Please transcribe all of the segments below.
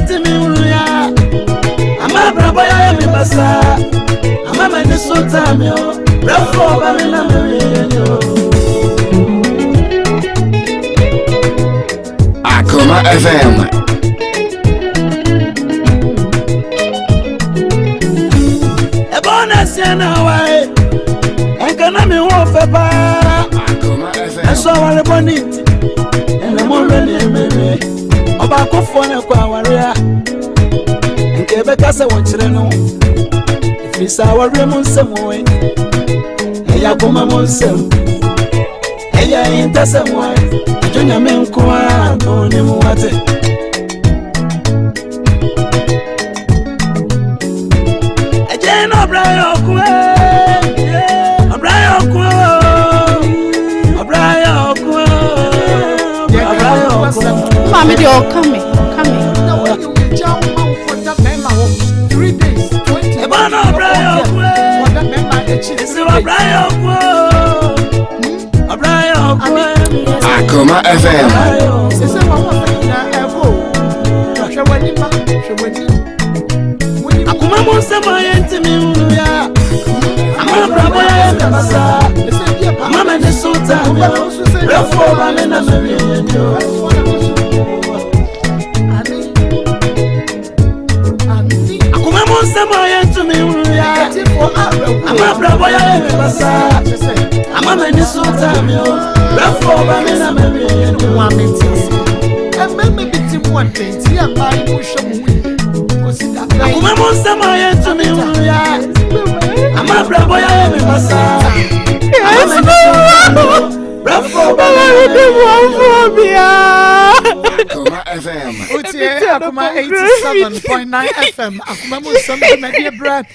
Timi hunu ya ama abrabɔ yɛ mi basa ama m'ani so taa mi o brɛfo ɔba mi na mi wie ni o. Akoma FM. Ɛbɔ na ɛsiɛ na wae ɛnka na mi ho fɛ paa Akoma FM. ɛsɔ aware bɔ ne nti ɛna mo wɛ ne mɛmɛ ɔbaakofoɔ na ɛkɔ aware a nka ɛbɛka sɛ wɔnkyerɛ no ɛfiri sɛ awareɛ mu nsɛm wɔ ɛyɛ akoma mu nsɛm ɛyɛ ahintasɛm wɔ ɛdwo nyame nko a na ɔnim wate. Ɛgyɛn na ɔbra yɛ ɔko ɛ ɔbra yɛ ɔko ɔbra yɛ ɔko ɔbra yɛ ɔko. Maame deɛ ɔka me ɔka me. Na wɔyi wo gya wo ma wo kɔda bɛrima hɔ 3 days 20. Ɛbɔ na ɔbra yɛ ɔko Wɔda bɛrima akyi ɛsɛ 3 days. ɔbra yɛ ɔko ɔbra yɛ ɔko. Akoma FM. Sese wɔn a wɔn nyinaa ɛkɔ o. Hwɛ w'ani ma hwɛ w'ani. W'ani Akoma mu nsɛm a yɛntumi nhunu ya ama abrabɔ yɛ me basa ɛsɛ bi ɛpa. ama m'ani so taa me o brɛfo ɔba me na mewie ni o. Ani. Ani. Akoma mu nsɛm a yɛntumi nhunu ya Ɛtifo awerɛhoɔ. ama abrabɔ yɛ me basa Kyerɛ sɛ ama m'ani so taa me o brɛfo ɔba me na mewie ni o. wɔn amente ase. Mmarima bi ti mu ɔden ti a mmaa yi mu hwɛ mo ho yie. Kɔsi da bɛn. Akoma mu nsɛm a yɛntumi nhunu ya ama abrabɔ yɛ me basa ama m'ani so taa me o brɛfo ɔba me na mewie ni o. Akoma FM. Wotie Akoma 87.9 FM Akoma mu nsɛm dwumadie berɛ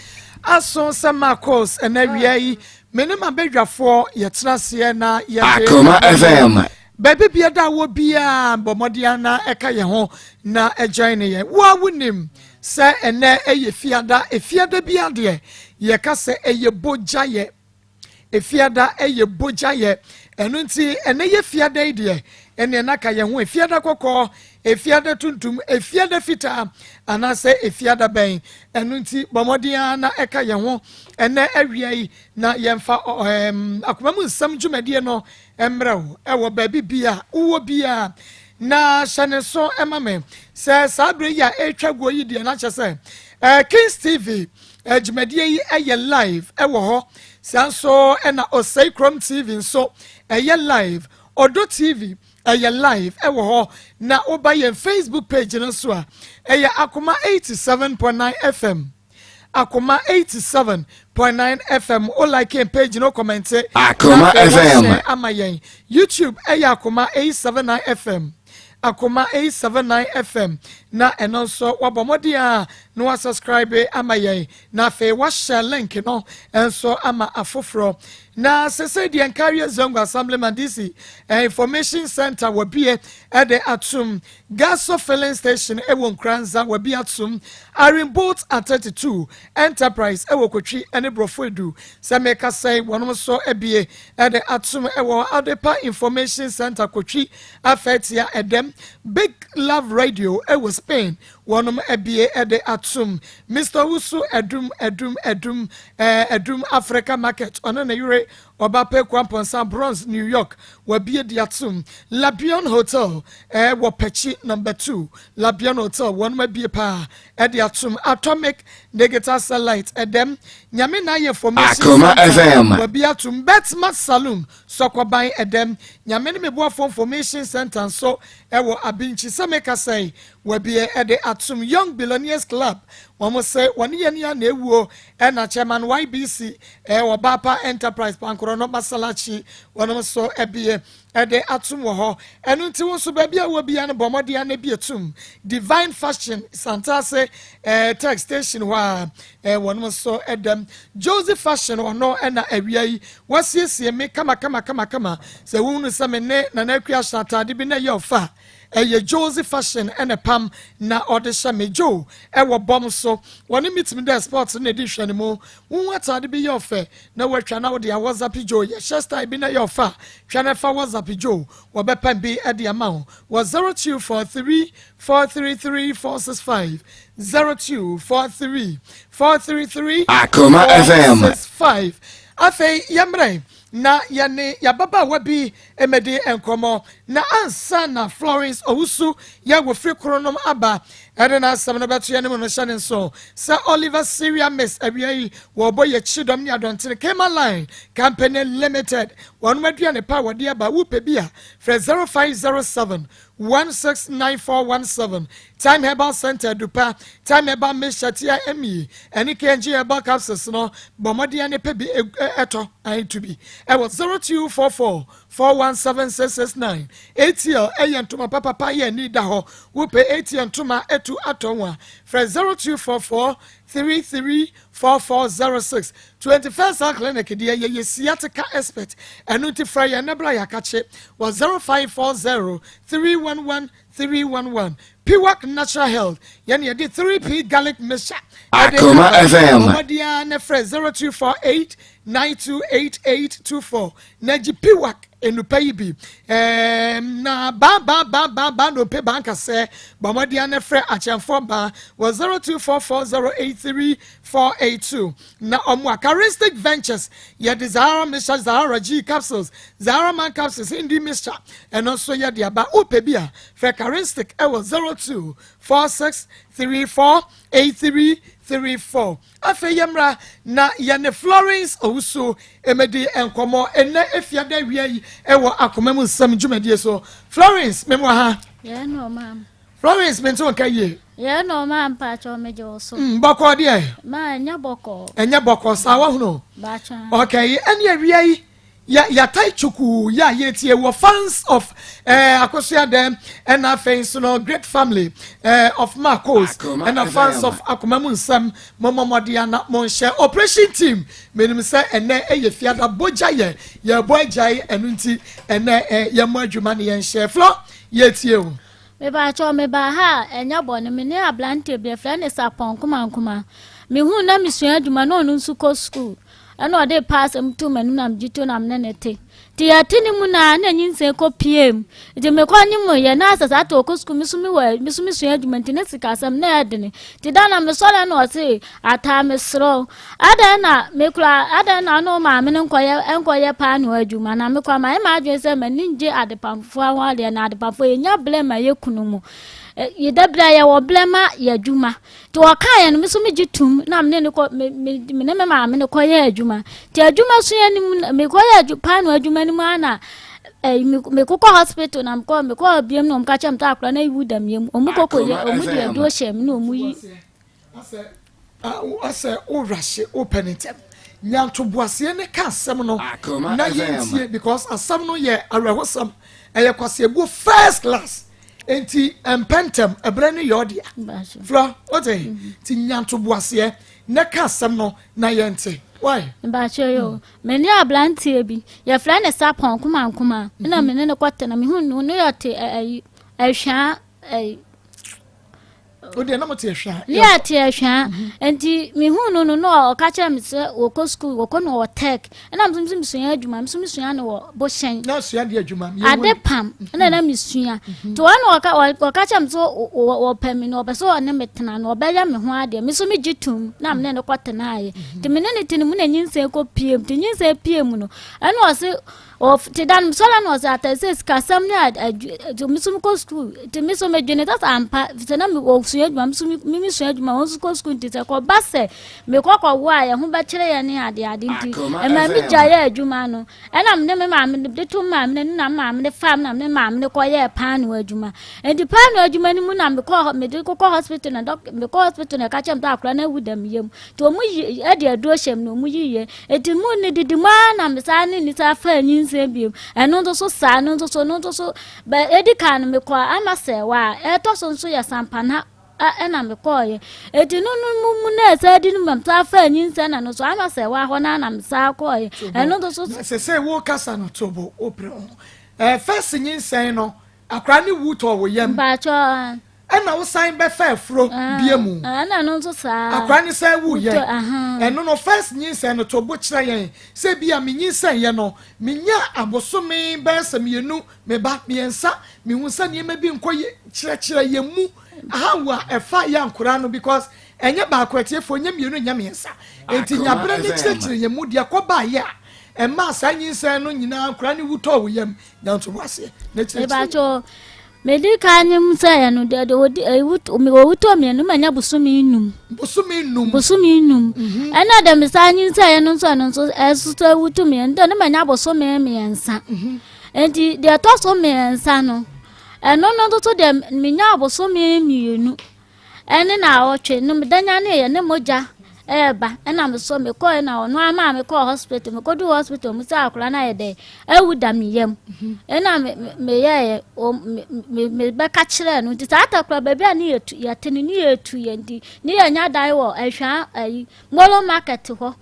aso sɛ Marcos ɛna wia yi me ne m'abadwafoɔ yɛtena aseɛ na yɛde Akoma FM. Baabi bia da wɔ biara bɔ mmɔden na ɛka yɛn ho na ɛgyan ne yɛn. Wo a wonim sɛ ɛnɛ ɛyɛ fiada, efiada bi adeɛ yɛka sɛ ɛyɛ bogyayɛ. Efiada ɛyɛ bogyayɛ. Ɛno nti ɛnɛ yɛ fiada yi deɛ ɛneɛ na ka yɛn ho efiada kɔkɔɔ, efiada tuntum, efiada fitaa anaasɛ efiada bɛn. Ɛno nti bɔ mmɔden ara na ɛka yɛn ho ɛnɛ awia yi na yɛmfa akoma mu nsɛm dwumadie no mmerɛ wo ɛwɔ baabi bia wowɔ bia na hyɛ ne so ɛma me sɛ saa berɛ yi a ɛretwa guo yi deɛ na kyɛ sɛ Kings TV dwumadie yi ɛyɛ live ɛwɔ hɔ saa nso ɛna Osei Krom TV nso ɛyɛ live, Ɔdɔ TV ɛyɛ live ɛwɔ hɔ na woba yɛn Facebook page no so a ɛyɛ Akoma 87.9 FM, Akoma 87.9 FM. O like yɛn page no, comment. Akoma na afei FM. wɔahyɛ ama yɛn. YouTube ɛyɛ Akoma 879 FM, Akoma 879 FM na ɛno nso wabɔ mmɔden a na wasubscribe ama yɛn na afei wahyɛ link no nso ama afoforɔ. Na sese deɛ Nkawie Zongo Assemblyman DC Information Center wɔbie ɛde atum, Gaso Filling Station ɛwɔ Nkuranza wɔbi atum, Arin Boat at 32 Enterprise ɛwɔ Kotwi ɛne Borɔfo Edu sɛ mɛka sɛn wɔn nso abie ɛde atum ɛwɔ Adepa Information Center Kotwi Afɛtia Ɛdɛm, Big Love Radio ɛwɔ Spain wɔnom abie ɛde atum, Mr Wusu Ɛdum Ɛdum Ɛdum Ɛdum Africa Market ɔno ne yere ɔba Pekua Mpɔnsa Bronze New York wabie de atum, Labion Hotel wɔ Pɛkyi Number 2 Labion Hotel wɔnom abie paa ɛde atum, Atomic Digital Satellite Ɛdɛm, Nyame na ayɛ Information Akoma Center FM. wabi atum, Betma Saloon Sɔkɔban Ɛdɛm, Nyame ne Meboafo Information Center nso ɛwɔ Abinkyi sɛ meka sɛe wabie ɛde atum, Young Billionaires Club wɔn sɛ wɔne yɛn ya na ewuo ɛna Chairman YBC ɛwɔ Bapa Enterprise Pankorɔ no Masalachi wɔn nso ɛbie ɛde atum wɔ hɔ. Ɛno nti wɔn nso baabi a wɔ bia no bɔ mmɔden ano bi atum, Divine Fashion Santase tech station hɔ a wɔn nso ɛdɛm, Joseph Fashion ɔno ɛna awia yi wasiesie me kama kama kama kama sɛ wɔn sɛ me ne Nana Akua ahyɛ ataade bi na ɛyɛ ɔfa. Ɛyɛ Josie Fashion ɛna pam na ɔde hyɛ me. Joe ɛwɔ bɔm so wɔne metumi dɛ sports na ɛdi hwɛ ne mu. Wohu atade bi yɛ ɔfɛ na wɔatwa na wode a WhatsApp Joe. Yɛhyɛ style bi na yɛ ɔfɛ a, twa na fa WhatsApp Joe, wɔbɛpam bi ɛde ama wo wɔ 0243 433 465, 0243 433 Akoma FM. 465. Afei yɛmmerɛ na yɛne yɛababaawa bi mmɛdi nkɔmmɔ na ansa na Florence Owusu yɛ wɔ firi koro nom aba ɛde n'asɛm no bɛto yɛn mu no, hyɛ ne nso sɛ Oliver Syria Miss awia yi wɔbɔ yɛ kyidɔm ne adɔntene Kema Line Company Limited. Wɔn aduane pa a wɔde aba, wopɛ bi a, frɛ 0507 169417. Time Herbal Center Dupa, Time Herbal Mixture Tia Emi ɛne KNG Herbal Capsules no, bɔ mmɔden ne pɛ bi ɛtɔ ayitu bi ɛwɔ 0244 417669. ATL ɛyɛ ntoma papapa yɛ ani da hɔ. Wopɛ ATL ntoma etu atɔ wɔn a, frɛ 0244 334406. 21st Health Clinic deɛ, yɛyɛ sciatica expert, ɛno nti frɛ yɛn nebra yɛakakye wɔ 0540 311 311. Piwak Natural Health, yɛne yɛde 3P garlic mixture. Akoma FM. Ɔmɔdeɛ ne frɛ 0248 928824 na gye Piwak enupa yi bi. Na baa baa baa baa baa na ope baa nkasɛ bɔmmɔdeɛ ne frɛ akyɛnfoɔ baa wɔ 0244083482. Na ɔmo a Charistic Ventures, yɛde Zahara mixture, Zahara G capsules, Zahara Man capsules, Hindi mixture, ɛno nso yɛde aba. Wopɛ bi a, frɛ Charistic ɛwɔ 0246348334. Afei yɛmmra na yɛne Florence Owusu ɛmɛdi nkɔmmɔ ɛnɛ efiada wia yi ɛwɔ Akoma mu Nsɛm dwumadie so. Florence, memu ha. Yɛn na ɔma. Florence, mente wo nka yie. Yɛn na ɔma, mpakyɛw, megye wo so. Bɔkɔɔ deɛ? Ma ɛnyɛ bɔkɔɔ. Ɛnyɛ bɔkɔɔ saa, wahunu. Baakya. Okay, ɛne awia yi yɛ yɛatae twukuu yɛ a yɛtie wɔ fans of Akosua Dɛm, ɛna afei nso no great family of Marcos Akoma ɛna fans FM. of Akoma mu Nsɛm. Mɔmɔmɔde ana monhyɛ operation team. Menim sɛ ɛnɛ ɛyɛ fiada bogya yɛ yɛbɔ agyae, ɛno nti ɛnɛ yɛmmɔ adwuma ne yɛnhyɛ flɔ yɛtie o. Mebakyɛw, mebaa ha a ɛnyɛ bɔne. Me ne aberanteɛ bi, yɛfrɛ ne Sapɔn Nkomankoma. Mehu na mesua adwuma na ɔno nso kɔ sukuu, ɛna ɔde pa asɛm to m'anim na megye to na mene ne te. Nti yɛte ne mu na na nyinsɛn kɔ pie mu, nti mekɔ nye mu yɛ na asɛ saa te ɔkɔ sukuu, me so mewɔ me so mesua adwuma, nti ne sikasɛm na ɛdene. Nti da na mesɔre na ɔse, "Ataa, meserɛ wo, adɛn na mekura, adɛn na ɔne wo maame no nkɔyɛ paano adwuma?" Na mekɔ ama ɛma adwene sɛ m'ani ngye adepamfoɔ ho adeɛ, na adepamfoɔ yɛnya blɛ ma yɛ kunu mu. Yɛda berɛ a yɛwɔ blɛ ma yɛ adwuma. Nti ɔkaeɛ no, me so megye tom na mene ne kɔ me me me ne me maame no kɔyɛ adwuma. Nti adwuma sua no mu mekɔyɛ paano adwuma no mu a na mekokɔ hospital na mekɔ biam na ɔmo ka kyerɛ me sɛ akora no ayi da miam. Ɔmo kɔkɔ yɛ Akoma ɔmo de FM. aduro hyɛ me na ɔmo yi. Asɛ worahye wopɛ ne ntɛm nyantoboaseɛ ne ka asɛm no Akoma na FM. yɛntie, because asɛm no yɛ awerɛhosɛm, ɛyɛ kwaseabuo first class, nti mpɛntɛm ɛberɛ no yɛ ɔdea. Baso. Flɔ wote, nti nyantoboaseɛ ne ka asɛm no na yɛnte why. Mbakyɛ yo, me ne aberanteɛ bi, yɛfrɛ ne Sapɔn Nkomankoma, ɛna me ne ne kɔtena. Mehu no ne yɛte ɛyi ɛhwaa ɛyi. Wodeɛ na mote ahwɛ a? Ne yɛte ahwaa, nti mehu no na ɔka kyerɛ me sɛ wɔkɔ sukuu, wɔkɔ no wɔ tech, ɛna me nso mesua adwuma, me nso mesua no wɔ Bohyɛn. Na asua deɛ adwuma? Ade pam ɛna na mesua. Nti wɔn na ɔka kyerɛ me sɛ wɔpɛ me na ɔpɛ sɛ ɔne me tena na ɔbɛyɛ me ho adeɛ. Me nso megye tom na me ne no kɔtenaeɛ. Nti me ne ne te no mu na nyinsɛn kɔ pie mu. Nti nyinsɛn pie mu no, ɛna ɔse nti da no mesɔre na ɔse, "Ata, sɛ sikasɛm ne nti me nso mekɔ sukuu." Nti me nso medwene sɛ ampa sɛ na ɔsua adwuma, me nso me mesua adwuma, wɔn nso kɔ sukuu, nti sɛ kɔba sɛ mekɔ kɔwo a, yɛn ho bɛkyerɛ yɛn ne ade ade. Nti Akoma ɛma me FM. gya yɛ adwuma no, ɛna me ne me maame no de to maame no na maame no fam na me ne maame no kɔyɛɛ paano adwuma. Nti paano adwuma no mu na mekɔ mede kɔkɔ hospital na dɔk mekɔ hospital na ɛka kyerɛ me sɛ akora no awu dam yam. Nti ɔmo yi ɛde aduro hyɛ mu na ɔmo yi yɛ. Nti mu ne didi mu ara na me saa ne nisa fa nyinsɛn biom. Ɛno nso so saa no nso so no nso so bɛ edi kan no, mekɔ ama sɛ wa ɛtɔ so nso yɛ sampana ɛna mekɔɔyɛ. Eti no mu mu na ɛsɛ di no mu saa fa nyinsɛn na no so ama sɛ wa hɔ na me saa kɔɔyɛ ɛno nso so. Sɛ wo kasa no to bo wopere ho first nyinsɛn no. Akwadaa no wu tɔɔ wo yam. Mpakyɛw. Ɛna wo san bɛfa afuro bie mu. Ɛna no nso saa. Akwadaa no san wu yɛ. Ɛno no first nyinsɛn no to bo kyerɛ yɛn sɛ bi a me nyinsɛn yɛ no menya abosome bɛyɛ sɛ mmienu meba mmiɛnsa mehu sɛ nneɛma bi nkɔ yɛ kyerɛkyerɛ yɛn mu how a ɛfa yɛ nkoraa no because ɛnyɛ baako atiefoɔ nyɛ mmienu nyɛ mmiɛnsa nti nyabere ne kyerɛkyerɛ yɛn mu deɛ kɔ baa yɛ a ɛmaa saa nyinsɛn no nyinaa nkoraa no wu tɔɔ wo yam nyanto bo aseɛ na kyerɛkyerɛ. Medi kan nyim sɛ yɛ no deɛ deɛ wɔdi ɛwu wɔwutɔ mmienu ma nya bosome num. Bosome num. Bosome num. Mhm. Ɛna deɛ mesan nyim sɛ yɛ no nso ɛno nso ɛso sɛ wutu mmienu deɛ ne ma nya bosome mmiɛnsa. Mhm. Nti deɛ ɛtɔ so mmiɛnsa no ɛno no nso deɛ menya bosome mmienu. Ɛne naawɔtwe no meda nyaneeɛ ne mogya ɛɛba ɛna mesɔ mekɔɛ na ɔno ara maa mekɔɔ hospital mekɔduu hospital mu sɛ akwadaa no ayɛ dɛ awu da me yam ɛna meyɛɛ mebɛka kyerɛɛ no nti saa takora baabi a ne yɛtu yɛte no ne yɛtu yɛ nti ne yɛnya dan wɔ ahwaa ayi molo market hɔ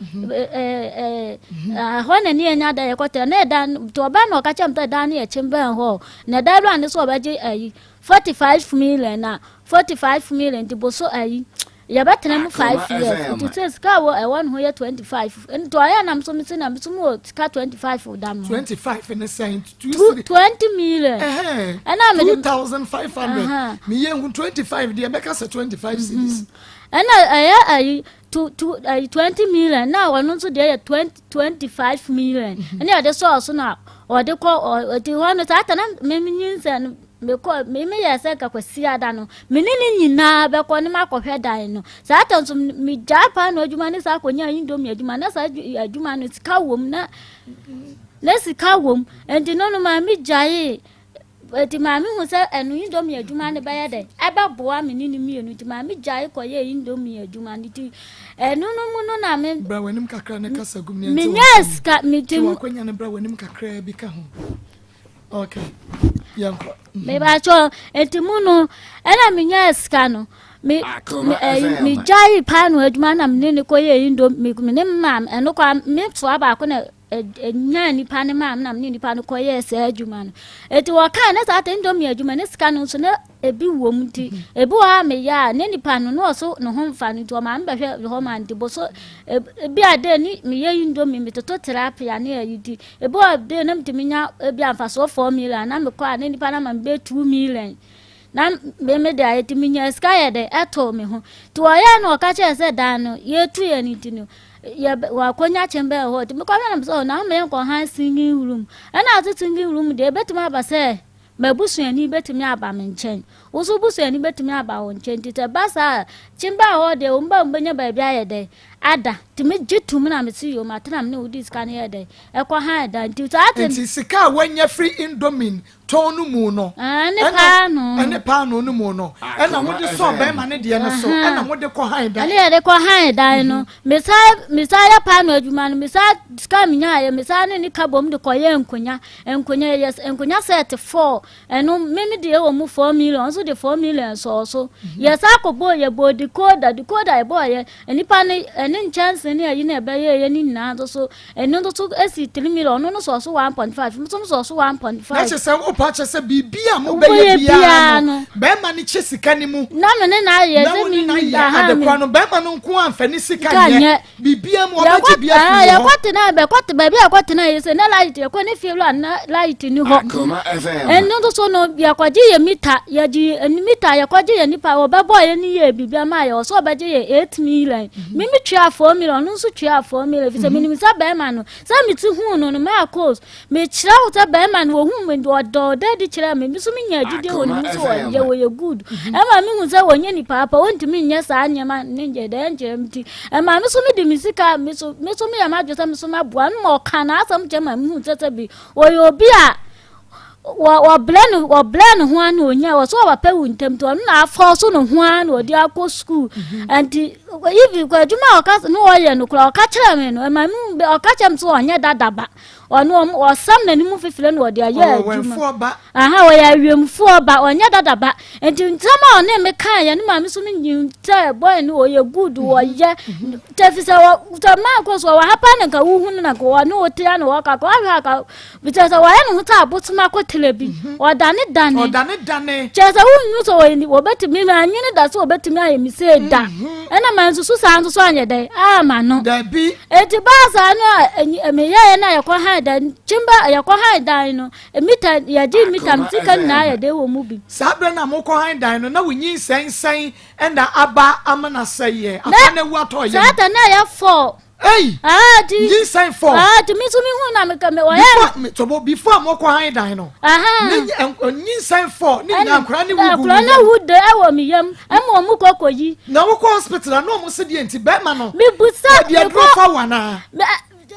ɛhɔ na ne yɛnya dan yɛkɔtɛ na ɛdan nti ɔbaa na ɔka kyerɛ me sɛ dan no yɛ kyembɛn hɔ na dan wura ne so ɔbɛgye ayi 45 million na 45 million nti boso ayi yɛbɛtena mu 5 years nti sɛ sika a ɛwɔ ne ho yɛ 25 nti ɔyɛ nam so mese na meso mu wɔ sika 25 da me 25 ne sɛn 20 million ɛna mede 2500 meyɛ hu 25 deɛ bɛka sɛ 25 cedis ɛna ɛyɛ ayi to to ayi 20 million na ɔno nso deɛ yɛ 20 25 million ɛna ɔde sɔɔ so na ɔde kɔ ɔde hɔ no saa ta na menyinsɛn no Mekɔ, me meyɛɛ sɛ nka Kwasiada no, me ne ne nyinaa bɛkɔ ne makɔhwɛ dan no. Saa ta nso, megyae paano adwuma ne saa kɔnyaa indomie adwuma. Na saa adwuma no, sika wom, na, na sika wom. Enti no no, maa megyaee. Enti maa mehu sɛ ɛno indomie adwuma no bɛyɛ dɛ, ɛbɛboa me ne ne mmienu. Nti maa megyae kɔyɛɛ indomie adwuma no. Nti ɛno no mu no na me. Bra w'anim kakra ne kasa gum ne ɛnte Menyaa sika, me ti. Twe w'akwanya no bra w'anim kakraa bi ka ho. Okay. Yɛnkɔ. Mebakyɛ nti mu no ɛna menyaa sika no me me ɛyi megyae paano adwuma na me ne ne kɔyɛ indo me me ne maame ɛno kɔ me soa baako na ɛnyaa nipa ne maame na me ne nipa no kɔyɛɛ saa adwuma no eti wɔkaa ne saa te indomie adwuma ne sika no nso na ebi wɔ mu nti ebi wɔ hɔ a meyɛ a ne nipa no na ɔso ne ho mfa no nti ɔmaa me bɛhwɛ hɔ ma nti boso ebi a de ne meyɛ indomie metoto tilapia ne ayi nti ebi wɔ de na metumi nya ebi a mfasoɔ 4 million na mekɔ a ne nipa no ama me bɛ 2 million na me me de ayɛ nti menya sika yɛ dɛ ɛtoo me ho nti wɔyɛ no ɔka kyerɛ sɛ dan no yɛtu yɛ no nti no yɛ wakɔnya kyɛn bɛɛ hɔ nti mekɔhwɛ no sɛ ɔna ama yɛnkɔ han single room ɛna ase single room deɛ ebɛtumi aba sɛ m'abusuani bɛtumi aba me nkyɛn, wo nso busuani bɛtumi aba wo nkyɛn, nti sɛ ba saa a kyimba hɔ deɛ wɔn ba wɔn bɛnya baabi ayɛ dɛ ada. Nti megye tom na mesi yom atena me ne wodi sika no yɛ dɛ ɛkɔ han da nti saa te. Nti sika a wanya firi indomie tɔn no mu no, ɛne paano, ɛne paano no mu no, ɛna mode sɔɔ bɛrima ne deɛ no so ɛna mode kɔ han dan. Ɛne yɛde kɔ han dan no. Mesa mesa yɛ paano adwuma no, mesa sika menyaayɛ mesa ne ne ka bom de kɔyɛ nkonya. Nkonya yɛ nkonya set four, ɛno mímí deɛ wɔ mu 4 million, nso de 4 million sɔɔ so. Yɛ sa akɔbɔ yɛ bɔ decoder decoder yɛ bɔ yɛ nipa ne ɛne nkyɛnse ne ɛyi na ɛbɛyɛ yɛ ne nyinaa nso so ɛno nso so esi 3 million, ɔno no sɔɔ so 1.5, nso sɔɔ so 1.5. Na kyerɛ sɛ wopa kyerɛ sɛ biribi a mobɛyɛ biara no bɛrima no kyɛ sika no mu. Na me ne na ayɛ na wo ne na yɛ adekora no, bɛrima no nko amfa ne sika nyɛ biribiara mu, ɔbɛgye bi afiri hɔ. Yɛkɔ tena bɛkɔ te baabi a yɛkɔ tena yɛ sɛ na light yɛkɔ ne fie wura na light ni hɔ. Ɛno nso so no yɛkɔgye yɛ mita, yɛgye mita, yɛkɔgye yɛ nipa wɔbɛbɔ yɛ ne yɛ biribi ama yɛ ɔsɛ ɔbɛgye yɛ 8 million. Mimi tua 4 million, ɔno nso tua 4 million fi sɛ menim sɛ bɛrima no sɛ mete hu no maa coast mekyerɛ wo sɛ bɛrima no wɔhu me ɔdɔ ɔda adi kyerɛ me, me so menya agyidie wɔ ne mu sɛ wɔyɛ wɔyɛ good. Ɛma mehu sɛ wɔnyɛ nipa apa wɔntumi nyɛ saa nneɛma ne nyɛ dɛ nkyerɛ me ti. Ɛma me so mede me sika me so meyɛ m'adwe sɛ me so maboa no ma ɔka n'asɛm kyerɛ ma mehu sɛ bi wɔyɛ obi a wɔbrɛ no wɔbrɛ ne ho ano onya wɔ so ɔpapa wu ntɛm nti ɔno na afɔ so ne ho ano ɔde akɔ sukuu. Nti ibi kɔ adwuma a ɔka ne ɔyɛ no koraa ɔka kyerɛ me no ɛma mi ɔka kyerɛ me sɛ ɔnyɛ dadaba. Ɔno ɔm ɔsam n'anim fifire na ɔde ayɛ Ɔwɔ adwuma. wɛnfoɔ ba. Aha, ɔyɛ awiemfoɔ ba, ɔnyɛ dada ba. Nti nsɛm a ɔne me kaeɛ no maa me so menyim sɛ boy no ɔyɛ good, ɔyɛ. Kyɛ fi sɛ wɔ sɛ maa kɔ so ɔwɔ ha paa na nka wohu no na nka ɔne wo te a na wɔka ka ɔhwɛ a ka kyerɛ sɛ wɔayɛ ne ho sɛ abosom akɔtena bi. Ɔdane dane. Ɔdane dane. Kyerɛ sɛ wonhu sɛ ɔyɛ ni wɔbɛtumi manyene da sɛ wɔbɛtumi ayɛ me sei da. Ɛna mansusu saa nso so anyɛ dɛn ama no. Dabi. Enti baa saa no a enyi meyɛɛ na yɛkɔ han dan kyimba yɛkɔ han dan no mita yɛgye mita me sika nyinaa yɛ dɛn wɔ mu bi. Saa berɛ no a mokɔ han dan no na wo nyinsɛn sɛn na aba ama no asɛeɛ Na akora no awu atɔ saa yam? ta na ɛyɛ fɔɔ. Ei! Ah, ti Nyinsɛn fɔɔ. Ah, ti mi nso mi hu na mi ka mi ɔyɛ. Before me tobo before a mokɔ han dan no. Aha. Ne nyinsɛn fɔɔ ne nyinaa akora ne wu gu Akora mu no yam. wu de ɛwɔ mi yam ɛma ɔmo kɔ kɔ yi. Na wokɔ hospital a na ɔmo se deɛ nti bɛrima no. Mebusa Ɛde aduro mekɔ fa wo anaa?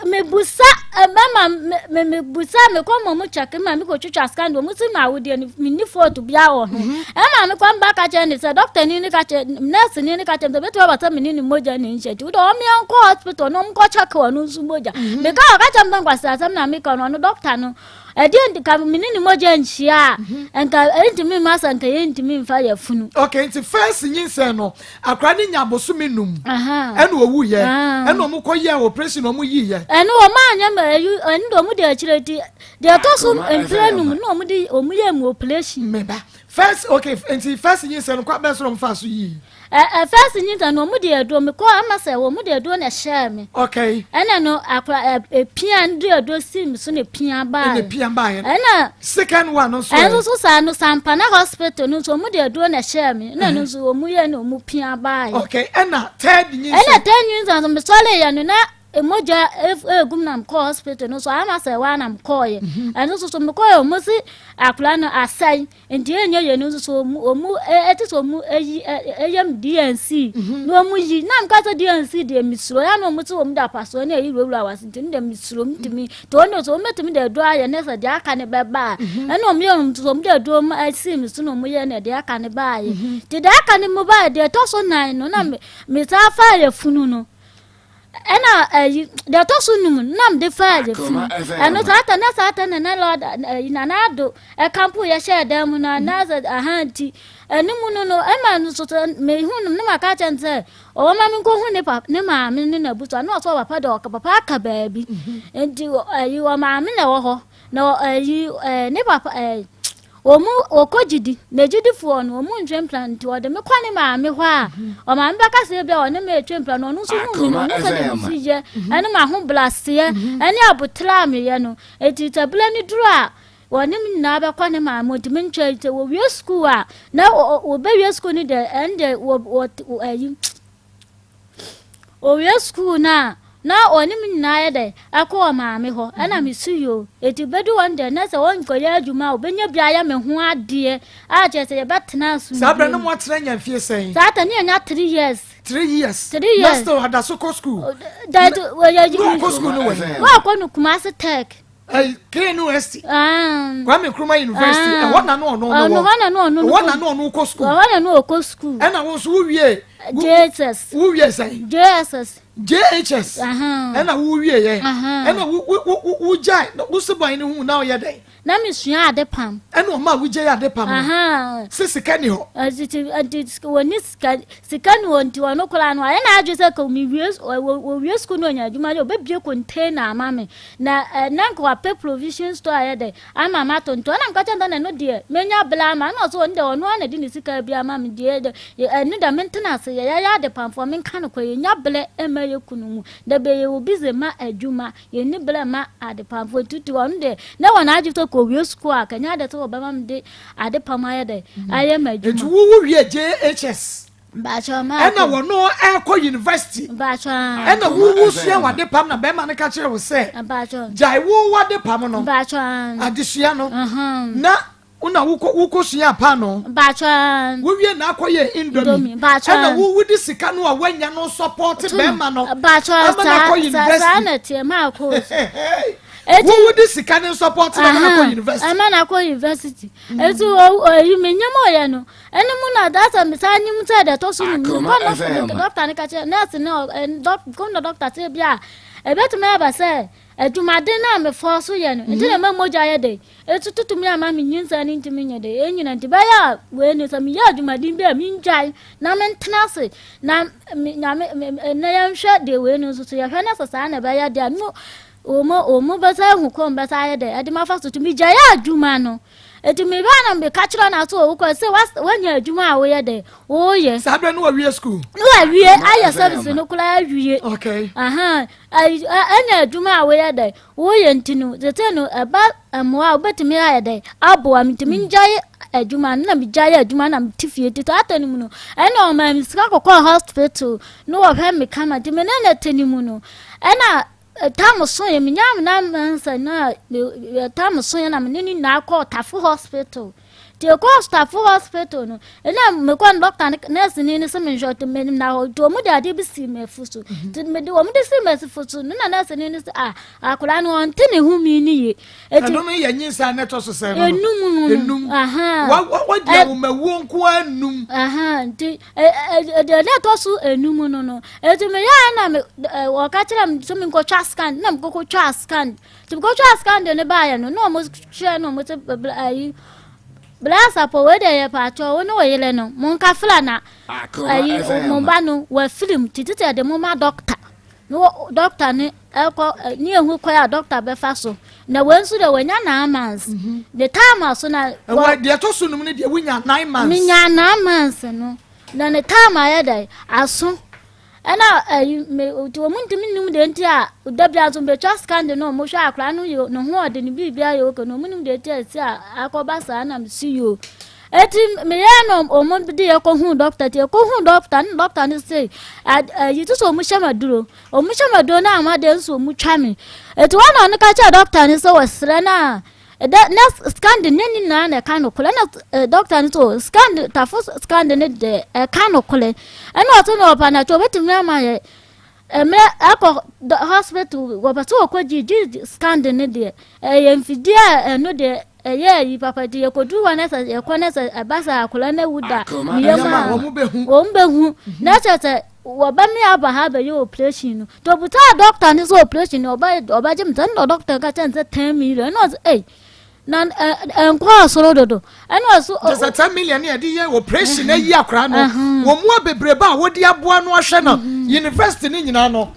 Mebusa mɛma me mebusa mekɔ ma ɔmo kyɛke ma mekɔ twitwa scan de ɔmo si ma awodeɛ no menni fault biara wɔ ho mhm. ɛma mekɔ mba ka kyerɛ ne sɛ dɔkta ni ne ka kyerɛ nurse ni ne ka kyerɛ me sɛ bɛtumi aba sɛ mene ne mogya ne nhyɛ nti wode ɔmo yɛnkɔ hospital na ɔmo kɔ kyɛke ɔno nso mogya mhm. meka ɔka kyerɛ me sɛ nkwasi asɛm na meka no ɔno dɔkta no Ɛdeɛ nti ka me ne ne mogya nhyia a, nka ɛntumi mma sɛ nka yɛntumi mfa yafunu. Okay, nti first nyinsɛn no, akora ne nya bosome num. Ɛna owu yɛ. Ɛna ɔmo kɔ yɛ operation ɔmo yi yɛ. Ɛno ɔmo anyɛ ma ɛyi ɛno de ɔmo de akyire ti deɛ ɛtɔ so mpire num na ɔmo de ɔmo yɛ mu operation. Meba first okay nti first nyinsɛn no kɔ abɛn so na ɔmo fa so yi. Ɛ ɛ first nyinsɛn no wɔn de aduro me kɔɔ ama sɛ wɔn de aduro na ɛhyɛɛ me. Okay. Ɛna no akora ɛ epia no de aduro si me so na epia baa. Ɛna epia baa yɛ. Ɛna. Second one nso. Ɛnso so saa no Sampana hospital no nso wɔn de aduro na ɛhyɛɛ me ɛna no nso wɔn yɛ na wɔn pia baa yɛ. Okay ɛna third nyinsɛn. Ɛna third nyinsɛn nso mesɔre yɛ no na mogya egum na mekɔɔ hospital no so ama sɛ waa na mekɔɔyɛ ɛno nso so mekɔɔyɛ wɔn si akora no asɛe. Nti ɛnyɛ yɛn nso so ɔmu ɔmu ɛte sɛ ɔmu ɛyi ɛyɛ mu DNC mhm. na ɔmu yi na mka sɛ DNC deɛ mesuro ya na ɔmu sɛ ɔmu de apasoɔ ne ɛyi wurawura wase nti ne deɛ mesuro ntumi nti ɔno sɛ ɔmu bɛtumi de aduro ayɛ ne sɛ deɛ aka ne bɛba a mhm. ɛna ɔmu yɛ ɔmu sɛ ɔmu de aduro mu asi mi so na ɔmu yɛ ne deɛ aka ne baayɛ mhm. nti deɛ aka ne mu baayɛ deɛ ɛtɔ so nan no na me saa fa yɛ funu no. Ɛna ɛyi deɛ ɛtɔ so num no na mede faa yɛ funu ɛno saa ta na saa ta na na lɔda ɛyi na n'ado ɛkampo yɛ hyɛɛ dan mu na na sɛ aha nti ɛne mu no no ɛma no so sɛ mehu no ne ma ka kyɛn sɛ ɔwɔ ma me nkɔhu ne papa ne maame ne n'abusua na ɔsɛ papa de ɔka papa aka baabi nti ɛyi ɔmaame na ɛwɔ hɔ na ɛyi ɛɛ ne papa ɛɛ. Wɔn wɔkɔ gyidi, na gyidifoɔ no, wɔn ntwe mpena, nti wɔde me kɔ ne maame hɔ a, ɔmaame bɛka sɛ ebia ɔne me retwe mpena, na ɔno nso hu me no, ɔhu sɛdeɛ mesi yɛ, ɛne m'ahobrɛaseɛ, ɛne aboterɛ a meyɛ no. Enti sɛ berɛ no duru a, wɔne me nyinaa bɛkɔ ne maame hɔ, nti mentwɛn. Sɛ wɔwie sukuu a, na wɔbɛwie sukuu no deɛ, ɛnde wɔ wɔ ayi. Owie sukuu no a, na ɔne me nyinaa yɛ dɛ ɛkɔ ɔmaame hɔ ɛna me su yoo eti bedu hɔ no deɛ na sɛ ɔnkɔyɛ adwuma a ɔbɛnya bi ayɛ me ho adeɛ a kyerɛ sɛ yɛbɛtena asomdwoeɛ Saa berɛ no mu. mo atena nya mfie sɛn? Saa ta ne yɛnya 3 years. 3 years? 3 Na years. still ada so kɔ sukuu? Dadi wɔyɛ. Na ɔkɔ sukuu no wɔ he? Na ɔkɔ no Kumasi Tech. KNUST. Kwame Nkrumah University. Ɛhɔ na no ɔno no wɔ. Ɛhɔ na no ɔno no. Ɛhɔ na no ɔno kɔ school. Ɛhɔ na no ɔkɔ school. Ɛna wo nso wo wie. JHS. Wo wie sɛn? JSS. JHS. Ɛna wo wie yɛ. Ɛna wo wo wo wo gyae wo se bɔn ne ho na ɔyɛ dɛn? Na me sua ade pam. Ɛna ɔma wo gyae ade pam no. Se sika ni hɔ. Ɛti ɛti wɔni sika sika ni hɔ nti ɔno koraa no ayɛ n'adwe sɛ ka mewie wɔwie sukuu na ɔnya adwuma yɛ ɔbɛbie container ama me. Na eh, na nka wapɛ provision store ayɛ dɛ ama mato nti ɔna meka kyerɛ no sɛ ɛno deɛ menya bla ama ɛna ɔsɛ ɔno deɛ ɔno ara na ɛde ne sika bi ama me deɛ dɛ ɛno deɛ mentena ase yɛ yɛyɛ adepamfoɔ menka no kɔ yɛnya blɛ ɛma yɛ kunu mu da bɛ yɛ obi ze ma adwuma yɛnni blɛ ma adepamfoɔ nti ɔno deɛ na wɔ n'adwe sɛ kɔwie sukuu a kanya adɛ sɛ wɔbɛma me de adepam ayɛ dɛ ayɛ ma adwuma. Nti wo wo wie JHS? Mpakyɛw maa Ɛna wɔno ɛkɔ university. Mpakyɛw aa. Ɛna wo wo sua wade pam na bɛrima no ka kyerɛ wo sɛ. Mpakyɛw. Gyae wo wade pam no. Mpakyɛw aa. Adesua no. Na wona wokɔ wokɔ sua paano. Mpakyɛw aa. Wowie na akɔ yɛ indomie. Mpakyɛw aa. Ɛna wo wodi sika no a wanya no support bɛrima no. Mpakyɛw Ama no akɔ university. Saa na ɛteɛ maa kɔ. Wo wodi sika no support na ama no akɔ university. Ama no akɔ university. Eti o oyi me nyɛ mo yɛ no. Ɛno mu na da sɛ mesan nyim sɛ deɛ ɛtɔ so num no, Akoma kɔ FM. na dɔkta no ka kyerɛ nɛɛse no ɛ dɔk kɔ na dɔkta sɛ bi a Ɛbɛtumi aba sɛ adwumaden no a mefɔɔ so yɛ no nti na ɛma mogya yɛ dɛ ɛtututu me ama me nyinsɛn no ntumi nyɛ dɛ ɛnyina nti bɛyɛ a wei no sɛ meyɛ adwumaden bi a mengyae na mentena ase na nyame na yɛnhwɛ deɛ wei no nso so yɛhwɛ no sɛ saa na ɛbɛyɛ deɛ a wɔn wɔn bɛsa ahu kɔn bɛsa ayɛ dɛ ɛde ma fa so tumi gyae adwuma no eti mi ba na mi ka kyerɛ na so wokɔ sɛ wanya adwuma a woyɛ dɛ woyɛ. Saa bɛ no wawie school. No wawie ayɛ service no koraa awie. Okay. Ahan ɛnya adwuma a woyɛ dɛ woyɛ nti no tete no ɛba mmoa a wobɛtumi ayɛ dɛ aboa mi ntumi ngyae adwuma no na megyae adwuma na mete fie nti saa ta no mu no ɛna ɔmaa mi sika kɔkɔɔ hospital no wɔhwɛ me kama nti me ne na te ne mu no ɛna Tam soeɛ, menyaa me nan mmiɛnsa na tam soeɛ na me ne no nyinaa kɔɔ Tafo hospital. Nti yɛkɔɔ Tafo hospital no, ɛna mekɔɔ no dɔkta no nɛɛse ni no sɛ menhwɛ nti menna hɔ nti wɔn de adeɛ bi sii m'afu so. Mhm. Nti mede wɔn de sii m'afu so no na nɛɛse ni no sɛ ah akwadaa no ɔnte ne ho mi no yie. Ɛno no yɛ nyinsɛn ne ɛtɔ so sɛn no? Enum no. Enum. Wadi awomawuo nko ara enum. Nti deɛ na ɛtɔ so enum no no eti meyɛ a na me wɔka kyerɛ me sɛ menkɔtwa scan na mekɔkɔtwa scan nti mekɔtwa scan de ne baayɛ no na wɔn kyerɛ na wɔn sɛ ayi blasapɔ wei deɛ yɛ paatɔ wo ne wo yere no mo nkafra na ayi mo ba no wafirim titi sɛ de mo ma dɔkta. Ne wɔ dɔkta ne ɛkɔ ne ehu kwan a dɔkta bɛfa so na wei nso deɛ wɔnya nine months mhm. ne time aso na. ɛwɔ deɛ ɛtɔ so num ne deɛ wonya nine months. menya nine months no na ne time ayɛ dɛ aso ɛna ɛyi me nti wɔn ntumi nim deɛ nti a dabi aso mbɛtwa scan de no wɔn hwɛ akora no yɛ ne ho ɔde ne biribi ayɛ oke na wɔn nim deɛ nti a esi a akɔba saa na si yio Eti meyɛɛ no ɔmo de yɛ kɔ hu dɔkta ti ɛkɔ hu dɔkta ne dɔkta no se ɛyi ti sɛ ɔmo hyɛ ma duro ɔmo hyɛ ma duro na ama deɛ nso ɔmo twa me eti wɔn na ɔno ka kyerɛ dɔkta no sɛ wɔsrɛ no a ɛdɛ na scan de ne nyinaa na ɛka no korɛ na dɔkta no sɛ scan de tafo scan de ne de ɛka no korɛ ɛna ɔte na ɔpa na kyɛ ɔbɛtumi ama yɛ Mmerɛ ɛkɔ hospital wɔpɛ sɛ wɔkɔ gye gye scan de ne deɛ ɛyɛ mfidie a ɛno deɛ ɛyɛ ayi papa nti yɛkɔduru hɔ na sɛ yɛkɔ na sɛ ɛba sɛ akwadaa no awu da ne yam a wɔn bɛhu na kyerɛ sɛ wɔbɛme aba ha bɛyɛ operation no nti ɔbusaa doctor no sɛ operation no ɔbɛgye me sɛ ɛna doctor ka kyerɛ no sɛ 10 million ɛna ɔsɛ ei na ɛnkɔɔ soro dodo ɛna ɔso. Kyɛ sɛ 10 million ne yɛde yɛ operation ayi akora no wɔn mu bebrebe a wɔde aboa no ahwɛ no university ne nyinaa no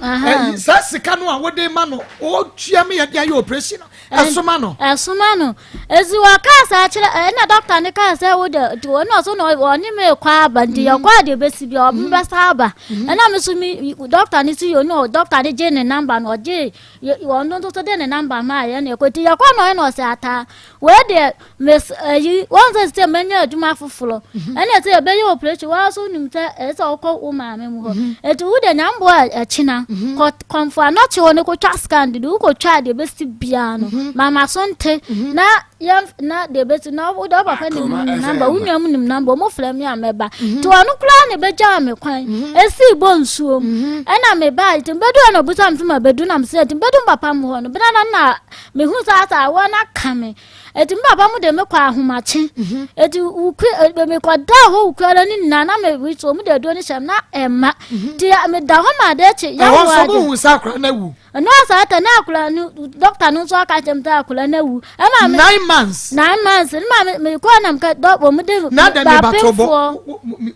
saa sika no a wɔde ma no ɔtua mi yɛde ayɛ operation no ɛsoma no. Ɛsoma no esi wɔ kaa saa kyerɛ ɛna dɔkta ne kaa sɛ wo de nti wɔn ɔso na ɔne mi kɔ aba nti yɛ kɔ adeɛ bɛsi bi ɔmo bɛsa aba ɛna mi so mi dɔkta ne si yɛ ɔno dɔkta ne gye ne number no ɔgye ɔno nso so de ne number maa yɛ na ɛkɔ nti yɛkɔ no ɛna ɔsɛ ataa wei deɛ mes ayi wɔn sɛ sɛ mɛnya adwuma foforɔ ɛna sɛ yɛbɛyɛ operation wɔn nso nim sɛ ɛsɛ sɛ ɔkɔ wo maame mu hɔ eti wo deɛ nyamboa ɛkyina kɔ kɔnfo anɔkye hɔ no kɔtwa scan de wokɔtwa deɛ bɛsi biara no mama so nte na yɛn na deɛ bɛsi na wo deɛ papa nim number wo nua mu nim number ɔmo frɛ mi a mɛba nti ɔno koraa na ɛbɛgyaa me kwan esi bɔ nsuo mu ɛna me ba nti mbɛdu hɔ na obusa mi sɛ ma bɛdu na mi sɛ nti mbɛdu papa mu hɔ no bena na na mehu sɛ asa awɔ na ka me eti me papa mu de me kɔ ahomakye eti wukue me kɔ da hɔ wukue ara ne nyinaa na me wi so ɔmo de aduo ne hyɛm na ɛma ti me da hɔ ma ade akyi yawo ade ɛhɔ nso mo hu sɛ akora na wu ɛno asa ata na akora no dɔkta no nso aka kyerɛ me sɛ akora no awu ɛma me 9 months 9 months ne ma me kɔɔ nam ka dɔ wɔn de na dɛ me ba to bɔ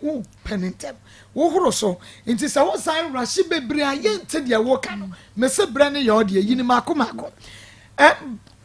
wo pɛ ne ntɛm wohoro so nti sɛ wosan rahye bebree a yɛnte deɛ woka no mese berɛ no yɛ ɔdeɛ yi ne maako maako ɛ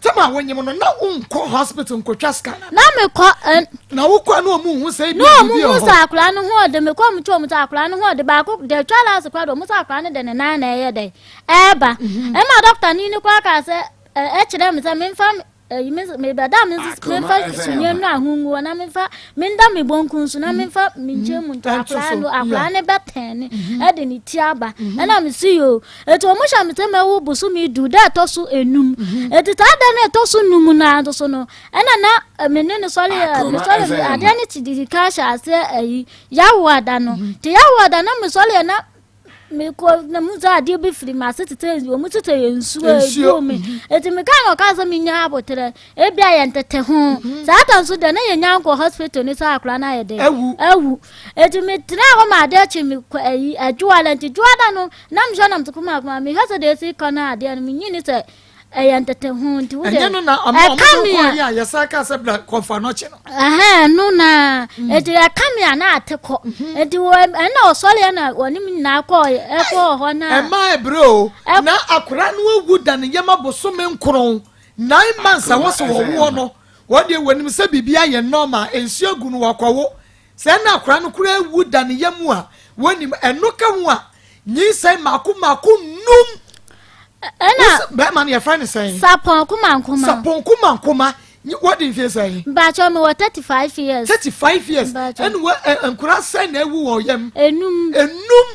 tɛm a wonyim no na wonkɔ hospital nkotwa scan. Na mekɔ ɛ. Na wokɔ na ɔmu hu sɛ ebi na ɔmu hu sɛ akwadaa no ho ɔde mekɔ ɔmu kyɛ ɔmu sɛ akwadaa no ho ɔde baako deɛ atwa last koraa de ɔmu sɛ akwadaa no de ne nan na ɛyɛ dɛ ɛɛba ɛma dɔkta ni no koraa kaa sɛ ɛkyerɛ me sɛ memfa ɛyi me mebɛda me nso memfa sunyɛ no ahonguo na memfa menda me bonku so na memfa me nkyɛn mu nto akwadaa no akwadaa no bɛtɛn ne ɛde ne ti aba ɛna me si yoo Eti wɔn hyɛ me sɛ mɛwo bosome 10 da ɛtɔ so 5. Eti saa da no ɛtɔ so 5 no ara nso no, ɛna na me ne no sɔre ɛ, me sɔre me adeɛ no ti didi kan hyɛ aseɛ ɛyi yawo ada no. Ti yawo ada na me sɔre ɛ na mekɔ na mu sɛ adeɛ bi firi m'ase tete wɔn tete yɛ nsuo Nsuo, egu me eti meka na ɔka sɛ menya aboterɛ ebi a yɛ ntete ho saa ta nso deɛ na yɛnya nkɔ hospital ne sɛ akora no ayɛ dɛ Awu. awu eti metena hɔ ma adeɛ kye me kɔ ayi adwoa nti dwoa no na mehwɛ nam te kuma kuma mehwɛ sɛ deɛ esi kɔ no adeɛ no menyi ne sɛ ɛyɛ ntete ho nti wo deɛ Ɛnyɛ no na ɔmo ɔmo ɛka de me kɔ a yɛ a yɛsan ka sɛ bra kɔfa n'ɔkye no. Ɛhɛn, no na eti ɛka me a na ate kɔ eti wɔ ɛna ɔsɔre ɛna wɔne me nyinaa kɔɔ ɛkɔɔ hɔ na Ɛmaa ebere o Ɛ- na akora no awu da ne yam abosome 9, 9 months a wɔsɛ wɔwoɔ no, wɔn deɛ wɔnim sɛ biribi ayɛ normal, nsuo gu no wɔkɔwo sɛ ɛna akora no kora awu da ne yam a wɔnim ɛno ka ho a nyinsɛn mako mako num. Ɛna Bɛrima no yɛfrɛ ne sɛn? Sapɔn kumankuma. Sapɔn kumankuma. Wɔde mfie sɛn? Mbakyɛ mi wɔ 35 years. 35 years. Mbakyɛ. Ɛna wɔ ɛ nkora sɛn na ewu wɔ yam? Enum. Enum.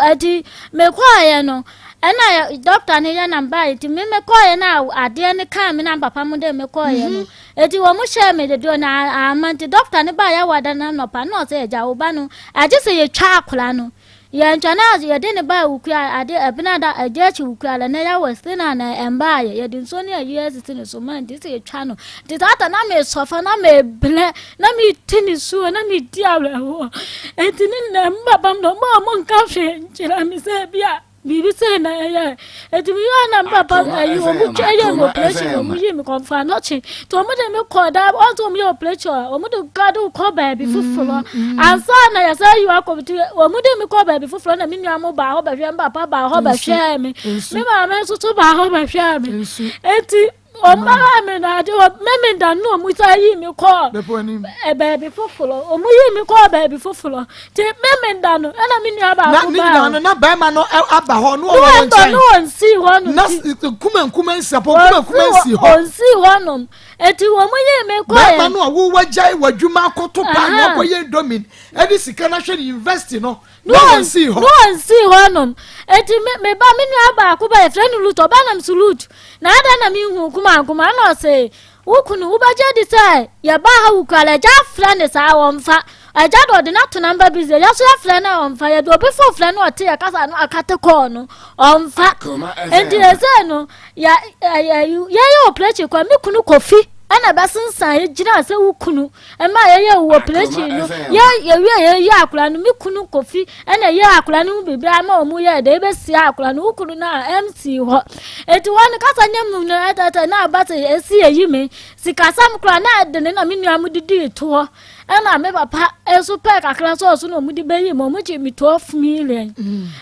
Eti mekɔɔyɛ no ɛna dɔkta no yɛ nam baa, eti me mekɔɔyɛ na adeɛ no kaa me na papa mo dɛ mekɔɔyɛ no, eti wɔn mo hyɛɛ me dedeɛ na ama, nti dɔkta no baa yɛ wɔ da na nɔpa na ɔsɛ ɛgya wo ba no agye sɛ yɛtwa akora no, yɛntwa na yɛde ne baa wukua ade ɛbena da ɛgye akyi wukua la na yɛwɔ si na na ɛmbaa yɛ yɛde nsuo ne ayi asisi ne so ma, nti sɛ yɛtwa no, nti saa ta na mesɔfa na mebrɛ na meti ne suo na medi awerɛhoɔ, nti ne nyinaa mu papa m na ɔmo a ɔmo nka hwee nkyerɛ me sɛ bi a biribi sɛ na ɛyɛ, nti meyɛ na papa ayi ɔmo twa ɛyɛ me operation, ɔmo yi me kɔmfa anɔkye, nti ɔmo de me kɔ da ɔnso ɔmo yɛ operation a ɔmo de ka de kɔ baabi foforɔ ansa na yɛsɛ yi wakɔ, nti ɔmo de me kɔ baabi foforɔ na me nua mo baa hɔ bɛhwɛ me, papa baa hɔ bɛhwɛ me, me maame nso so baa hɔ bɛhwɛ me. Nsu. Nti ɔmo baa me na ade wɔ mɛmi da no ɔmo sa yi me kɔɔ Bɛpɔ anim. Baabi foforɔ, ɔmo yi me kɔɔ baabi foforɔ, nti mɛmi da no ɛna me nua Na baako ne baa nyinaa hɔ no na bɛrima no aba hɔ no ɔwɔ ne wɔn wɔn tɔ ne nkyɛn wɔn si hɔ nom na nti kuma nkuma nsi apɔ kuma nkuma nsi hɔ. Ɔnsi hɔ nom, eti wɔn yi me kɔɛ. Bɛrima no a wowɔ gyae w'adwuma akɔto paa na wakɔyɛ indomie ɛde sika no ahwɛ ne university no na wɔn si hɔ. Ne wɔn si hɔ nom, eti me me ba me nua baako ba yɛfrɛ no Lut, ɔba nam so Lut na ada na mi hu kuma nkuma na ɔsɛ wo kunu wobɛgye di sɛ yɛba ha wukura agya afrɛ ne saa wɔmfa agya de ɔde n'ato number busy, yɛ so yɛfrɛ no a ɔmfa, yɛde obi fo frɛ no ɔte yɛ kasa no akate kɔɔ no ɔmfa. Akoma Nti FM. ɛsɛ no yɛ ɛyɛ yɛyɛ operation kɔ me kunu Kofi ɛna bɛsensan yɛ gyina sɛ wo kunu ɛma yɛyɛ wɔ operation no. FM. Yɛ yɛwie yɛyɛ akora no, me kunu Kofi ɛna yɛ akora no ho biribi ama wɔn yɛ dɛ ebɛsia akora no, wo kunu no a mc hɔ, eti wɔn kasa nyɛ mu no ɛtɛtɛ na aba sɛ esi eyi me sikasɛm kora na ɛde ne na me nua mo didi toɔ, ɛna me papa nso pɛɛ kakra nso ɔso na ɔmo de bɛyi mu, ɔmo gye me 12 million,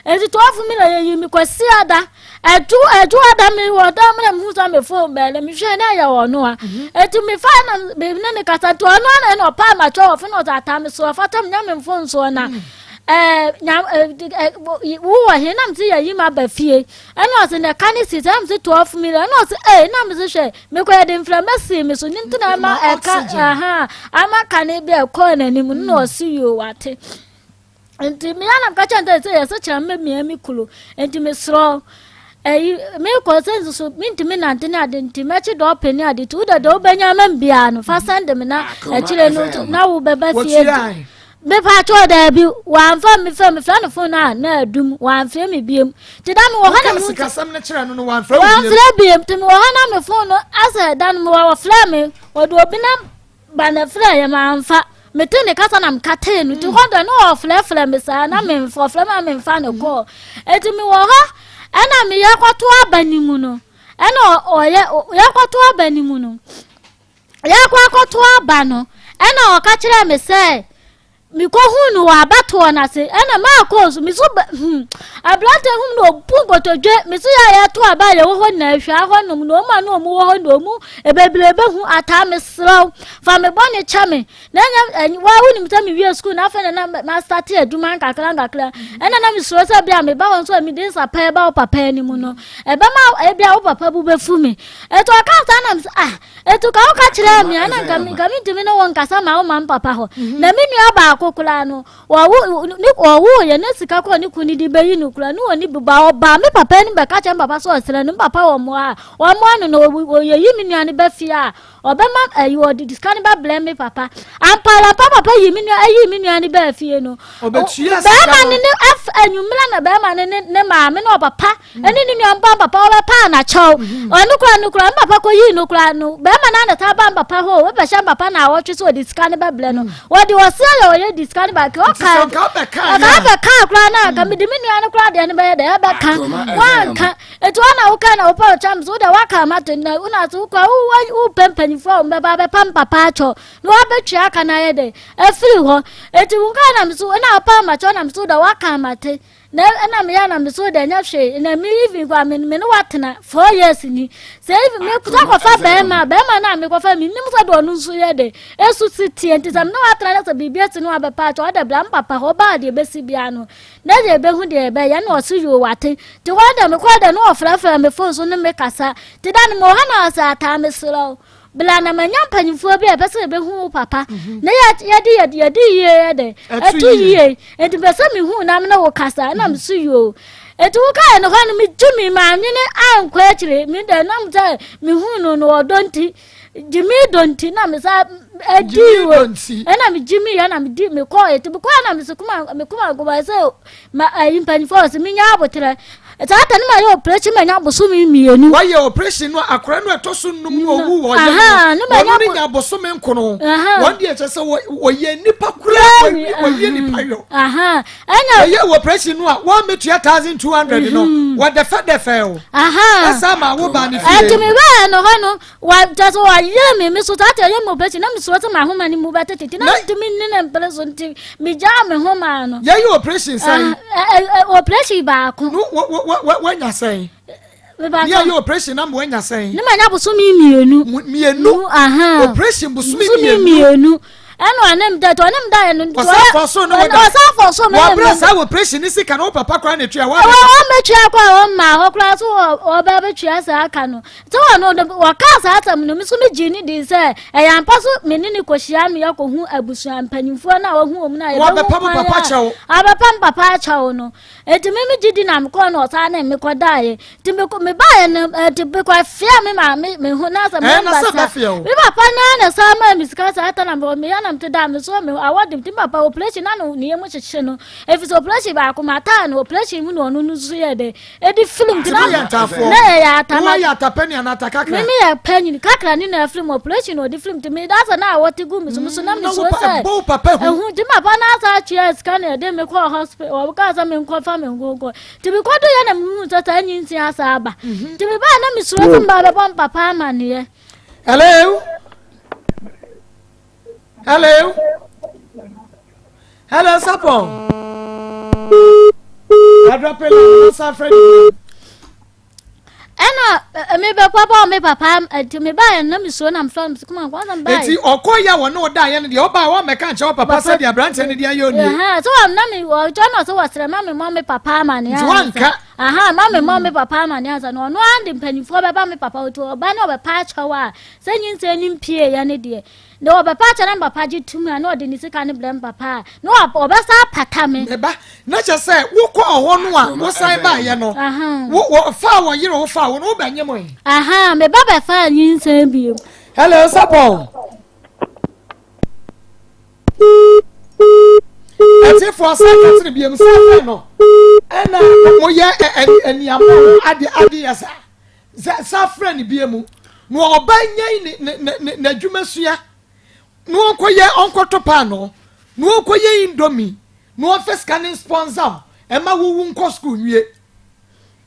eti 12 million yɛyi mi kwasi ada ɛdu ɛdu ada mi wɔ dan mu na mi hu sɛ mi phone bɛɛ na mi hwɛ na ɛyɛ ɔno a, eti mi fa na mi ne ne kasa, nti ɔno ana ɛna ɔpa ama twɛ wɔ fo na ɔdze ata mi so ɔfata mi nya mi phone so na ɛɛ nya ɛɛ ɛ wowɔ he na mi si yɛ yi ma ba fie, ɛna ɔsɛ na ɛka ne si sɛ ɛna mi si 12 million, ɛna ɔsɛ ɛɛ na mi si hwɛ mi kɔ yɛde nframa si mi so ne nti na ama ɛka Oxygen. Ɛhan ama kane bi ɛkɔɔ n'anim na ɔsi yoo wate, nti mi anam ka kyɛn sɛ yɛsɛ kyerɛ me mia mi kuro, nti mesrɛ ɛyi mekɔ sɛ nso mintumi nante ne ade, nti mɛkyi dɛ ɔpɛ ne ade, nti wode deɛ wobɛnya ama m biara no fa sɛnde me na akyire no na wobɛba fie. Wɔtua? Mepa atwɛ daabi, wamfa me fɛ mefrɛ no phone a na adum, wamfrɛ me biem, nti da mewɔ hɔ na Woka mu sikasɛm no kyerɛ no no wamfrɛ wo biem? Wamfrɛ biem, nti mewɔ hɔ na me phone no asɛ da no mewɔ wɔfrɛ me, wɔde obi na ba na frɛ yɛ mamfa, mete ne kasa na mekatee no, nti hɔ dɛ ne ɔfrɛfrɛ me saa na memfa ɔfrɛ me a memfa ne kɔɔ, nti mewɔ hɔ ɛna meyɛ kɔto aba ne mu no ɛna ɔyɛ yɛkɔto aba ne mu no yɛkɔ akɔto aba no, ɛna ɔka kyerɛ me sɛ mekɔhu no wɔ abatoɔ no ase, ɛna maakɔ so meso aberante hum na ɔbu nkotodwe meso yɛ a yɛto aba a yɛwɔ hɔ na ahwia hɔ nom na ɔmu a na ɔmu wɔ hɔ na ɔmu ebebrebe hu ataa, mesrɛw fa me bɔne kyɛ me na ɛnyɛ waa wonim sɛ mewie sukuu na afei na na ma start adwuma nkakra nkakra, ɛna na mesuro sɛ bia meba hɔ nso a mede nsa pɛɛ ba wo papa anim no ɛbɛma ebia wo papa bu bɛfu me, ɛti ɔka saa na mesɛ ah, ɛti ka woka kyerɛ me ana nka mentumi ne wo nkasa ma wo ma m papa hɔ na me nua baako. baako koraa no, wɔwo ne wɔwoeɛ na sika koraa ne kunu de bɛyi no koraa ne wɔni bi ba ɔbaa me papa anim bɛka kyerɛ me papa sɛ ɔsrɛ no me papa wɔ mmoa a wɔmmoa no na ɔyɛyi me nua no ba fie a ɔbɛma ayi ɔde sika no bɛbrɛ me papa ampalampa papa yi me nua ayi me nua no baa fie no bɛrima no ne af anwummerɛ na bɛrima no ne ne maame ne ɔpapa ɛne ne nua mpa papa ɔbɛpa anakyɛw mhm. ɔno kora no kora mpapa kɔ yii no kora no bɛrima no anata ba mpapa hɔ wɔbɛhyɛ mpapa na awɔtwe sɛ ɔde sika no bɛbrɛ no mm. wɔde ɔsrɛ yɛ ɔyɛ de sika no ba ɔka ɔka bɛka kora no anka mede me nua no kora deɛ no bɛyɛ dɛ ɛbɛka wanka Eti hɔ na wokae na wopɛ ɔkyɛm so wode woaka ama to na wona so wokɔ wopɛ mpanyimfoɔ a wɔbɛba abɛpam papa akyɛw na wɔabɛtwa aka no ayɛ dɛ afiri hɔ eti wokae na meso na wopɛ amakyɛw na meso wode woaka amate na ɛna meyɛ na meso wode ɛnyɛ hwee na me even kɔ me me ne woatena 4 years ni sɛ even me kuta kɔfa bɛrima bɛrima no a mekɔfa me nim sɛ de ɔno nso yɛ dɛ esu si teɛ nti sɛ me ne woatena na sɛ biribi asi ne wabɛpa akyɛw ɔde bra me papa hɔ ɔbaa deɛ ɛbɛsi biara no Na dza ebehu deɛ ebɛyɛ na ɔse yoo wate ntsi hɔ dɛ mekɔr dɛ na ɔfrɛfrɛ me phone so ne me kasa ntsi da no mowɔ ha na ɔse ataa meserɛ wo bla na manya mpanyimfoɔ bi a ɛpɛ sɛ yɛbɛhu wo papa mhm. na yɛde yɛde yɛde yie yɛ dɛ ɛto yie nti mpɛ sɛ mehu na mene wo kasa na meso yoo nti wokaeɛ no hɔ no megye me maanwene ankɔ akyire me dɛ nam sɛ mehu no no ɔdɔ nti Jimmy Donti na me sa edi wo ɛna me Jimmy yɛ na me di me kɔɔ eti me kɔɔ na me so kuma me kuma nkɔmɔ sɛ ma ayi mpanyinfoɔ sɛ me nya abotrɛ saa ta ne ma yɛ operation ma nya bosome mmienu. Wɔyɛ operation no akora no ɛtɔ so num no owu wɔ yɛ no wɔn ne nya bosome nkono wɔn deɛ kyɛ sɛ wɔyɛ nipa kura wɔyɛ nipa yɔ ɛna wɔyɛ wɔ operation no a wɔn mɛtua 1200 no wɔdɛfɛdɛfɛ o ɛsa ma wo ba ne fie. Ɛti mi bɛɛ no hɔ no wa kyɛ sɛ wɔyɛ mi mi so saa kyɛ yɛ mi operation na mi soro sɛ ma ahoma ne mu bɛ tete na mi ntumi ne ne mpere so nti mi gyaa mi ho maa no. Yɛyɛ operation sɛn. Operation baako. No wɔ wɔ wɔ wɔnya sɛn. Yɛ yɛ operation na mo anya sɛn. Ne ma nya bosome mmienu. Mmienu. Operation bosome mmienu. Ɛna ɔne m da ɔne m da yɛ no. Ɔsan fɔ so no wɔ da. Ɔsan fɔ so no. Wɔbrɛ saa operation ne sika na wo papa koraa na etua. Wɔ wɔn bɛtua kɔ a wɔn maa hɔ koraa so wɔ ɔbɛ bɛtua saa aka no. Sɛ wɔn no wɔkaa saa asɛm no mi so mi gye ne di sɛ ɛyɛ ampa so mi ne ne kɔ hyia mi akɔ hu abusua mpanyinfoɔ na wɔhu wɔn na yɛbɛhu kwan a abɛpam papa akyɛw no. Enti me megye di na mekɔɔ na ɔsan ne me kɔdaeɛ. Nti mekɔ mebaeɛ no ɛnti mekɔ fia me maame me ho na sɛ me na sɛ bɛfia o. Me papa na na saa maa me sika saa ta na me me ya na mete da me so me awɔ de nti me papa operation na no ne yam hyehye no. Efi sɛ operation baako ma taa no operation mu na ɔno no so yɛ dɛ. Edi film nti na na yɛ ata na. Wo yɛ ata pɛni ana ata kakra. Me me yɛ pɛni kakra ni na film operation na ɔde film nti me da sɛ na awɔ te gu me so me so na me so sɛ. Ɛbɔ papa hu. Ehu nti papa na asa atua sika na ɛde me kɔɔ hospital wɔkaa sɛ menkɔfa me nkonkɔ nti mekɔdo yɛ na mehu sɛ saa nyinsia asa aba mhm. nti mebaa na mesuro sɛ mba bɛbɔ me papa amanneɛ. Hello? Hello? Hello, Sapon? Adrɔpela, Safrɛ. Ɛna me bɛ papa me papa nti me ba yɛ na me suo na me fɛ me kuma nkwa na me ba yɛ. Eti ɔkɔ yɛ wɔ ne ɔda yɛ no deɛ ɔba wɔn mɛka nkyɛn wɔ papa sɛ deɛ aberanteɛ no deɛ ayɛ onie. Ɛhɛn so wɔn na me ɔtɔ na ɔsɛ wɔsrɛ ma me mɔ me papa ama ne ansa. Nti wɔnka. Aha ma me mɔ me papa ama ne ansa na ɔno ara de mpanyinfoɔ bɛba me papa otu ɔba ne ɔbɛpa akyɛw a sɛ nyinsɛn ne mpie yɛ ne deɛ. Na ɔbɛpa akyɛ na me papa gye tum a na ɔde ne sika no brɛ me papa a na ɔbɛsa apata me. Me ba, na kyɛ sɛ wokɔɔ hɔ no a wosan baeɛ no, wɔfaa wɔ yere wofaa wo no wobɛnye mo yi. Aha, me ba bɛfaa nyinsɛn bio. Hello, Sapon. Ɛtifoɔ sɛ kɛtene biam sɛ afei no ɛna moyɛ aniamɔ ade ade yɛ saa. Sɛ sa frɛ no bie mu na ɔba nyɛn ne ne ne ne n'adwuma sua na ɔnkɔyɛ ɔnkɔtɔ paanoo na ɔnkɔyɛ indomie na ɔmfa sika ne sponsor wo ɛma wowu nkɔ sukuu nwie.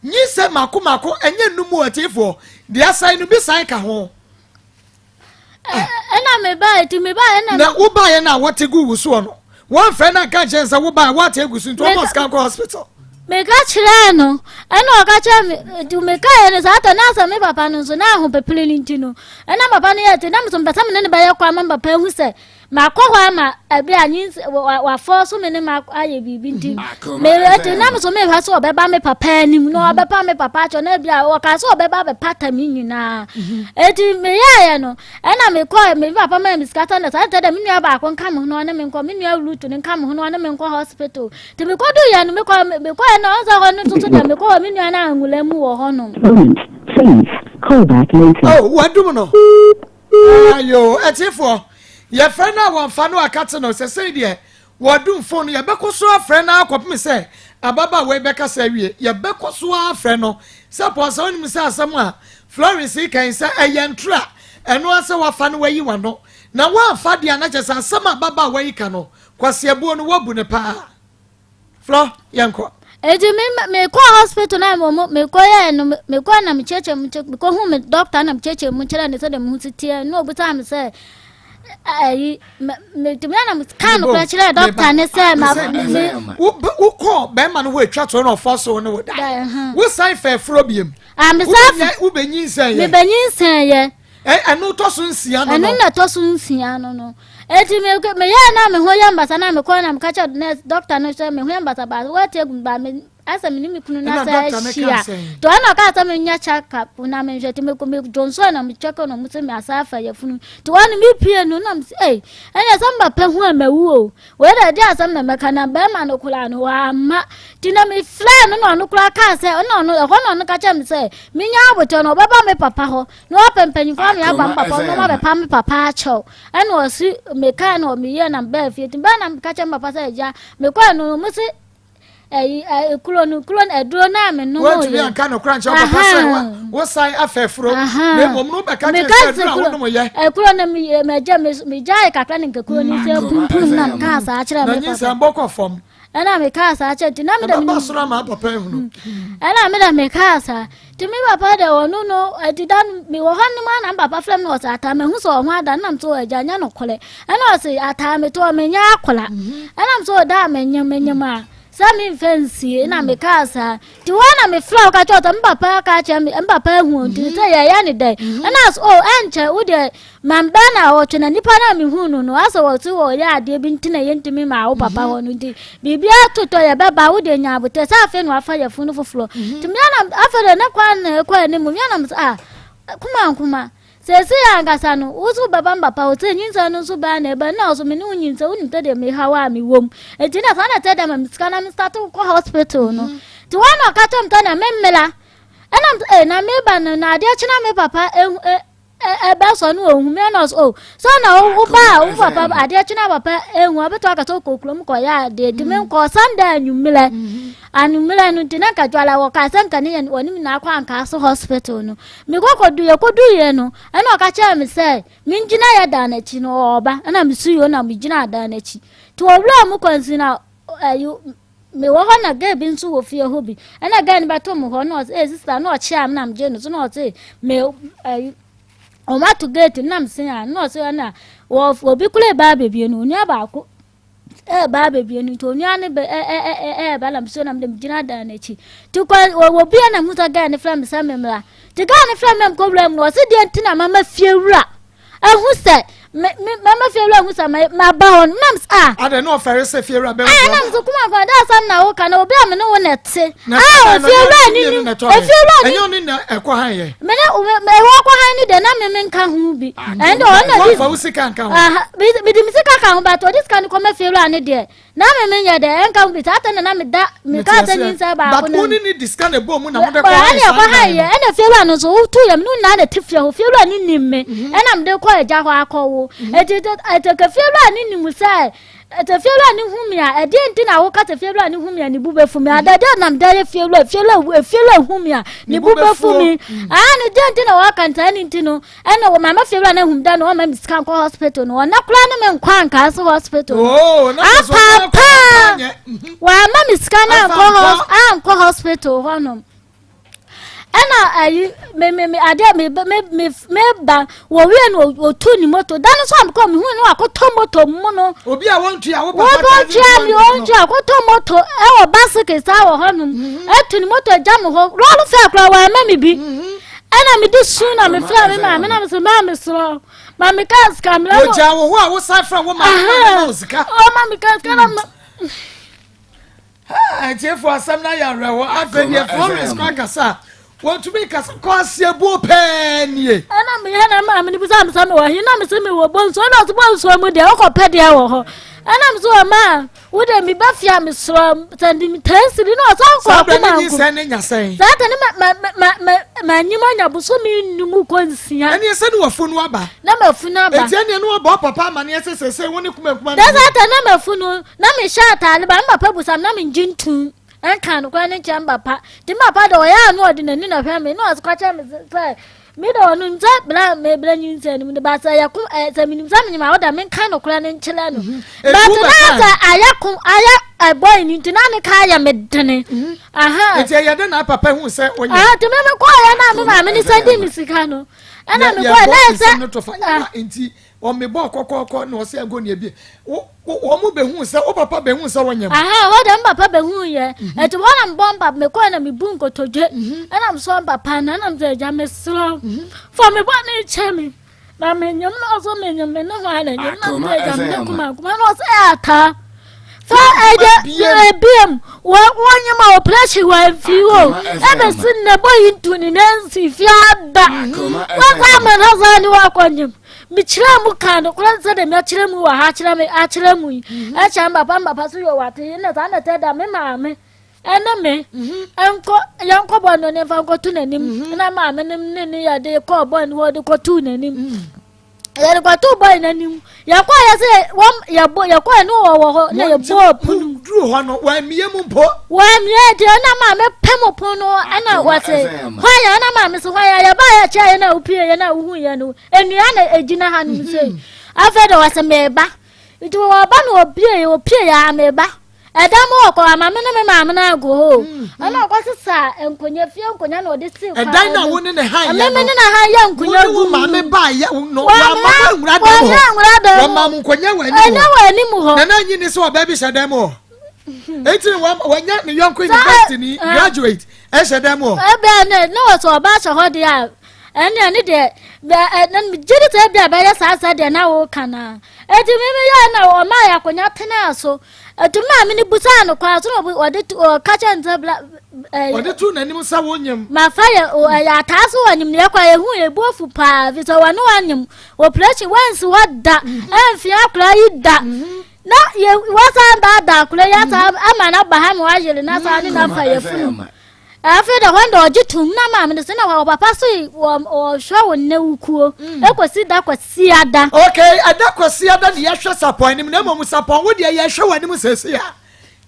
Nyinsɛn mako mako ɛnyɛ nnum o atiefoɔ deɛ asan no bi san ka ho. Ɛna mebaeɛ nti mebaeɛ na. Na wobaeɛ no a wɔte gu wo soɔ no wɔmfrɛ no anka nkyɛn sɛ wobaeɛ woate agu so nti wɔmɔ sika nkɔ hospital. Meka kyerɛɛ no ɛna ɔka kyerɛ me nti mekaeɛ no saa tɔ na asɛ me papa no nso na ahopepere no nti no ɛna papa no yɛ te na me so mpɛ sɛ me ne no bɛyɛ kɔ ama me papa ahu sɛ. Makɔ hɔ ama ɛberɛ a nyins wafɔ so me ne ma ayɛ biribi nti mete na me so mehwɛ sɛ ɔbɛba me papa anim na ɔbɛpa me papa akyɛ na ebi a ɔka sɛ ɔbɛba bɛpata me nyinaa eti meyɛɛyɛ no ɛna mekɔ me papa maa me sika sɛ na saa dɛ me nua baako nka me ho na ɔne me nkɔ me nua Ruth no nka me ho na ɔne me nkɔ hospital nti mekɔdu yɛ no mekɔ mekɔɛ no ɔnsɛ hɔ no nso so deɛ mekɔ hɔ me nua no anwula mu wɔ hɔnom. Please call back later. Oh, wadum no. Ayo, atiefoɔ, yɛfrɛ no a wɔmfa no akate no sɛsɛi deɛ wɔdum fon no yɛbɛkɔ so afrɛ no akɔpem sɛ ababaawa yi bɛkasa awie. Yɛbɛkɔ so afrɛ no sɛ pɔn sɛ wonim sɛ asɛm a Florence yi kan sɛ ɛyɛ ntoro a ɛno ara sɛ wafa no wayi wano na woamfa deɛ a na kyerɛ sɛ asɛm a ababaawa yi ka no kwaseabuo no woabu no paa. Flɔ, yɛnkɔ. Eti me me kɔ hospital na mo me kɔ yɛ no me kɔ na me kyerɛkyerɛ mu me kɔ hu me doctor na me kyerɛkyerɛ mu kyerɛ ne sɛ de me ho si teɛ na obusa me sɛ ayi me me tumi na me ka no kora kyerɛ doctor ne sɛ ma me wo kɔ bɛrima no hɔ atwa to na ɔfɔ so ne wo da wo san fɛ furo biem ah me sa wo bɛ nyinsɛn yɛ me bɛ nyinsɛn yɛ Ɛno tɔ so nsia no no. Ɛno na ɛtɔ so nsia no no. Eti me meyɛɛ na me ho yɛ mbasa na mekɔɔ na meka kyerɛ nurse doctor no sɛ me ho yɛ mbasa ba wɔate agu me ba me asɛ me ne me kunu na sɛ ahyia. To ɛna ɔkaa sɛ menyɛ check up na menhwɛ ti mekɔ me dwonsɔɔ na me check no mo sɛ me asa afa yafunu. To wɔn me pie no na me sɛ ei ɛnyɛ sɛ mbapɛ ho a mawu o. Wei deɛ ɛde asɛm na mɛka na bɛrima no koraa no wamma nti na mefrɛɛ no na ɔno koraa kaa sɛ ɔna ɔno ɛhɔ na ɔno ka kyerɛ me sɛ menya abotɔ no ɔbɛba me papa hɔ na wapɛ mpanyinfoɔ ama yɛaba me papa hɔ na wɔabɛpa me papa akyɛw ɛna ɔsi mekaa na ɔmeyɛ na mebaa fie nti bɛɛ na meka kyerɛ me papa sɛ agya mekɔɛ no ɔmo se ɛyi ɛ kuro no kuro no aduro no a menom yɛ wɔntumi anka no kora nkyɛn papa sɛ wosan afɛ furo na mmom no bɛka kyerɛ sɛ aduro a wonom yɛ ɛkuro no megya megyae kakra ne nka kuro no sɛ pumpum na mekaa saa kyerɛ me papa na nyinsɛn bɔkɔ fam ɛna mekaa saa kyerɛ nti na meda menim soro ama papa ehunu ɛna meda mekaa saa nti me papa de ɔno no ɛti da no mewɔ hɔ nom a na me papa frɛ me na ɔsɛ ataa mahu sɛ ɔho ada nam so agya nyɛ nokorɛ ɛna ɔsɛ ataa metɔ menyɛ akɔla ɛna m sɛ ɔda a menyem menyem a sɛ memfa nsie na mekaa saa nti hɔ na mefrɛ wo ka kyerɛ sɛ me papa ka kyerɛ me me papa ahu nti sɛ yɛyɛ ne dɛn ɛna so o ɛnkyɛ wo deɛ mambɛ na ɔtwe na nipa no a mehu no no asɛ wɔ se wɔyɛ adeɛ bi nti na yɛntumi ma wo papa hɔ no nti biribiara totɔ yɛbɛba wo deɛ nya abotɛ sɛ afei na wafa yɛfunu foforɔ nti mea na afei deɛ ne kwan na ɛkɔ anim mea na mesɛ ah kuma nkuma Seesei ankasa no, wo so wobɛba me papa hɔ, sɛ nyinsɛn no nso bɛn na ɛbɛn, na ɔso me ne wo nyinsɛn, wonim sɛdeɛ me haw a mewɔ mu. Enti na saa na ɛsɛ dɛ ma me sika na me start kɔ hospital no. Nti wɔn na ɔka kyerɛ me sɛ na me mmela. Ɛna me sɛ, na meba no, na adeɛ kye na me papa ehu e ɛbɛsɔ no ohu me ɛna ɔso o sɛ na wo ba a wo papa adeɛ kye na papa ehu ɔbɛtɔ aka sɛ ɔkɔ kurom kɔyɛ adeɛ nti me nkɔ Sunday anwummerɛ. Anwummerɛ no nti na nka dwala wɔkaa sɛ nka ne yɛn wɔne me na akɔ Ankaase hospital no. Mekɔ kɔdu yɛkɔduiɛ no ɛna ɔka kyerɛɛ me sɛ mengyina yɛ dan no akyi no ɔɔba ɛna mesuiɛ na megyina dan no akyi nti ɔwura mu kwansin na ɛyi mewɔ hɔ na gɛɛ bi nso wɔ fie hɔ bi ɛna gɛɛ no bɛto me hɔ na ɔsɛ ee sista na ɔkyea me na megye no so na ɔsɛ me ɛyi wɔn ato gate na mesen a na ɔsɛ ɛna wɔ obi kura ɛbaa bebie no onua baako ɛreba abɛbie no nti onua no bɛ ɛɛba na mesɛ na mede megyina dan no akyi nti kɔ wɔ bia na mu sɛ gaa ne frɛ me sɛ memmra nti gaa ne frɛ me mkɔ wura mu no ɔse deɛ nti na mama fie wura ahu sɛ me me mama fie wura ahu sɛ maba hɔ no nam sɛ ah adɛ na ɔfɛre sɛ fie wura bɛn ah nam sɛ kuma kwan dɛ asɛm na woka na obi a me ne wo na ɛte ah ofie wura ni ni ofie wura ni ɛnyɛ ɔne na ɛkɔ han yɛ me ne ɛwɔ kɔ han ne deɛ na me me nka ho bi ɛnde ɔno na di fa wo sika nka ho mede me sika ka ho but ɔde sika no kɔma fie wura ne deɛ na me menyɛ dɛ ɛnka ho bi saa tɛ na na meda meka sɛ nyinsɛ baako na but wo ne ne di sika na ɛbɔ mu na mode kɔ han ɛne ɛkɔ han yɛ ɛna fie wura no nso wotu yɛ me no nyinaa na te fie hɔ fie wura ne nim me mhm. ɛna mede kɔ agya hɔ akɔwo ɛti ɛtɛkɛ fie wura ne nim sɛ ɛtɛ fie wura ne hu me a ɛdeɛ nti na woka sɛ fie wura ne hu me a ne bu bɛfu me ada deɛ nam da yɛ fie wura fie wura fie wura hu me a ne bu bɛfu me aa ne deɛ nti na wɔka ntaa ne nti no ɛna wɔ maame fie wura no ahum da no ɔma me sika nkɔ hospital no ɔna koraa ne me nkɔ ankaa so hospital no oh, apaapaa wɔama me sika no ankɔ ankɔ hospital hɔnom ɛna ayi me me me adeɛ me me me me ba wɔwie no wɔtu ne moto da no so a mekɔ mehu no akɔtɔ moto mu no obi a wɔntua wo papa wɔntua me wɔntua akɔtɔ moto ɛwɔ baseke saa wɔ hɔnom ɛtu ne moto agya me hɔ lɔɔre fɛ koraa wɔama me bi mhm. Ɛna mede su na mefrɛ me maame na mesɛ maa mesrɛ wo. Ma me kaa sika mmerɛ no. Wɔgyaa wo hɔ a wosan frɛ wo maame ma ne ma wo sika. Ɔma me kaa sika na ma. Atiefo asɛm no ayɛ awerɛhoɔ. Afei deɛ Florence kɔ akasa a wɔntumi nkasa kɔ aseɛbuo pɛɛ nie. Ɛna meyɛ na maame no bisa me sɛ mewɔ he na mese mewɔ Bonsuo na ɔse Bonsuo mu deɛ wokɔpɛ deɛ wɔ hɔ ɛna mese ɔma wo deɛ meba fie a mesrɛ sɛ de me tansiri na ɔsan kɔ Saa berɛ ne akoma nko nyinsɛn ne nya sɛn? saa ta ne manyim anya bosome nnum kɔ nsia. Ɛneɛ sɛ ne wafunu aba. Na mafunu aba. Enti ɛneɛ ne wabɔ papa amaneɛ sɛ sɛsɛ wo ne kumankuma ne. Saa ta na mafunu na mehyɛ ataade ba me papa busa me na mengye ntum nka nokorɛ no nkyerɛ me papa nti me papa de ɔyɛ a na ɔde n'ani na hwɛ me na ɔse kɔkyerɛ me sɛ me de ɔno sɛ bla me bla nyinsɛn no mu de ba sɛ yɛ ko ɛ sɛ menim sɛ menyim a woda menka nokorɛ no nkyerɛ no mhm. but na sɛ ayɛ ko ayɛ ɛbɔ yi nti na ne ka ayɛ me dene mhm. aha nti ɛyɛ de na papa hu sɛ ɔnyɛ nti me me kɔɔ yɛ na me maame ne sɛ di me sika no ɛna me kɔɔ na ɛsɛ nti Wɔmebɔɔ kɔkɔɔkɔ na ɔsɛ ɛnkɔ nea bi. Wɔn mu bɛhu sɛ wo papa bɛhu sɛ wɔnyɛ mu. Aha, hɔ deɛ papa bɛhu yɛ. Mhm. Ɛti hɔ na mbɔ mpa mekɔɛ na mebu nkotodwe. Mhm. Ɛna mesɔ papa na ɛna mesɛ agya mesrɛ. Mhm. Fa me bɔ ne kyɛ me. Na menyam na ɔsɔ menyam me ne hɔ a na nyam na mesɛ agya me kuma kuma na ɔsɛ ataa. Fa agya ebiem wɔnyam a ɔprɛhye wɔ mfi hɔ. Ɛbɛsi nnɛ bɔ yi ntu ne nansi fi ada. Wɔsɛ ama na sɛ ne wakɔ nyam. Mekyerɛɛ mu kaa nokorɛ sɛdeɛ makyerɛ mu wɔ ha akyerɛ me akyerɛ mu yi mhm. ɛkyɛ me papa me papa so yɛ wate yi na saa na ɛtɛ da me maame ɛne me mhm. nkɔ yɛnkɔ bɔ no ne mfa nkɔto n'anim mhm. na maame no ne ne yɛde kɔɔ bɔ no hɔ de kɔtoo n'anim yɛde kɔtoo bɔ n'anim yɛkɔ yɛ sɛ wɔn yɛbɔ yɛkɔ yɛ ne wɔ wɔ hɔ na yɛbɔ pono duru hɔ no wɔamie mu mpo wɔamie deɛ na maame pɛ mu pono no ɛna wɔse hwan yɛ ɛna maame so hwan yɛ yɛba yɛ kyɛ yɛ na wopie yɛ na wohu yɛ no Nnua na egyina ha nom sei. Afei de wɔsɛ meba. Nti wɔba na opie opie yɛ a meba. Ɛdan mu ɔkɔ ama me ne me maame no ago hɔ. Mm. Ɛna ɔkɔ sesa nkonya fie nkonya na ɔde si kwan. Ɛdan na wo ne ne han yɛ no. Me ne ne han yɛ nkonya gu. Wo ne wo maame ba yɛ no. Wɔn ama mo nwura dan mu hɔ. Wɔn nwura dan mu. Wɔn ma mo nkonya wɔ anim hɔ. Ɛnyɛ wɔ anim hɔ. Nana nyi ne sɛ ɔbaa bi hyɛ dan mu hɔ. Eti wɔnyɛ ne yɔnko university ni graduate ɛhyɛ dan mu hɔ. Ɛbɛn ne ne wɔ sɛ ɔbaa hyɛ hɔ deɛ a. Ɛnneɛ ne deɛ, bɛ ɛ na megye di sɛ ebia bɛyɛ saa sɛ deɛ na woka no a. Enti me meyɛɛ na ɔmaa yɛ akonnwa tenaa so. Enti maame no busaa no kwan so na ɔde ɔka kyerɛ no sɛ bla ɛɛ. Ɔde too n'anim sɛ wonyem. Mafa yɛ ɛyɛ ataa so wɔnyem na yɛkɔ yɛhu yɛ bu afu paa fi sɛ wɔne wɔnyem operation wɔnsi hɔ da ɛnfia akora yi da. Na yɛ wɔsan daadaa akora yi asan ama no aba ha ma wɔayere no asan ne no afa yɛ funu. Afei de hɔn de ɔgye tom na maame no se na wɔ papa so ɔhwɛ wo nnɛ wo kuo mm. ekosi da kwasiada. Okay, ɛda kwasiada ne yɛhwɛ sapɔn anim na mmom sapɔn wo deɛ yɛhwɛ w'anim sɛsi a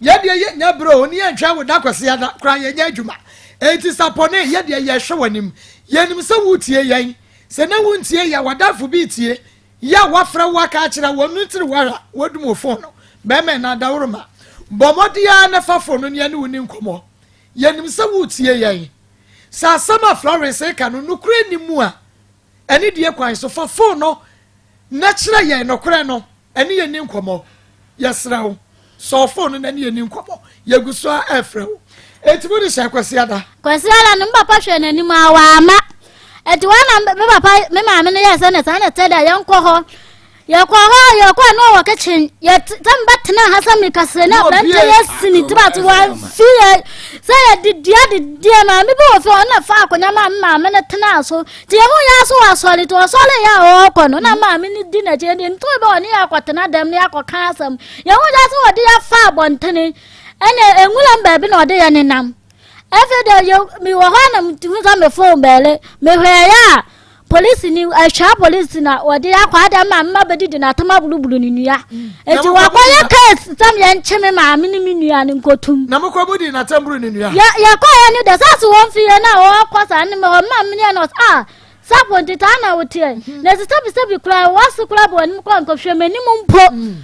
yɛdeɛ yɛnya berɛ o ne yɛntwɛn wo da kwasiada koraa yɛnyɛ adwuma enti sapɔn ne yɛdeɛ yɛhwɛ w'anim yɛnim sɛ wotie yɛn sɛ na wontie yɛ w'adamfo bi tie Yɛ a wɔafrɛ wo aka akyerɛ wɔn no ntiri wara wɔdum wo fon no. Bɛrima anaa dawuroma, bɔ mmɔden ara na fa fon no ne yɛne wo ni nkɔmmɔ. Yɛnim sɛ woretie yɛn. Sɛ asɛm a Florence reka no nokorɛ nni mu a, anidie kwan so, fa fon no na kyerɛ yɛn nokorɛ no, ɛne yɛn ni nkɔmmɔ. Yɛsrɛ wo, sɔ fon no na ne yɛn ni nkɔmmɔ. Yɛgu so ara refrɛ wo. Enti mode hyɛɛ Kwasiada. Kwasiada no, me papa hwɛɛ n'anim a, wamma. Enti hɔ na me papa, me maame no yɛɛ sɛ ne saa na ɛtɛ dɛ yɛnkɔ hɔ. Yɛkɔ hɔ, yɛkɔ a na ɔwɔ kitchen. Yɛte sɛ mebɛtena ha sɛ mekasɛ na aberante yɛ si ne tiri ase wamfi yɛ sɛ yɛde dua de deɛ maame bi wɔ fie ɔno na fa akonnwa ma me maame no tenaa so. Nti yɛhu yɛ so wasɔre nti ɔsɔre yɛ a ɔrekɔ no na maame no di n'akyi nti nto bɛ ɔne yɛ akɔtena dɛm ne akɔka asɛm. Yɛhu yɛ so ɔde yɛ fa abɔntene ɛna nwuram baabi na ɔde yɛ nenam. Afei deɛ yɛ mewɔ hɔ na mehu sɛ me fon bɛɛle mehwɛeɛ a polisi ni atwa polisi na wɔde akɔ ada maame ma bɛdidi n'atam aburuburu ne nua nti wɔkɔyɛ case sɛ yɛnkye me maame ne me nua no nkɔtum na mokɔ mu di n'atam buru ne nua yɛ yɛkɔyɛ ne deɛ sɛ so wɔn fie na wɔkɔ saa ne mɛ maame ne no a sapo nti taa na woteɛ na ɛsɛ sɛbisɛbi koraa wɔase koraa bɔ anim kɔ nkɔhwɛ m'anim mpo mm.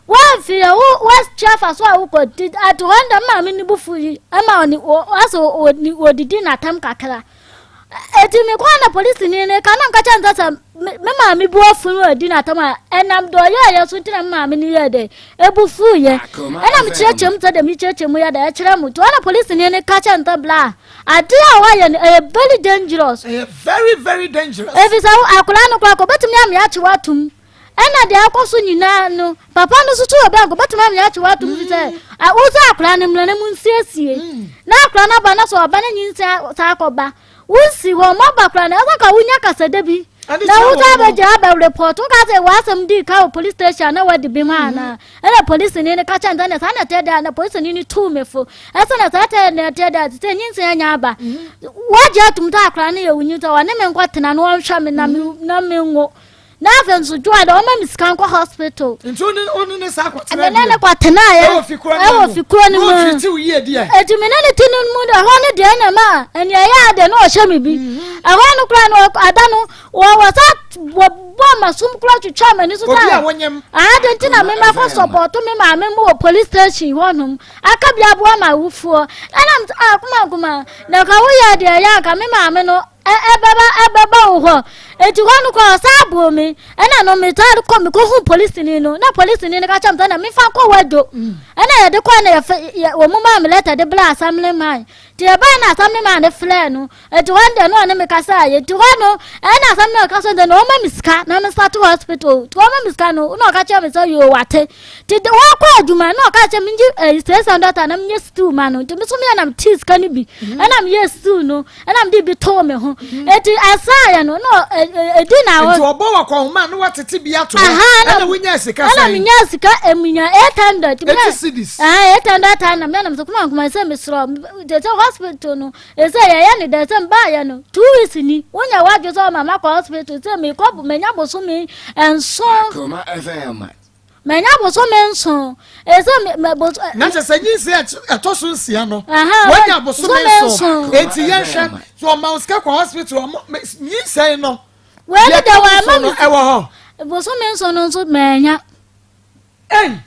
Woamfi yɛ wo woatwa afa so a wokɔ di ato hɔ ndɛm maame ne bo fu yi ɛma ɔne asɛ ɔdidi n'atam kakra. Eti mekɔɔ na polisini no ka na meka kyerɛ no sɛ sɛ me maame bu afu no adi n'atam a ɛnam deɛ ɔyɛɛyɛ so nti na me maame no yɛɛ dɛ ebu fuiɛ. Ɛna mekyerɛkyerɛ mu sɛ deɛ mekyerɛkyerɛ mu yɛ dɛ ɛkyerɛ mo. Nti ɔna polisini no ka kyerɛ no sɛ bla adeɛ a woayɛ no ɛyɛ very dangerous. Ɛyɛ very very dangerous. Efisɛ akwadaa no koraa kɔ bɛtumi ame akye w'atom. Ɛna deɛ ɛkɔ so nyinaa no papa no nso so wɔ bɛn kɔbɛtumi ama yɛakye w'atom fi sɛ wo sɛ akwadaa no mmara no mu nsiesie mm. na akwadaa no aba na sɛ ɔba no nyinsɛn saa akɔba wonsi hɔ ɔmo aba koraa no ɛsɛ ka wonya kasada bi na wo sɛ abɛgyina abɛ report wo ka sɛ w'asɛm dii ka wɔ police station na wadi bi ma anaa mm. ɛna polisi ni no ka kyɛn sɛ na saa na ɛteɛ deɛ na polisi ni no tuu me fo ɛsɛ na saa teɛ na ɛteɛ deɛ sɛ nyinsɛn anya aba mm. wagye atum sɛ akwadaa no yɛ wo nyinsɛn wɔne me nkɔ tena na wɔnhwɛ me na me nwo Na afei nso Joy dɛ ɔma me sika nkɔ hospital. Nti wo ne wo ne ne saa kɔtena Me ne ne kɔtena yɛ. Ɛwɔ fi kuro no mu. Ɛwɔ fi kuro no mu. Na ɔtiri tiw yie deɛ. Eti me ne ne ti no mu deɛ ɛhɔ no deɛ na ma ɛni ɛyɛ adeɛ na ɔhyɛ me bi. Mhm. Ɛhɔ no kura no ada no wɔ wɔ sa wɔ bɔ ma sum kura twitwa m'ani so sɛ. Obi a wɔnyam. Ade nti na me ma kɔ sɔpɔto me maame mu wɔ police station hɔ nom aka bi aboa ma awufoɔ ɛna akoma akoma na ka woyɛ deɛ ɛyɛ anka me maame no ɛbɛba ɛbɛba wo hɔ eti hɔ no kɔ ɔsan boo me ɛna no metaa kɔ mekɔhu polisini no na polisini no ka kyerɛ me sɛ na mefa nkɔ wadwo mm. ɛna yɛde kɔ na yɛfɛ yɛ wɔn mu maa me lɛtɛ de bla assembly man nti yɛbaa na assembly man de frɛ no eti hɔ no deɛ no ɔne me kasa yɛ nti hɔ no ɛna assembly man kasa deɛ na ɔma me sika na me start hospital nti ɔma me sika no na ɔka kyerɛ me sɛ yoo wate nti de wɔkɔ adwuma na ɔka kyerɛ me ngye ɛyi eh, 600 na menyɛ stew ma no nti me so meyɛ na mete sika no bi mm. ɛna meyɛ stew no ɛna mede bi too me ho mhm. eti ɛsaeɛ no na ɛdi na hɔ. nti ɔbɔ wɔ kɔnhoma na watete bi ato hɔ ɛna wonya sika sɛn ɛna menya sika eminya 800 80 cedis 800 tan na mena sɛ kuma nkuma sɛ mesrɛ te sɛ hospital no ɛsɛ yɛyɛ ne dɛ sɛ mbaayɛ no 2 weeks ni wonya wadwe sɛ ɔma makɔ hospital sɛ mekɔ manya bosome nson. Akoma FM. Manya bosome nson. Ɛsɛ me me bos. Na kyerɛ sɛ nyinsɛn a ɛtɔ so nsia no. Wanya bosome nson. Eti yɛnhwɛ so ɔma wo sika kɔ hospital ɔmo nyinsɛn no. Wei ne deɛ wɔama me. Ɛwɔ hɔ. Bosome nson no nso manya. Ɛy.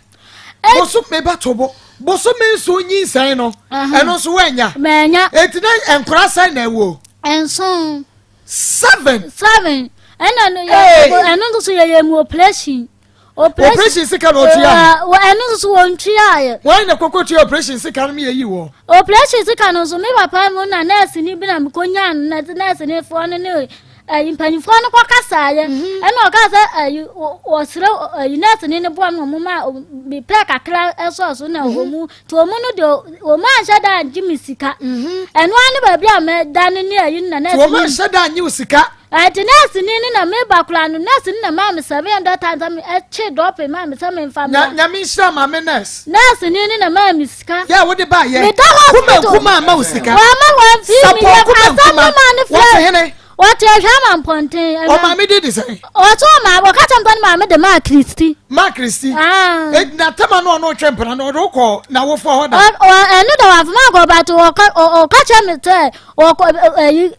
Bosome ba to bo. Bosome nson nyinsɛn no. Ɛno nso wanya. Manya. Eti na nkora sɛn na ɛwɔ. Nson. Seven. Seven. Ɛna no yɛ ɛno nso so yɛyɛ mu operation. Operation sika na ɔtua. Ɛno nso so wɔn tua yɛ. Wɔn na koko tua operation sika no mi yɛ yi wɔ. Operation sika no nso mi papa mu na nurse ni bi na mi ko nya no nurse ni foɔ no ne ɛyi mpanyinfoɔ no kɔ kasa yɛ. Mhm. Ɛna ɔka sɛ ɛyi wɔsrɛ ɛyi nurse ni ne boa mi wɔn ma mi pɛ kakra ɛsɔɔ so na wɔn mhm. Nti wɔn no deɛ wɔn anhyɛ da angye me sika. Mhm. Ɛno ara ne baabi a mɛda no ne ayi no na nɛɛse. Wɔn anhyɛ da angye wo sika. Ɛnti nɛɛse ni ne na meba koraa no nɛɛse ni na maa me 700,000 me ɛkye dɔpe maa me sɛ me nfa mma. Nyame nhyira maame nɛɛse. Nɛɛse ni ne na maa me sika. Yɛ wode ba yɛ. Meda hospital. Kuma nkuma ama wo sika. Wɔn ama wɔn fi mi yɛ asɛm no maa ne filɛ. Wɔte hene. Wɔte ahwɛ ama mpɔnten. Ɔmaame de de sɛn? Ɔsɛ ɔmaame ɔka kyɛm sɛ ne maame de maa Kristi. Maa Kristi. Ah. Na tɛma no ɔno twɛ mpena no ɔde kɔ n'awofoɔ hɔ da. Ɛno da wafoma akɔ but ɔka ɔka kyerɛ me sɛ ɔkɔ ɛyi.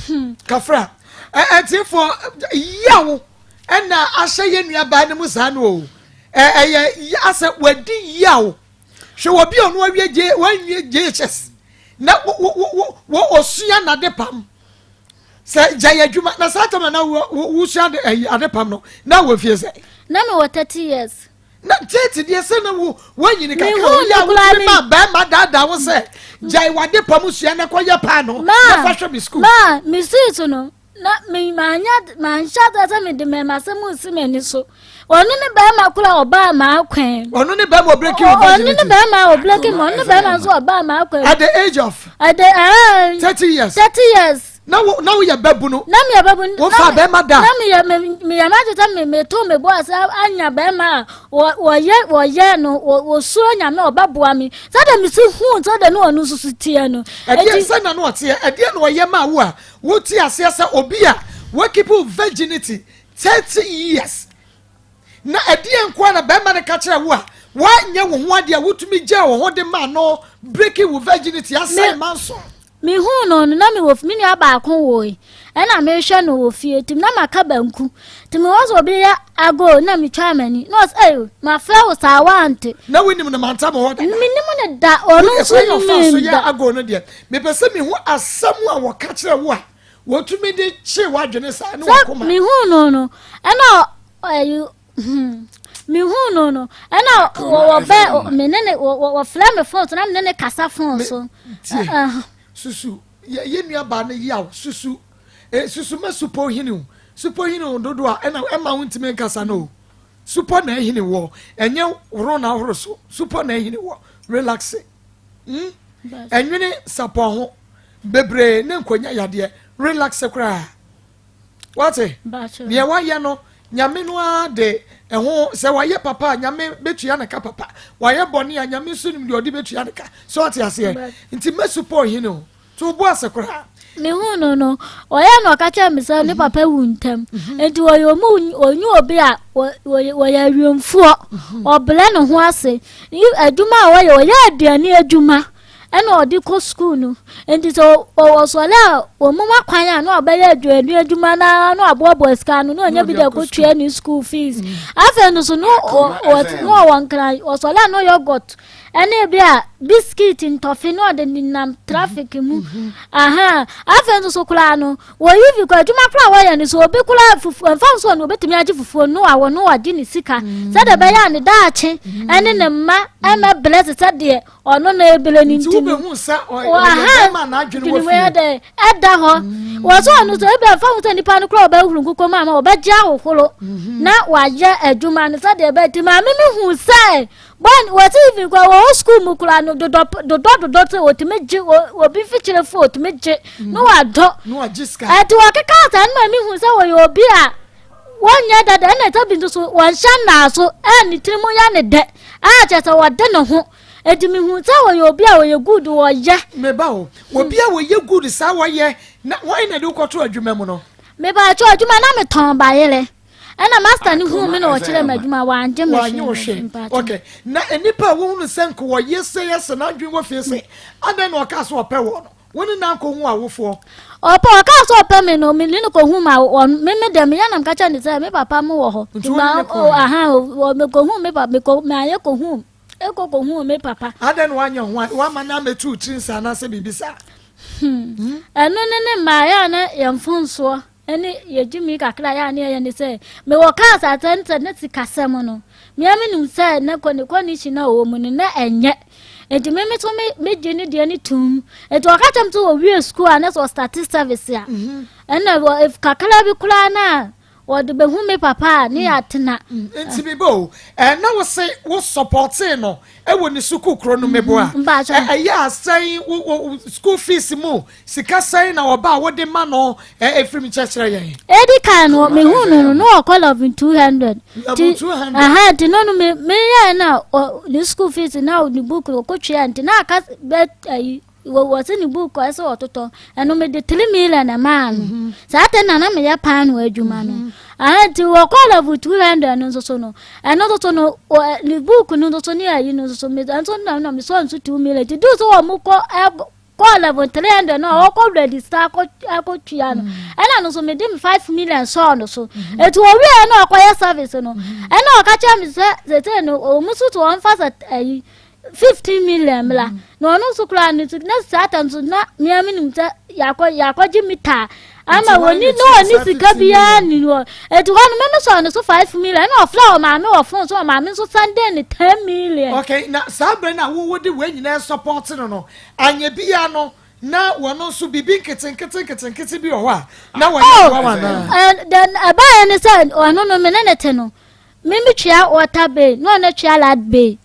Hmm. Kafra ɛtifoɔ yawo ɛna ahyɛ yɛn nua baa no mu saa no o ɛyɛ asɛ wadi yawo. Hwɛ obi a ɔno awie J wanwie JHS na wo wo wo wo osua n'ade pam sɛ gya yɛ adwuma na saa tɛm na wo wosua ade ɛyi ade pam no na wɔ fie sɛ. Na mi wɔ 30 years. Na 30 deɛ sɛ na wo wanyini kakra wo yɛ a wotumi ma bɛrima daadaa wo sɛ gyae wade pam sua na kɔ yɛ paano na fa hwɛ me sukuu. Maa mi sii so no na me manya manhyɛ aseɛ sɛ mede mɛmasɛm resi m'ani so. Ɔno ne bɛrima koro a ɔbaa m'akwan. Ɔno ne bɛrima ɔbreki wo virginity. Ɔno ne bɛrima a ɔbreki mu. Ɔno ne bɛrima nso ɔbaa m'akwan. At the age of. At the 30 years. 30 years. Na wo na wo yɛ bɛbunu. Na mi yɛ bɛbunu. Wo fa bɛrima da. Na mi yɛ mi yɛ m'adwe sɛ mi mi to mi bo ase anya bɛrima a wɔ wɔyɛ wɔyɛ no wɔ wɔsuro Nyame ɔbɛboa mi sɛdeɛ mi si hu sɛdeɛ ne ɔno nso so teɛ no. Ɛdeɛ sɛ na no ɔteɛ ɛdeɛ na ɔyɛ maa wo a wote aseɛ sɛ obi a wakeep virginity 30 years na ɛdeɛ nkoa na bɛrima no ka kyerɛ wo a woanyɛ wo ho adeɛ a wotumi gyaa wo ho de maa no breaking wo virginity asɛe ma nso. Mehuu no no na mewɔ me nua baako woe ɛna mehwɛ no wɔ fie nti na maka banku nti mewɔ sɛ obi yɛ agoo na metwaa m'ani na ɔsɛ ɛy mafrɛ wo saa wante. Na wonim no mantam hɔ dada. Menim no da ɔno nso nim me da. Agoo no deɛ mepɛ sɛ mehu asɛm a wɔka kyerɛ wo a wɔtumi de kye w'adwene saa ne wakoma. Sɛ mehuu no no ɛna ɛyi Hmm. Mehuu no no, ɛna wɔbɛ me ne ne wɔfrɛ me phone so na me ne ne kasa phone so. Tie, susu yɛ nua baa no yaw susu eh, susu ma supɔ hini o supɔ hini o dodo a ɛna ɛma wo ntumi nkasa no o supɔ na ɛhini wɔ ɛnyɛ horo na ahoro so supɔ na ɛhini wɔ relax hmm ɛnwene sapɔ ho bebree ne nkonya yadeɛ relax koraa. Wate? Neɛ wayɛ no, Nyame no ara de ɛho, sɛ wayɛ papa a, Nyame bɛtua ne ka papa. Wayɛ bɔne a, Nyame nso nim deɛ ɔde bɛtua ne ka. So ɔte aseɛ? Nti mɛsupɔ hene o. To wo bo ase koraa. Mehuu no no, ɔyɛ na ɔka kyerɛ me sɛ ne papa wu ntɛm. Mhm. Nti wɔyɛ ɔmu ɔnye obi a wɔyɛ awiemfoɔ. Mhm. Ɔbrɛ ne ho ase. Adwuma a wɔyɛ, ɔyɛ aduane adwuma. ɛna ɔde kɔ sukuu no nti sɛ ɔsɔre a wɔmoma kwan a na ɔbɛyɛ aduane adwuma no ara na waboaboa sika ano na ɔnya bi de akɔtua ne sukuu fees mm. Afei no so no ɔwɔ nkran ɔsɔre a na yogurt ɛne bi a biskit ntɔfe na ɔde nenam traffic mu mm-hmm. Aha afei nso so koraa no wɔyi fi kɔ adwuma koraa wɔyɛ no so obi koraa fufuo mfa nso no obetumi agye fufuo no a wɔn wagye ne sika mm. Sɛdeɛ ɛbɛyɛ a ne daakye mm. Ɛne ne mma ɛmɛ brɛ te sɛ deɛ ɔno na ebele ne nti no aha dwene mu yɛ dɛ ɛda hɔ mm. Wɔ so ɔno so ebi afa ho sɛ nipa no koraa ɔbɛhuru nkokɔ mu ama ɔbɛgye ahohoro mhm. Na wayɛ adwuma no sɛdeɛ ɛbɛyɛ ti maame mi hu sɛ bɔn wɔsi ifi kɔ wɔ sukuu mu koraa no dodɔ dodɔ dodɔ sɛ otumi gye obi fikyire fo otumi gye na mhm. Wadɔ ɛti wɔkeka asa no maame hu sɛ wɔyɛ obi a wɔnyɛ dada ɛna ɛsɛ bi nso so wɔnhyɛ nnaa so ɛna ne tirim yɛ ne dɛ a kyerɛ sɛ wɔde ne ho Enti mehuu sɛ ɔyɛ obi a ɔyɛ good, ɔyɛ. Me ba o, obi a ɔyɛ good saa wɔyɛ na wɔn na de wokɔto adwuma mu no. Me ba kyɛ adwuma na me tɔn bayerɛ. Ɛna master no huu me na ɔkyerɛ me adwuma wangye me hwee. Wanye wo hwee. Okay. Na nnipa a wohunu sɛ nka wɔyɛ sɛ yɛ sɛ n'adwene wɔ fie sɛ adɛn na ɔkaa sɛ ɔpɛ wɔ no. Wo ne no ankɔhu w'awofoɔ? Ɔpɛ, ɔkaa sɛ ɔpɛ me no, me ne no kɔhu ma wɔn, me me deɛ meyɛ na meka kyerɛ no sɛ me papa mo wɔ hɔ. Nti wo ne no kɔɔ? Aha, mekɔhu me papa, mekɔ, mayɛ kɔhu, ekɔ kɔhu me papa. Adɛn na wanyɛ ho ade, wama no amɛtu wo tiri nsa anaasɛ biribi saa? Hmm. Ɛno ne ne mmaa yɛ a na yɛn mfonsoɔ ne yɛgyimi kakra yɛ a ne yɛyɛ ne sɛ mewɔ cars atɛntɛ ne sikasɛm no mea menim sɛ ne kɔ ne condition a ɔwɔ mu no na ɛnyɛ nti me me so me megye ne deɛ ne tum nti ɔka kyɛm sɛ wɔwie sukuu a na sɛ ɔstarte service a mhm. ɛna kakra bi koraa no a wɔde bɛhu me papa a ne yɛ atena. Mm, nti mi bo ɛna wo se wo sɔpɔtee no ɛwɔ ne sukuu kuro no mebo a mm, ɛyɛ asɛn wo wo school fees mu sika sɛn na ɔba a wode ma no ɛfiri mu kyerɛkyerɛ yɛn. Edi kan no mehu no no na ɔkɔ level 200. Level 200. Aha nti no no me meyɛ na ne school fees na ne book ɔkɔtua nti na aka bɛ ayi wɔ wɔ se ne book ɛsɛ ɔtotɔ ɛno mede 3 million ɛmaa no mhm. saa tɛ na na meyɛ paano adwuma no mhm. aha nti wɔkɔ level 200 no nso so no ɛno nso so no ne book no nso so ne ayi no nso so me nso na na mesɔ nso 2 million nti duu so wɔ mo kɔ kɔɔ level 300 no a ɔkɔ register akɔ akɔtua no mm. ɛna no so mede me 5 million sɔɔ no so mm-hmm. ɛti ɔwieɛ na ɔkɔyɛ service no mm-hmm. ɛna ɔka kyerɛ me sɛ sɛsɛ no ɔmu so to ɔmfa sɛ ayi 15 million mmra mm. Na ɔno nso koraa no na saa tam so na mea menim sɛ yɛakɔ yɛakɔgye mita ama wɔni na ɔni sika biara ni hɔ ɛti hɔ no meme sɔɔ no so 5 million ɛna ɔfrɛ ɔmaame wɔ fon so ɔmaame nso sande ne 10 million. Okay, na saa berɛ no a wowɔ de wei nyinaa support no no Anyɛ biaa no, na wɔno nso biribi nketenkete nketenkete bi wɔ hɔ a na wɔyɛ boa wo anaa? Oh, then ɛbaeɛ ne sɛ ɔno no me ne ne te no, me metua water bill na ɔno tua light bill.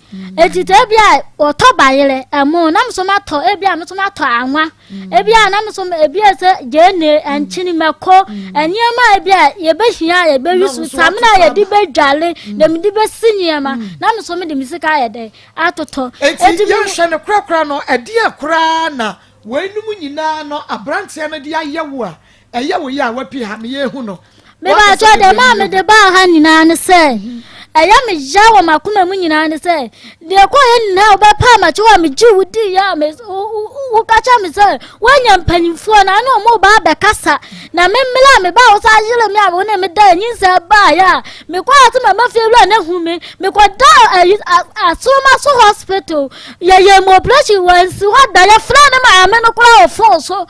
Eti sɛ ebi a ɔtɔ bayerɛ ɛmo na me nso matɔ ebi a me nso matɔ anwa mm. ebi a na me nso ebi a sɛ gyeene nkyene mako nneɛma a ebi a yɛbɛhia a yɛbɛwi so samina a yɛde bɛdwale na mede bɛsi nneɛma na me nso mede me sika ayɛ dɛ atotɔ. Enti yɛnhwɛ no korakora no, ɛdeɛn koraa na weinom nyinaa no aberanteɛ no de ayɛ wo a ɛyɛ wo yɛ a wapi ha no yɛhu no? Mebakyɛ deɛ maa mede baa ha nyinaa ne sɛ ɛyɛ me ya wɔ m'akoma mu nyinaa ne sɛ deɛ kɔyɛ nyinaa wobɛpa amakye wɔ a megye wo di yɛ a woka kyerɛ me sɛ woanya mpanyimfoɔ na ɛne ɔmo ba abɛkasa na me mmerɛ a meba wo sɛ ayere me a wo ne me da nyinsɛn baeɛ a mekɔ ase ma mafie wura no ahu me mekɔda ayi asoroma so hospital yɛyɛ mu operation wɔansi hɔ da yɛfrɛ ne maame no koraa wɔ fon so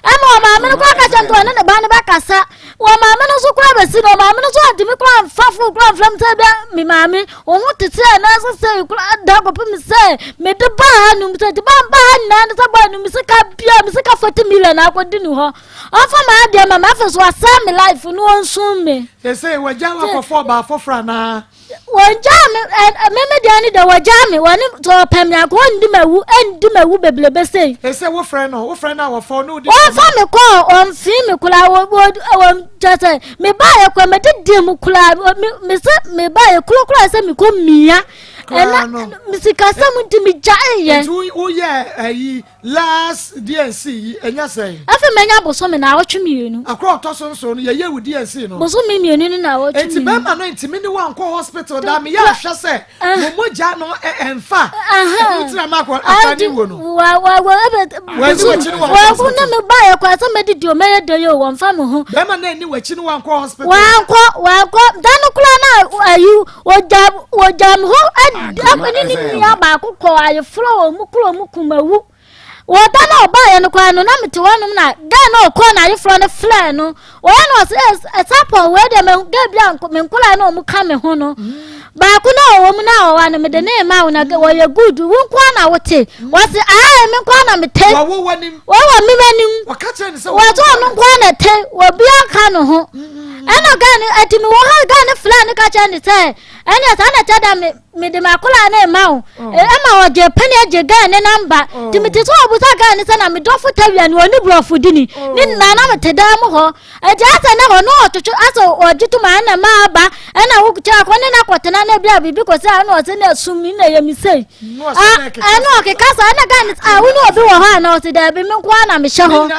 ɛma ɔmaame no koraa ka kyerɛ no ɔne ne ba no bɛkasa ɔmaame no nso koraa bɛsi no ɔmaame no nso antumi koraa mfa fo koraa mfrɛ m sɛ bia me maame wo ho te sɛ anaasɛ sɛ koraa da kɔpem sɛ mede baa ha nom sɛ nti ba baa ha nyinaa no sɛ baa no me sika bia me sika 40 million akɔdi ne hɔ ɔmfa m'adeɛ ma me afei so wasɛe me life no ɔnsum me. Sese wagya wakɔfɔ ɔbaa foforɔ anaa. Wɔgyaa me ɛ me me deɛ ne deɛ wɔgyaa me wɔne sɛ ɔpɛ me anka ɔndi m'awu ɛndi m'awu bebrebe sei. Sese wofrɛ no wofrɛ no a wɔfɔ no wodi. Wɔmfa me kɔɔ ɔmfii me koraa wɔ wɔ wɔ kyɛ sɛ me baa yɛ kɔ mede di mu koraa me me sɛ me baa yɛ kuro koraa sɛ me kɔ mia ɛna sikasɛm nti me gya yɛ. Nti woyɛ ayi Last DNC yi enya sɛn? Afei manya bosome naawɔtwe mmienu. Akora ɔtɔ so nson no yɛyɛ wo DNC no. Bosome mmienu ne naawɔtwe mmienu. Enti bɛrima no ntumi ne wo ankɔ hospital da meyɛ ahwɛ sɛ mo mogya no ɛnfa. Ɛno nti na ma akɔ akora ne wuo no. Wa wa wa ebe. Wɔn ani wɔkyi no wɔn kɔ hospital. Wɔn ne me ba yɛ kɔ asɛ mɛ didi o mɛyɛ dɛ yɛ o wɔn fa me ho. Bɛrima no ani wɔkyi no wɔn kɔ hospital. Wɔn kɔ wɔn kɔ da no kora na ayi wɔgya wɔgya me hɔ ɛne ne nua baako kɔ ayeforɔ wɔ mu kuro mu kumawu wɔ da no ɔbaeɛ no koraa no na mete hɔnom na gɛɛ na ɔkɔɔ n'ayeforɔ no frɛɛ no wɔyɛ no ɔsɛ ɛsapɔn wei deɛ me gɛɛ bi a me nkɔla na ɔmo ka me ho no baako na ɔwɔ mu na ɔwa no mede ne ma wo na wɔyɛ good wo nkoa na wote wɔse aa me nkoa na mete wɔwɔ me m'anim wɔsɛ ɔno nkoa na te wɔbia nka ne ho ɛna gaa no ɛti mi wɔ hɔ gaa no fila no ka kyerɛ ne sɛ ɛnna saa na kyɛ da me mede m'akwadaa no rema wo ɛma ɔgye pene agye gaa ne namba nti mete sɛ ɔbusa gaa ne sɛ na medɔfo tawia ne ɔne borɔfo di ni ne nyinaa na mete dan mu hɔ ɛti asɛ na hɔ no ɔtwetwe asɛ ɔgye tom a ɛna ma aba ɛna wo kyerɛ akɔ ne na kɔtena na bi a biribi kɔsi a ɛna ɔsɛ na ɛsum mi na ɛyɛ mi sei ɛna ɔkeka saa ɛna gaa ne a wo ne obi wɔ hɔ a na ɔse daabi me nko ara na mehyɛ hɔ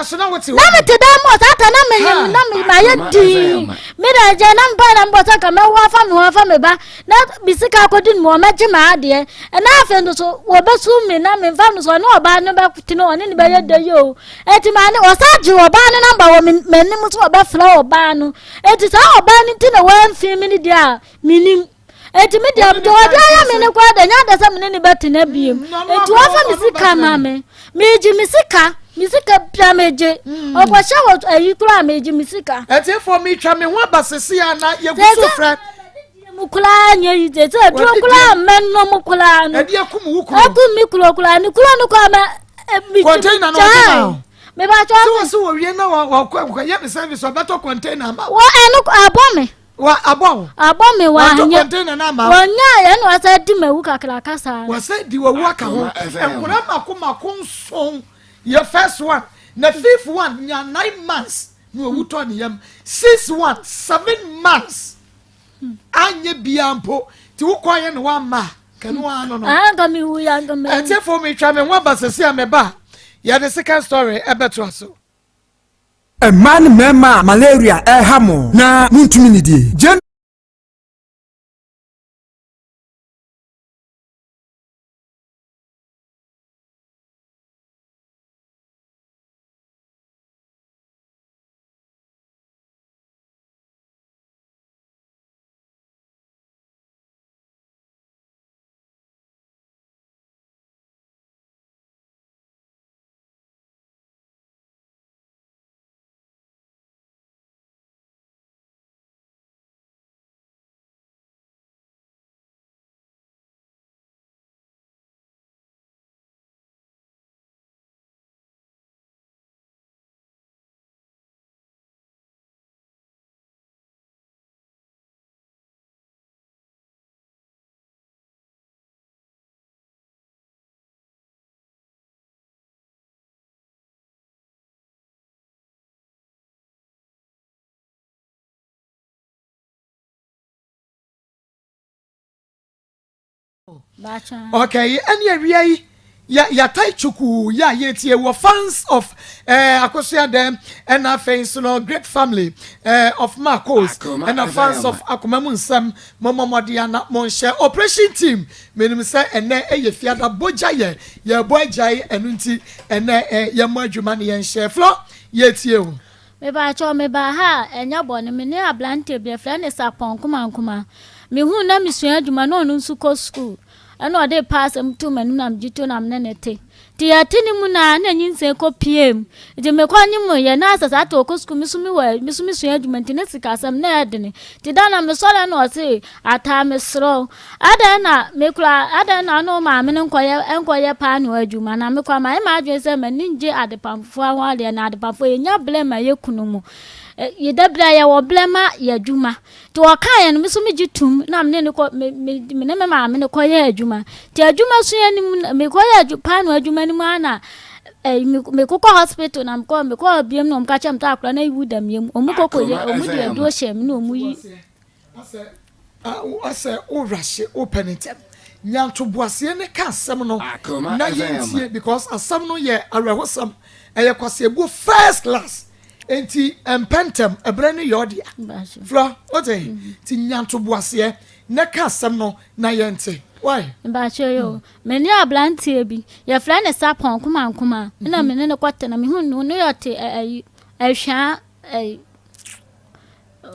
na mete dan mu ɔsaa ta na menyim na mayɛ dii me da gya na mpa na mbɔ sɛ nka mɛwo afa me ho afa me ba na me sika akɔdi no mu ɔmɛgye m'adeɛ ɛna afei no so wɔbɛsu me na memfa no so ɔne ɔbaa no bɛtene ɔne ne bɛyɛ da yi o eti maa ne ɔsa gye ɔbaa no namba wɔ m'anim so ɔbɛfrɛ ɔbaa no eti saa ɔbaa no nti na wɔamfi me no deɛ a menim eti me deɛ deɛ ɔde ayɛ me no koraa deɛ nyɛ adɛ sɛ me ne ne bɛtena biem eti wɔfa me sika ma me megye me sika me sika bia megye mm. ɔkɔhyɛ wɔ ayi koraa megye me sika. ɛtiefo metwa me ho aba sese a na yɛgu so frɛ mu koraa nyɛ yi te sɛ aduro koraa mɛnom koraa no ɛde akum wo kuro akum me kuro koraa ne kuro no koraa mɛ container no ɔde ma o mebatɔ sɛ wɔ sɛ wɔwie na wɔkɔyɛ ne service ɔbɛtɔ container ama wɔ ɛno abɔ me Wa abɔ wo. Abɔ me wa Watɔ nyɛ. container no ama wo. Wɔnya yɛ na wɔsɛ di mawu kakraka saa. Wɔsɛ di wawu aka ho. Nkora mako mako nson yɛ first one na fifth one nya 9 months na owu tɔ ne yam, six one 7 months anyɛ bia mpo ti wokɔ yɛ na wamma a kanu ano no. Ah, nka mi wu ya nka mi. Ɛtiefo mi twa me ho aba sɛsi a meba yɛde second story ɛbɛtoa so. Mmaa ne mmarima a malaria reha mo na montumi nnidie. Gye. Okay, ɛne awia yi Yɛ yɛatae kyukuu yɛ a yɛretie wɔ fans of eh, Akosua Dɛm ɛna afei nso no Great Family eh, of Marcos ɛna fans of Akoma mu nsɛm mommɔ mmɔden ana monhyɛ Operation Team menim sɛ ɛnɛ ɛyɛ fiada bogya yɛ yɛbɔ agyae ɛno nti ɛnɛ eh, yɛmmɔ adwuma ne yɛnhyɛ Flɔ yɛretie o. Mepakyɛw, mebaa ha a, ɛnyɛ bɔne. Me ne aberanteɛ bi, yɛfrɛ no Sarpong Nkomankoma. Mehuu no na mesua adwuma na ɔno nso kɔ sukuu. Ɛna ɔde paa asɛm too m'anim na megye too na me ne no te. Nti yɛte ne mu no ara na nyinsɛn kɔ pue mu. Nti mekɔ nyemuiɛ na asɛ saa te ɔkɔ sukuu me nso mewɔ me nso mesua adwuma nti ne sikasɛm na ɛyɛ dene. Nti da na mesɔre na ɔse ataa mesrɛ wo adɛn na me koraa adɛn na ɔne wo maame no nkɔyɛ nkɔyɛ paanoo adwuma na me koraa mayɛ m'adwene sɛ m'ani ngye adepamfoɔ ho adeɛ na adepamfoɔ yɛnya blɛ ma yɛ kunu mu yɛda bia yɛwɔ blɛ ma yɛ adwuma nti ɔkaeɛ no me so megye tom na me ne kɔ me me me ne me maame no kɔyɛ adwuma nti adwuma sua no mu mekɔyɛ paanoo adwuma no mu ara na mekokɔ hospital na mekɔ mekɔ biam na wɔn ka kyerɛ me sɛ akora no awu da mmiam wɔn kɔkɔ yɛ wɔn de aduro hyɛ me na wɔn yi Asɛ asɛ wo rush wo pɛ ne ntɛm. Nya ntoboaseɛ ne ka asɛm no na yɛntie because asɛm no yɛ awerɛhosɛm ɛyɛ kwaseɛbuo first class enti mpɛ ntɛm ɛberɛ no yɛ ɔdea flɔ wote nti nya ntoboaseɛ na ka asɛm no na yɛnte why. Mpakyɛ yo me ne abranteɛ bi yɛfrɛ no Sapɔn nkomankoma ɛna me ne no kɔtena mehu no no yɛ ɔte ɛyi ɛhwaa ɛyi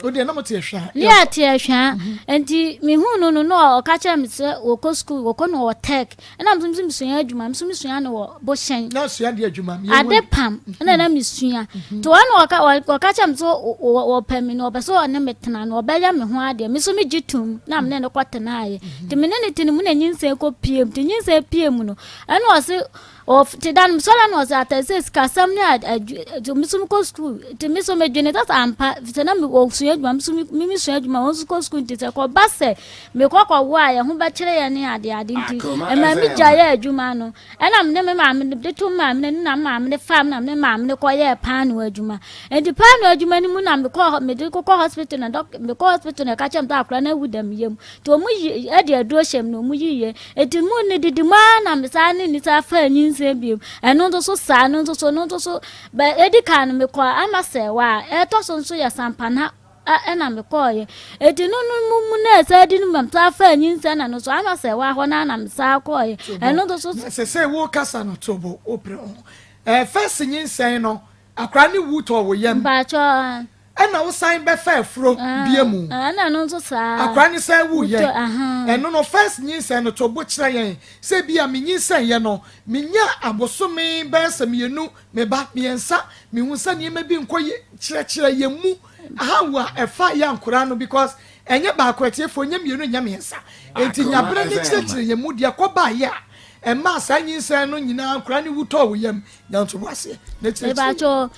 O deɛ na mo te ɛhwɛ a. Ne yɛ te ɛhwɛ a. Mhm. Nti me hu no no na ɔka kyerɛ me sɛ wɔkɔ sukuu wɔkɔ no wɔ tech ɛna me nso mesua adwuma me nso mesua no wɔ bohyɛn. Na sua deɛ adwuma. Ade pam mhm. ɛna na mesua. Mhm. Nti wɔn na ɔka ɔka kyerɛ me sɛ wɔpɛ me na ɔpɛ sɛ ɔne me tena na ɔbɛyɛ me ho adeɛ me nso megye tom na me ne no kɔ tenaeɛ. Nti me ne ne te no mu na nyinsɛn kɔ pie mu nti nyinsɛn pie mu no ɛna ɔse Ɔte da no mesɔre na ɔsɛ atɛ sɛ sikasɛm ne adwu me so mekɔ sukuu nti me so medwene sɛ ampa sɛ na wɔsua adwuma me so me mesua adwuma wɔn nso kɔ sukuu nti sɛ kɔba sɛ mekɔ kɔwo a yɛn ho bɛkyerɛ yɛn ne ade ade nti ɛma me gya yɛ adwuma no ɛna me ne me maame de to maame no na maame no fam na me maame no kɔyɛɛ paano adwuma nti paano adwuma no mu na mekɔ mede kɔkɔ hospital na dɔk mekɔ hospital na ɛka kyerɛ me sɛ akora no awu dɛm yam nti wɔn yi ɛde aduro hyɛ mu na wɔn yi yɛ Enti mu no didi mu ara na mesan ne ne san faa nyinsɛn bio. Ɛno nso so saa, ɛno nso so, ɛno nso so. Bɛ edi kan no mekɔɔ Amasɛwa a ɛtɔ so nso yɛ Sampana ɛna mekɔɔeɛ. Enti no no mu mu na ɛsan di no mu mesan faa nyinsɛn na no so Amasɛwa hɔ no ara na mesan kɔɔeɛ. Ɛno nso so. Na sɛ sɛ wokasa no to bo wopere ho. Ɛɛ first nyinsɛn no akwadaa no wu tɔɔ wo yam. Mpakyɛw. Ɛna wo san bɛfa afuro bia mu. Ɛna no nso saa. Akora ne san wu yɛ. Ɛno no first nyinsɛn no to bo kyerɛ yɛn sɛ bi a me nyinsɛn yɛ no me nya abosome bɛyɛ sɛ mienu me ba miɛnsa me hu sɛ nneɛma bi nkɔ yie kyerɛkyerɛ yɛn mu how a ɛfa yɛ ankoraa no because ɛnyɛ baako atiefoɔ nyɛ mienu nyɛ miɛnsa enti nya bere ne kyerɛkyerɛ yɛn mu deɛ kɔ baa yɛ a ɛmaa saa nyinsɛn no nyinaa ankoraa no wu tɔɔ wo yam nya nto bo aseɛ na kyerɛkyerɛ yɛn.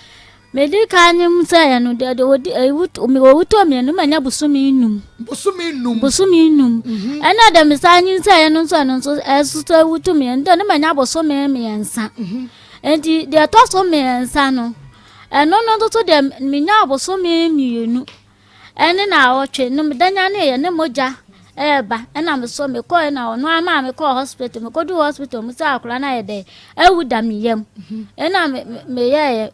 Medi kan nyem sɛ yɛ no deɛ deɛ wɔdi ɛwu wɔwu tɔ mmienu manya bosome num. Bosome num. Bosome num. Mhm. Ɛna deɛ mesan nyin sɛ yɛ no nso ɛno nso ɛso sɛ ɛwu to mmienu deɛ ne manya bosome mmiɛnsa. Mhm. Nti deɛ ɛtɔ so mmiɛnsa no ɛno no nso so deɛ menya bosome mmienu. Ɛne naawɔtwe no meda nyaneeɛ ne mogya ɛɛba ɛna mesɔ mekɔɛ na ɔno ara maa mekɔɔ hospital mekɔduu hospital mu sɛ akwadaa no ayɛ dɛ awu da me yam ɛna meyɛɛ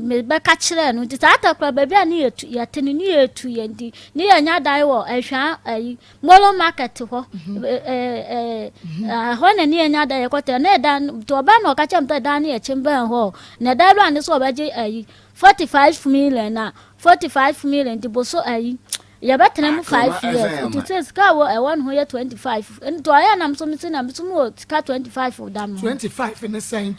mebɛka kyerɛɛ no nti saa takora baabi a ne yɛtu yɛte no ne yɛtu yɛ nti ne yɛnya dan wɔ ahwaa ayi molo market hɔ ɛhɔ na ne yɛnya dan yɛkɔtɛ na ɛdan nti ɔbaa na ɔka kyerɛ me sɛ dan no yɛ kyembɛn hɔ na dan wura ne sɛ ɔbɛgye ayi 45 million na 45 million nti boso ayi yɛbɛtena mu 5 years nti sɛ sika a ɛwɔ ne ho yɛ 25 nti ɔyɛ nam so mese na meso mu wɔ sika 25 da me ho 25 ne sɛn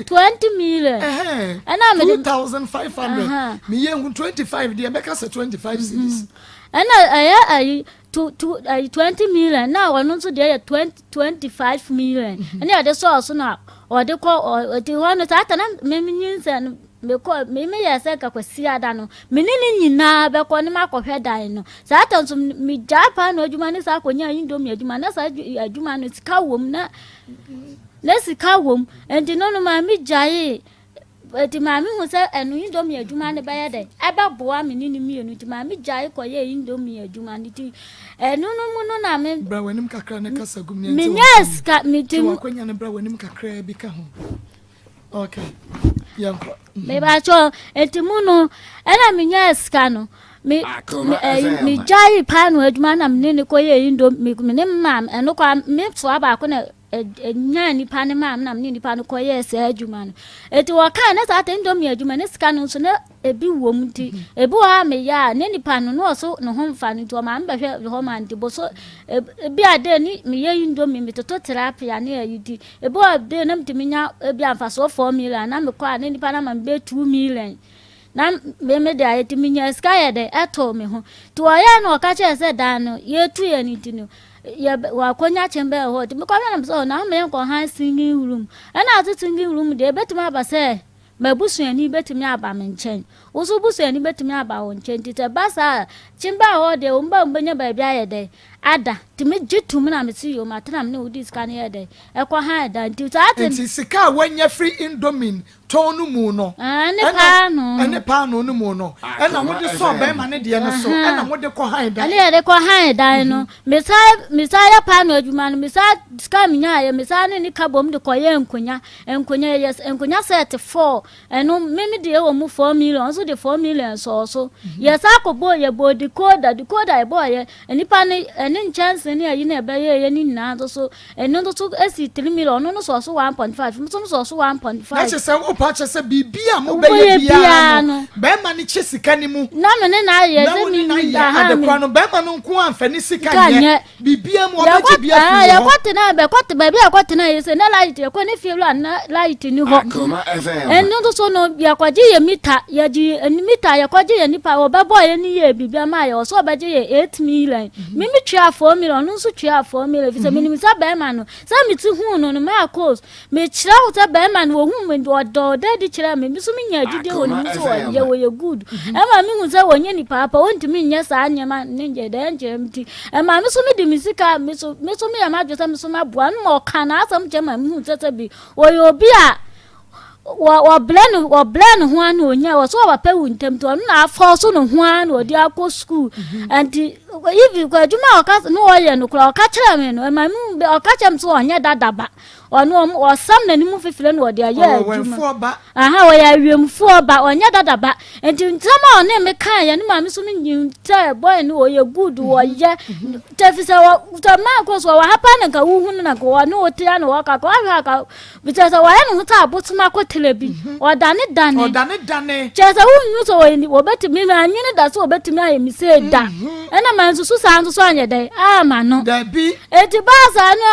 20 million ɛna mede 2500 meyɛ hu 25 deɛ mɛka sɛ 25 cedis ɛna ɛyɛ ayi to to ayi 20 million na ɔno nso deɛ yɛ 20 25 million ɛna yɛde sɔɔ so na ɔde kɔ ɔde hɔ no saa ta na menyinsɛn no Mekɔ, me meyɛɛ sɛ nka Kwasiada no, me ne ne nyinaa bɛkɔ ne makɔhwɛ dan no. Saa ta nso, megyaa paano adwuma ne saa kɔnyaa indomie adwuma, na saa adwuma no sika wom, na na sika wom. Nti no no maa megyaee. Enti maame hu sɛ ɛno indomie adwuma no bɛyɛ dɛ ɛbɛboa me ne ne mmienu nti maame gyae kɔyɛɛ indomie adwuma no nti ɛno no mu no na me. Bra w'anim kakra ne kasa gum ne ɛnti menyaa sika me ti. Twe w'akwanya no bra w'anim kakra bi ka ho. Okay, yɛnkɔ. Mebakyɛ enti mu no ɛna menyaa sika no me me ɛyi megyae paano adwuma na me ne ne kɔyɛɛ indomie me ne maame ɛno kɔ me soa baako na nyaa nipa no maa me na me ne nipa no kɔyɛɛ saa adwuma no eti wɔkaa ne saa indomie adwuma ne sika no nso na ebi wɔ mu nti mhm. ebi wɔ hɔ a meyɛ a ne nipa no na ɔso ne ho mfa no nti ɔmaa me bɛhwɛ hɔ ma nti boso ebi a de ne meyɛ indomie metoto tilapia ne ayi di ebi wɔ de na metumi nya ebi a mfasoɔ 4 million na mekɔ a ne nipa no ama me bɛ 2 million na me me de ayɛ nti menya sika yɛ dɛ ɛtoo me ho nti wɔyɛɛ no ɔka kyerɛ sɛ dan no yɛtu yɛ no nti no yɛ wakɔnya kyɛn bɛyɛ hɔ nti mekɔhwɛ no sɛ na meyɛ nkɔhan singing room ɛna ase singing room deɛ ɛbɛtumi aba sɛ m'abusuani bɛtumi aba me nkyɛn wo so busuani bɛtumi aba wo nkyɛn nti sɛ ba saa kyɛn baa hɔ deɛ wɔn ba wɔn bɛnya baabi ayɛ dɛ ada nti megye tum na mesi yom atena me ne wodi sika no yɛ dɛ ɛkɔ han da nti saa te. Nti sika a wanya firi indomie tɔn no mu no, ɛne paano ɛne paano no mu no, ɛna wode sɔɔ bɛrima ne deɛ no so, ɛna wode kɔ han dan. Ɛne yɛde kɔ han dan no, mesa mesa yɛ paano adwuma no, mesa sika mi nya yɛ, mesa ne ne ka bom de kɔ yɛ nkonya, nkonya yɛ nkonya set four, ɛno mimi deɛ wɔ mu 4 million, nso de 4 million sɔɔ so. Yɛ sa akɔ bɔ yɛ bɔ decoder, decoder yɛ bɔ yɛ nipa ne ɛne nkyɛnse ne ɛyi na ɛbɛyɛ yɛ ne nyinaa nso so, ɛno nso so esi 3 million, ɔno no sɔɔ so 1.5, nso sɔɔ so 1.5. Na kyerɛ sɛ wopa kyerɛ sɛ biribi a mobɛyɛ biara no, bɛrima no kyɛ sika no mu. Na me ne na ayɛ sɛ mi na yɛ adekora no, bɛrima no nko amfa ne sika nyɛ biribiara mu, ɔbɛgye bi afiri hɔ. Yɛkɔ tena bɛkɔ te baabi a yɛkɔ tena yɛ sɛ na light yɛkɔ ne fie wura na light ni hɔ. Ɛno nso so no yɛkɔgye yɛ mita, yɛgye mita, yɛkɔgye yɛ nipa wɔbɛbɔ yɛ ne yɛ biribi ama yɛ ɔsɛ ɔbɛgye yɛ 8 million. Mimi tua 4 million, ɔno nso tua 4 million fi sɛ menim sɛ bɛrima no sɛ mete hu no no maa course mekyerɛ wo sɛ bɛrima no wɔhu me ɔdɔ ɔda adi kyerɛ me, me so menya agyidie wɔ ne mu sɛ wɔyɛ wɔyɛ good, ɛma mehu sɛ wɔnyɛ nipa apa, wɔntumi nyɛ saa nneɛma ne nyɛ dɛ nkyerɛ me ti, ɛma me so mede me sika me so meyɛ m'adwe sɛ me so mɛboa no ma ɔka n'asɛm kyerɛ ma mehu sɛ bi wɔyɛ obi a wɔbrɛ no, wɔbrɛ ne ho ano onya wɔ so wɔpɛ wu ntɛm nti ɔno na afɔ so ne ho ano ɔde akɔ sukuu. Nti ibi kɔ adwuma a ɔka ne ɔyɛ no koraa, ɔka kyerɛ me no ɛma mi ɔka kyerɛ me sɛ ɔnyɛ dadaba, ɔno ɔsam n'anim fifire na ɔde ayɛ adwuma aha, ɔyɛ awiemfoɔ ba, ɔnyɛ dadaba. Nti nsɛm a ɔne me kaa yɛ ne maame so me nyi sɛ boy no ɔyɛ good, ɔyɛ tɛfi sɛ wɔ sɛ maa kɔ so ɔwɔ ha paa na nka wohu no na nka ɔne wo tea na wɔka ka ɔhwɛ aka kyerɛ sɛ wɔyɛ ne ho sɛ abosom akɔtena bi, ɔdane dane. Ɔdane dane. Kyerɛ sɛ wonhu sɛ wɔyɛ wɔbɛtumi anwene da sɛ wɔbɛtumi ayɛ me sei da, ɛna ma nsusu saa nso so anyɛ dɛn ama no. Dabi. Eti baa saa no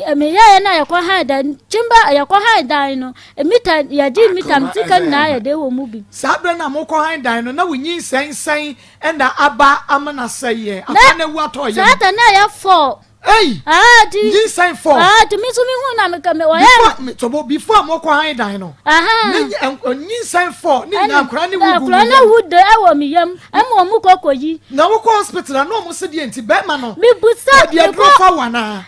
a meyɛɛ na yɛkɔ han dan kyimba, yɛkɔ han dan no mita, yɛgye mita me sika nyinaa yɛ de wɔ mu bi. Saa berɛ no a mokɔ han dan no na wonyi nsɛnsɛn ɛna aba ama no asɛeɛ afa no awu atɔ yam. Saa ta na yɛ fɔ. Ei! Ah, ti. Nyinsɛn fɔ. Ah, ti mi nso mi hu na mi ka mi wɔyɛ. Before mi tɔbɔ before mokɔ han dan no. Ne nyinsɛn fɔ ne nyinaa nkora ne wu gu Akora na wu de ɛwɔ mi yam ɛma ɔmo kɔ kɔ yi. Na wokɔ hospital a na ɔmo se deɛ nti bɛrima no. Mi busa. Ɛde aduro fa wa naa.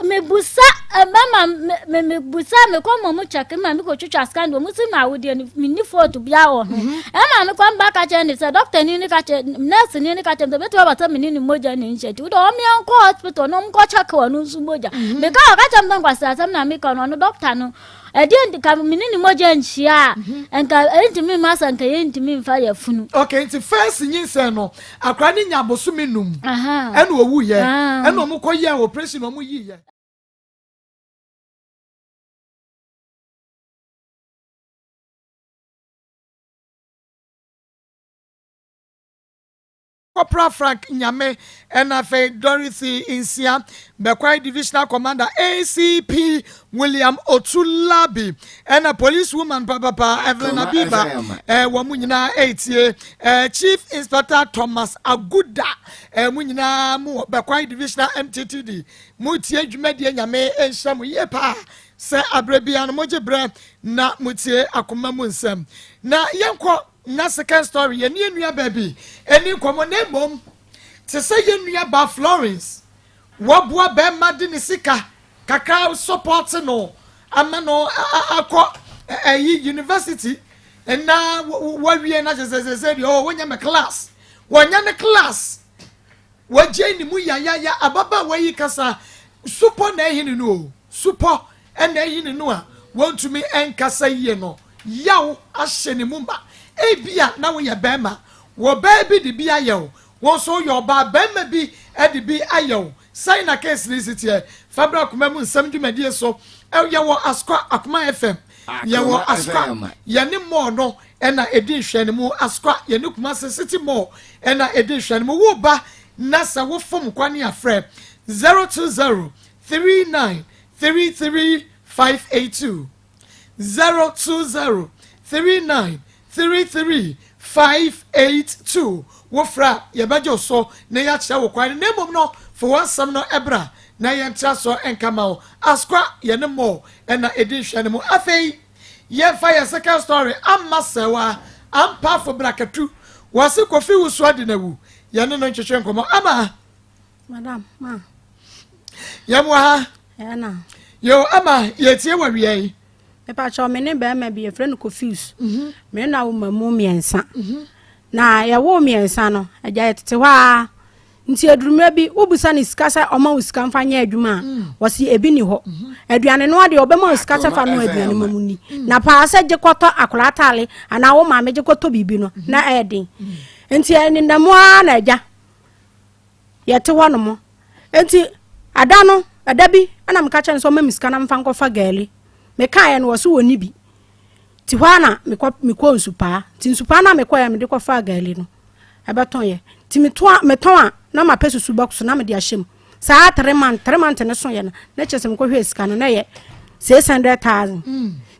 Mebusa mɛma me mebusa mekɔ ma ɔmo kyɛke ma mekɔ twitwa scan de ɔmo si ma awodeɛ no menni fault biara wɔ ho, ɛma mekɔ mba ka kyerɛ ne sɛ doctor ni ne ka kyerɛ nurse ni ne ka kyerɛ me sɛ bɛtumi aba sɛ mene ne mogya ne nhyɛ nti wode ɔmo yɛnkɔ hospital na ɔmo kɔ kyɛke ɔno nso mogya. Meka ɔka kyerɛ me sɛ nkwasi asɛm na meka no, ɔno doctor no ɛdeɛ nti ka mene ne mogya nhyia a nka ɛntumi mma sɛ nka yɛntumi mfa yɛ funu. Okay, nti first nyinsɛn no akora ne nya abosome 5 ɛna owu yɛ ɛna ɔmo kɔ yɛ operation ɔmo yi yɛ. Corporal Frank Nyame ɛna afei Dorothy Nsia, Bɛkwai Divisional Commander ACP William Otulabi ɛna police woman papapa Evelyn Abiba, wɔn mu nyinaa ɛretie. Chief Inspector Thomas Aguda, mu nyinaa mu wɔ Bɛkwai Divisional MTTD mu tie dwumadie. Nyame nhyɛ mo yie paa sɛ aberɛ biara no mogye berɛ na motie Akoma mu Nsɛm. Na yɛnkɔ na second story, yɛne yɛn nua baabi ɛni nkɔmɔ, na mmom te sɛ yɛn nua ba Florence waboa bɛrima de ne sika kakra support no ama no akɔ. ɛyi university na wawie na kyerɛ sɛ sɛ deɛ ɔwɔ wɔnyɛ me class, wɔnyɛ ne class. Wagyae ne mu yayaya. Ababaawa yi kasa supɔ na ɛhene no o, supɔ na ɛhene no a wɔntumi nkasa yie no. Yaw ahyɛ ne mu ma. Ebia na woyɛ bɛrima, wɔbaa bi de bi ayɛ wo, wo nso woyɛ ɔbaa, bɛrima bi de bi ayɛ wo. Sɛn na case no si teɛ? Fa bra Akoma mu nsɛm dwumadie so. Yɛwɔ Asukwa Akoma FM. Yɛwɔ Asukwa, yɛne mall no na ɛdi nhwɛanimu. Asukwa, yɛne Kumasi City Mall na ɛdi nhwɛanimu. Wo ba na sɛ wo fom kwane a frɛ 020 39 33 582, 020 39 33 582. Wo frɛ a yɛbɛgye wo so na yɛakyerɛ wo kwan no, na mmom no fa w'asɛm no bra na yɛntra so nka ma wo. Asukwa, yɛne Mall na ɛdi nhwɛanimu. Afei Yɛmfa yɛn second story amma sɛwa ampaafo brakatu wɔse Kofi wusu adi na wu yɛne no ntwetwe nkɔmmɔ ama. Madam ma. Yɛm wɔ ha. Ɛna. Yo ama yɛtie wɔ wia yi. Mepakyɛw me ne bɛrima bi yɛfrɛ no Kofius. Mm -hmm. Me na wo mamu mmiɛnsa. Mm -hmm. Na yɛwoo mmiɛnsa no agya yɛtete hɔ a. Nti ɛduru mmerɛ bi, wobisa no sika sɛ ɔma wo sika mfa nyɛ adwuma a, wɔse ebi ni hɔ. Aduane noa deɛ, ɔbɛma wo sika sɛ fa noa aduane ma mu ni. Na paa sɛ gye kɔtɔ akwadaa ataale anaa wo maame gye kɔtɔ biribi no, na ɛyɛ den. Nti ɛnenam ara na agya yɛte hɔ nom. Nti ada no, ɛda bi ɛna meka kyerɛ no sɛ ɔma me sika na mfa nkɔfa gaali. Mekaeɛ no wɔse wɔnni bi. Nti hɔ ara na mekɔ mekɔɔ Nsupaa. Nti Nsupaa no a mekɔeɛ a mede kɔfaa gaali no, ɛbɛtɔn yɛ. Nti meto a metɔn a na mapɛ susu box na mede ahyɛ mu. Saa 3 month 3 month no so yɛ no na kyerɛ sɛ mekɔhwɛɛ sika no na ɛyɛ 600,000.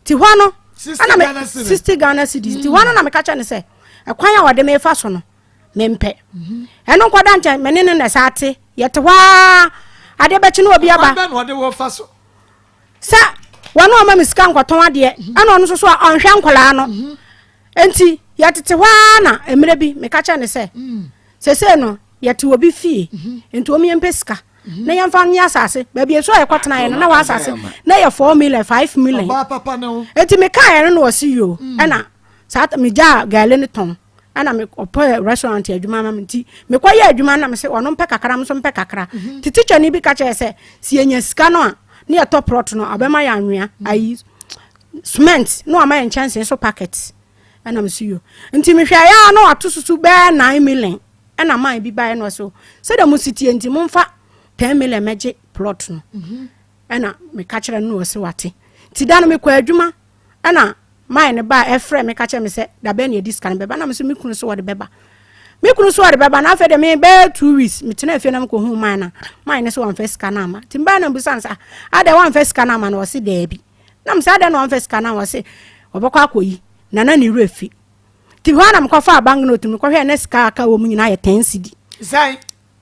Nti hɔ no ɛna me 60 Ghana cedis. Nti hɔ no na meka kyerɛ no sɛ ɛkwan a wɔde mefa so no mempɛ. Ɛno nkɔda nkyɛn me ne no na ɛsa ate yɛte hɔ ara adeɛ bɛkye na obi aba. Ɛkwan bɛn na ɔde wɔ fa so? Sɛ wɔn a ɔma me sika nkɔtɔn adeɛ ɛna ɔno nso so a ɔnhwɛ nkwadaa no. Nti yɛtete hɔ ara na mmerɛ bi meka kyerɛ no sɛ sesei no yɛte obi fie nti wɔn yɛmpɛ sika na yɛmfa nyɛ asase baabi nso a yɛkɔtenaeɛ no na wɔ asase na yɛ 4 million 5 million. Nti mekaeɛ no na ɔse yoo ɛna saa megyaa gaale no tɔn ɛna me ɔpɛ restaurant adwuma ma me nti mekɔyɛ adwuma na mese ɔno mpɛ kakra me nso mpɛ kakra nti tikyani bi ka kyerɛ sɛ sɛ yɛnya sika no a ne yɛtɔ plot no ɔbɛma yɛ anwea ayi cement na wama yɛ nkyɛnsee so packet ɛna me so yo nti mehwɛ yɛ a na wato susu bɛɛ 9 million ɛna man bi baeɛ no so sɛdeɛ mo si tie nti momfa 10 million mɛgye plot no ɛna meka kyerɛ no na ɔse wate. Nti da no mekɔ adwuma ɛna man no baa ɛfrɛ me ka kyerɛ me sɛ dabɛn na yɛde sika no bɛba na me so me kunu so wɔde bɛba me kunu so wɔde bɛba na afei de me bɛyɛ 2 weeks metena fie na mekɔhu man na man no so wɔmfa sika no ama. Nti mbaa na mbusa no sɛ adɛn wɔmfa sika no ama na ɔse daabi na mesɛ adɛn na wɔmfa sika no ama? Ɔse ɔbɛkɔ akɔyi na na ne werɛ fi. Nti hɔ a na mekɔfaa bank note mekɔhwɛ na sika aka wɔ mu nyinaa yɛ 10 cedi. Sɛn?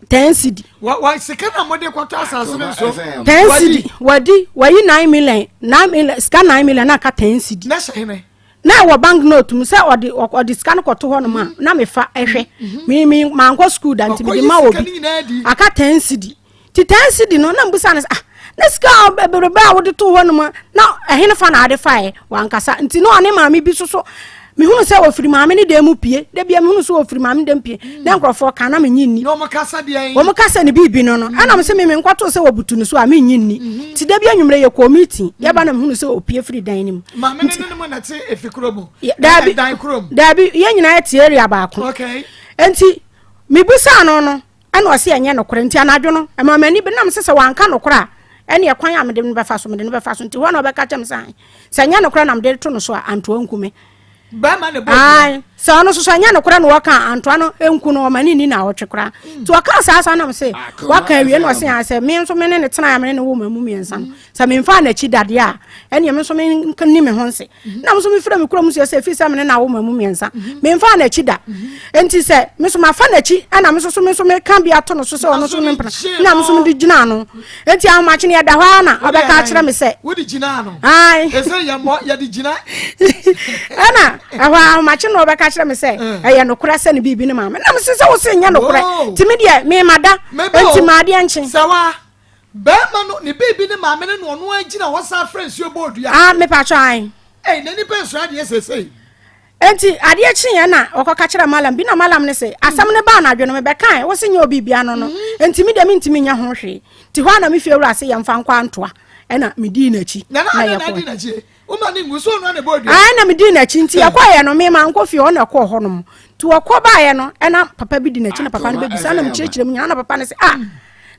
10 cedi. Wa wa sika na mode kɔtɔ asase no nso. 10 cedi wadi wayi 9 million 9 million sika 9 million na aka 10 cedi. Na hyɛ hene. Na ɛwɔ bank note mu sɛ ɔde sika no kɔto hɔ nom a na mefa ɛhwɛ mi mankɔ school da nti mede ma obi aka 10 cedi. Ti 10 cedi no na mbusa no sɛ ah na sika a bebrebe a wode to hɔ nom na ɛhene fa na ade faeɛ? Wankasa. Nti na ɔne maame bi soso mehunu sɛ wɔfiri maame ne dan mu pie da bia mehunu sɛ wɔfiri maame dan pie na nkurɔfoɔ ka na menye nni. Na wɔn kasa deɛn? Wɔn kasa ne biribi no ɛna me sɛ me menkɔtoo sɛ wɔbutu no so a menye nni. Nti da bi anwummerɛ yɛkɔɔ meeting yɛba na mehunu sɛ ɔpie firi dan no mu. Maame ne ne mu na te efi kuro mu? Daabi. Dan kuro mu? Daabi, yɛn nyinaa yɛte area baako. Nti mebusaa no ɛna ɔse ɛnyɛ nokorɛ. Nti anadwo no ɛma m'ani bi nam sɛ sɛ wanka nokorɛ a ɛne ɛkwan a mede no bɛfa so mede no bɛfa so. Nti hɔ na ɔbɛka kyɛm sɛ sɛ ɛnyɛ nokorɛ na mede to no so a antoa nku me. Bɛrima ne bɔ. Ae, sɛ ɔno nso so ɛnyɛ nokorɛ na wɔka antoa no nku no ɔma ne nni na ɔtwe koraa. Nti ɔka saa saa nam sɛ waka awie na ɔse sɛ me nso me ne ne tena a me ne ne wo ma mu mmiɛnsa no sɛ memfa n'akyi dadeɛ a ɛneɛ me nso menni me ho nse. Na me nso mefrɛ me kurom sɛ sɛ ɛfiri sɛ me ne no awo ma mu mmiɛnsa memfa n'akyi da nti sɛ me nso mafa n'akyi ɛna me nso so me nso meka bi ato no so sɛ ɔno nso me mpena na me nso mede gyina ano. Nti ahomakye no yɛda hɔ ara na ɔbɛka akyerɛ me sɛ wode gyina ano. Ae. Ɛsɛ yɛmmɔ yɛde gyina. Ɛna ɛhɔ ahomakye na ɔbɛka kyerɛ me sɛ ɛyɛ nokorɛ sɛ ne biribi ne maame na mese sɛ wo se nyɛ nokorɛ nti me deɛ mema da nti maadeɛ nkye. Sɛ wa bɛrima no ne biribi ne maame no na ɔno agyina hɔ san frɛ nsuo bɔ odua. Ah, mepa kyɛ ae. Ei, na nipa nsua adeɛ seesei. Enti adeɛ kyeeɛ na ɔkɔka kyerɛɛ Malam bi na Malam no se, asɛm no baa anadwo no mebɛkae, wo se nyɛ obi bia no no, mm. enti me deɛ mentumi nyɛ ho hwee. Nti hɔ a na me fie wura se yɛmfa nkɔ antoa, ɛna medii n'akyi na yɛkɔe. Ae na medii n'akyi nti yɛkɔeɛ no me mankɔ fie ɔna ɛkɔɔ hɔ nom. Nti wɔkɔ baeɛ no ɛna papa bi di n'akyi na papa no bɛbisa na mekyerɛkyerɛ mu nyinaa na papa no se ah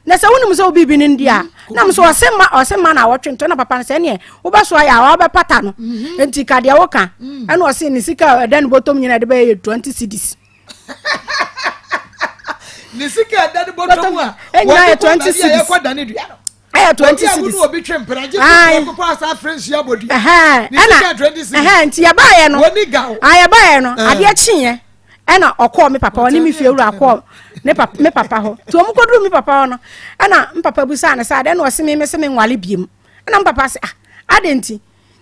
na sɛ wonim sɛ wobi bi no ndi a na m so ɔse ma ɔse ma na awɔtwe nto na papa no sɛ ɛneɛ wobɛsoa yɛ a wabɛpata no mhm. nti ka deɛ woka mm. ɛna ɔse ne sika a ɛda ne bɔtɔm nyina ɛde bɛyɛ yɛ 20 cedis ne sika ɛda ne bɔtɔm a ɛnyina yɛ 20 cedis ɛyɛ 20 cedis obi twe mpena gye kɔkɔ asa afrɛ nsuo abɔdua ne sika 20 cedis nti yɛbaeɛ no yɛbaeɛ no adeɛ kyeeɛ ɛna ɔkɔɔ me papa ɔne me fie wura kɔɔ ne papa me papa hɔ nti wɔn kɔduru me papa hɔ no ɛna me papa busaa no sɛ adɛn na ɔse me me se me nwale biem ɛna me papa se ah adɛn nti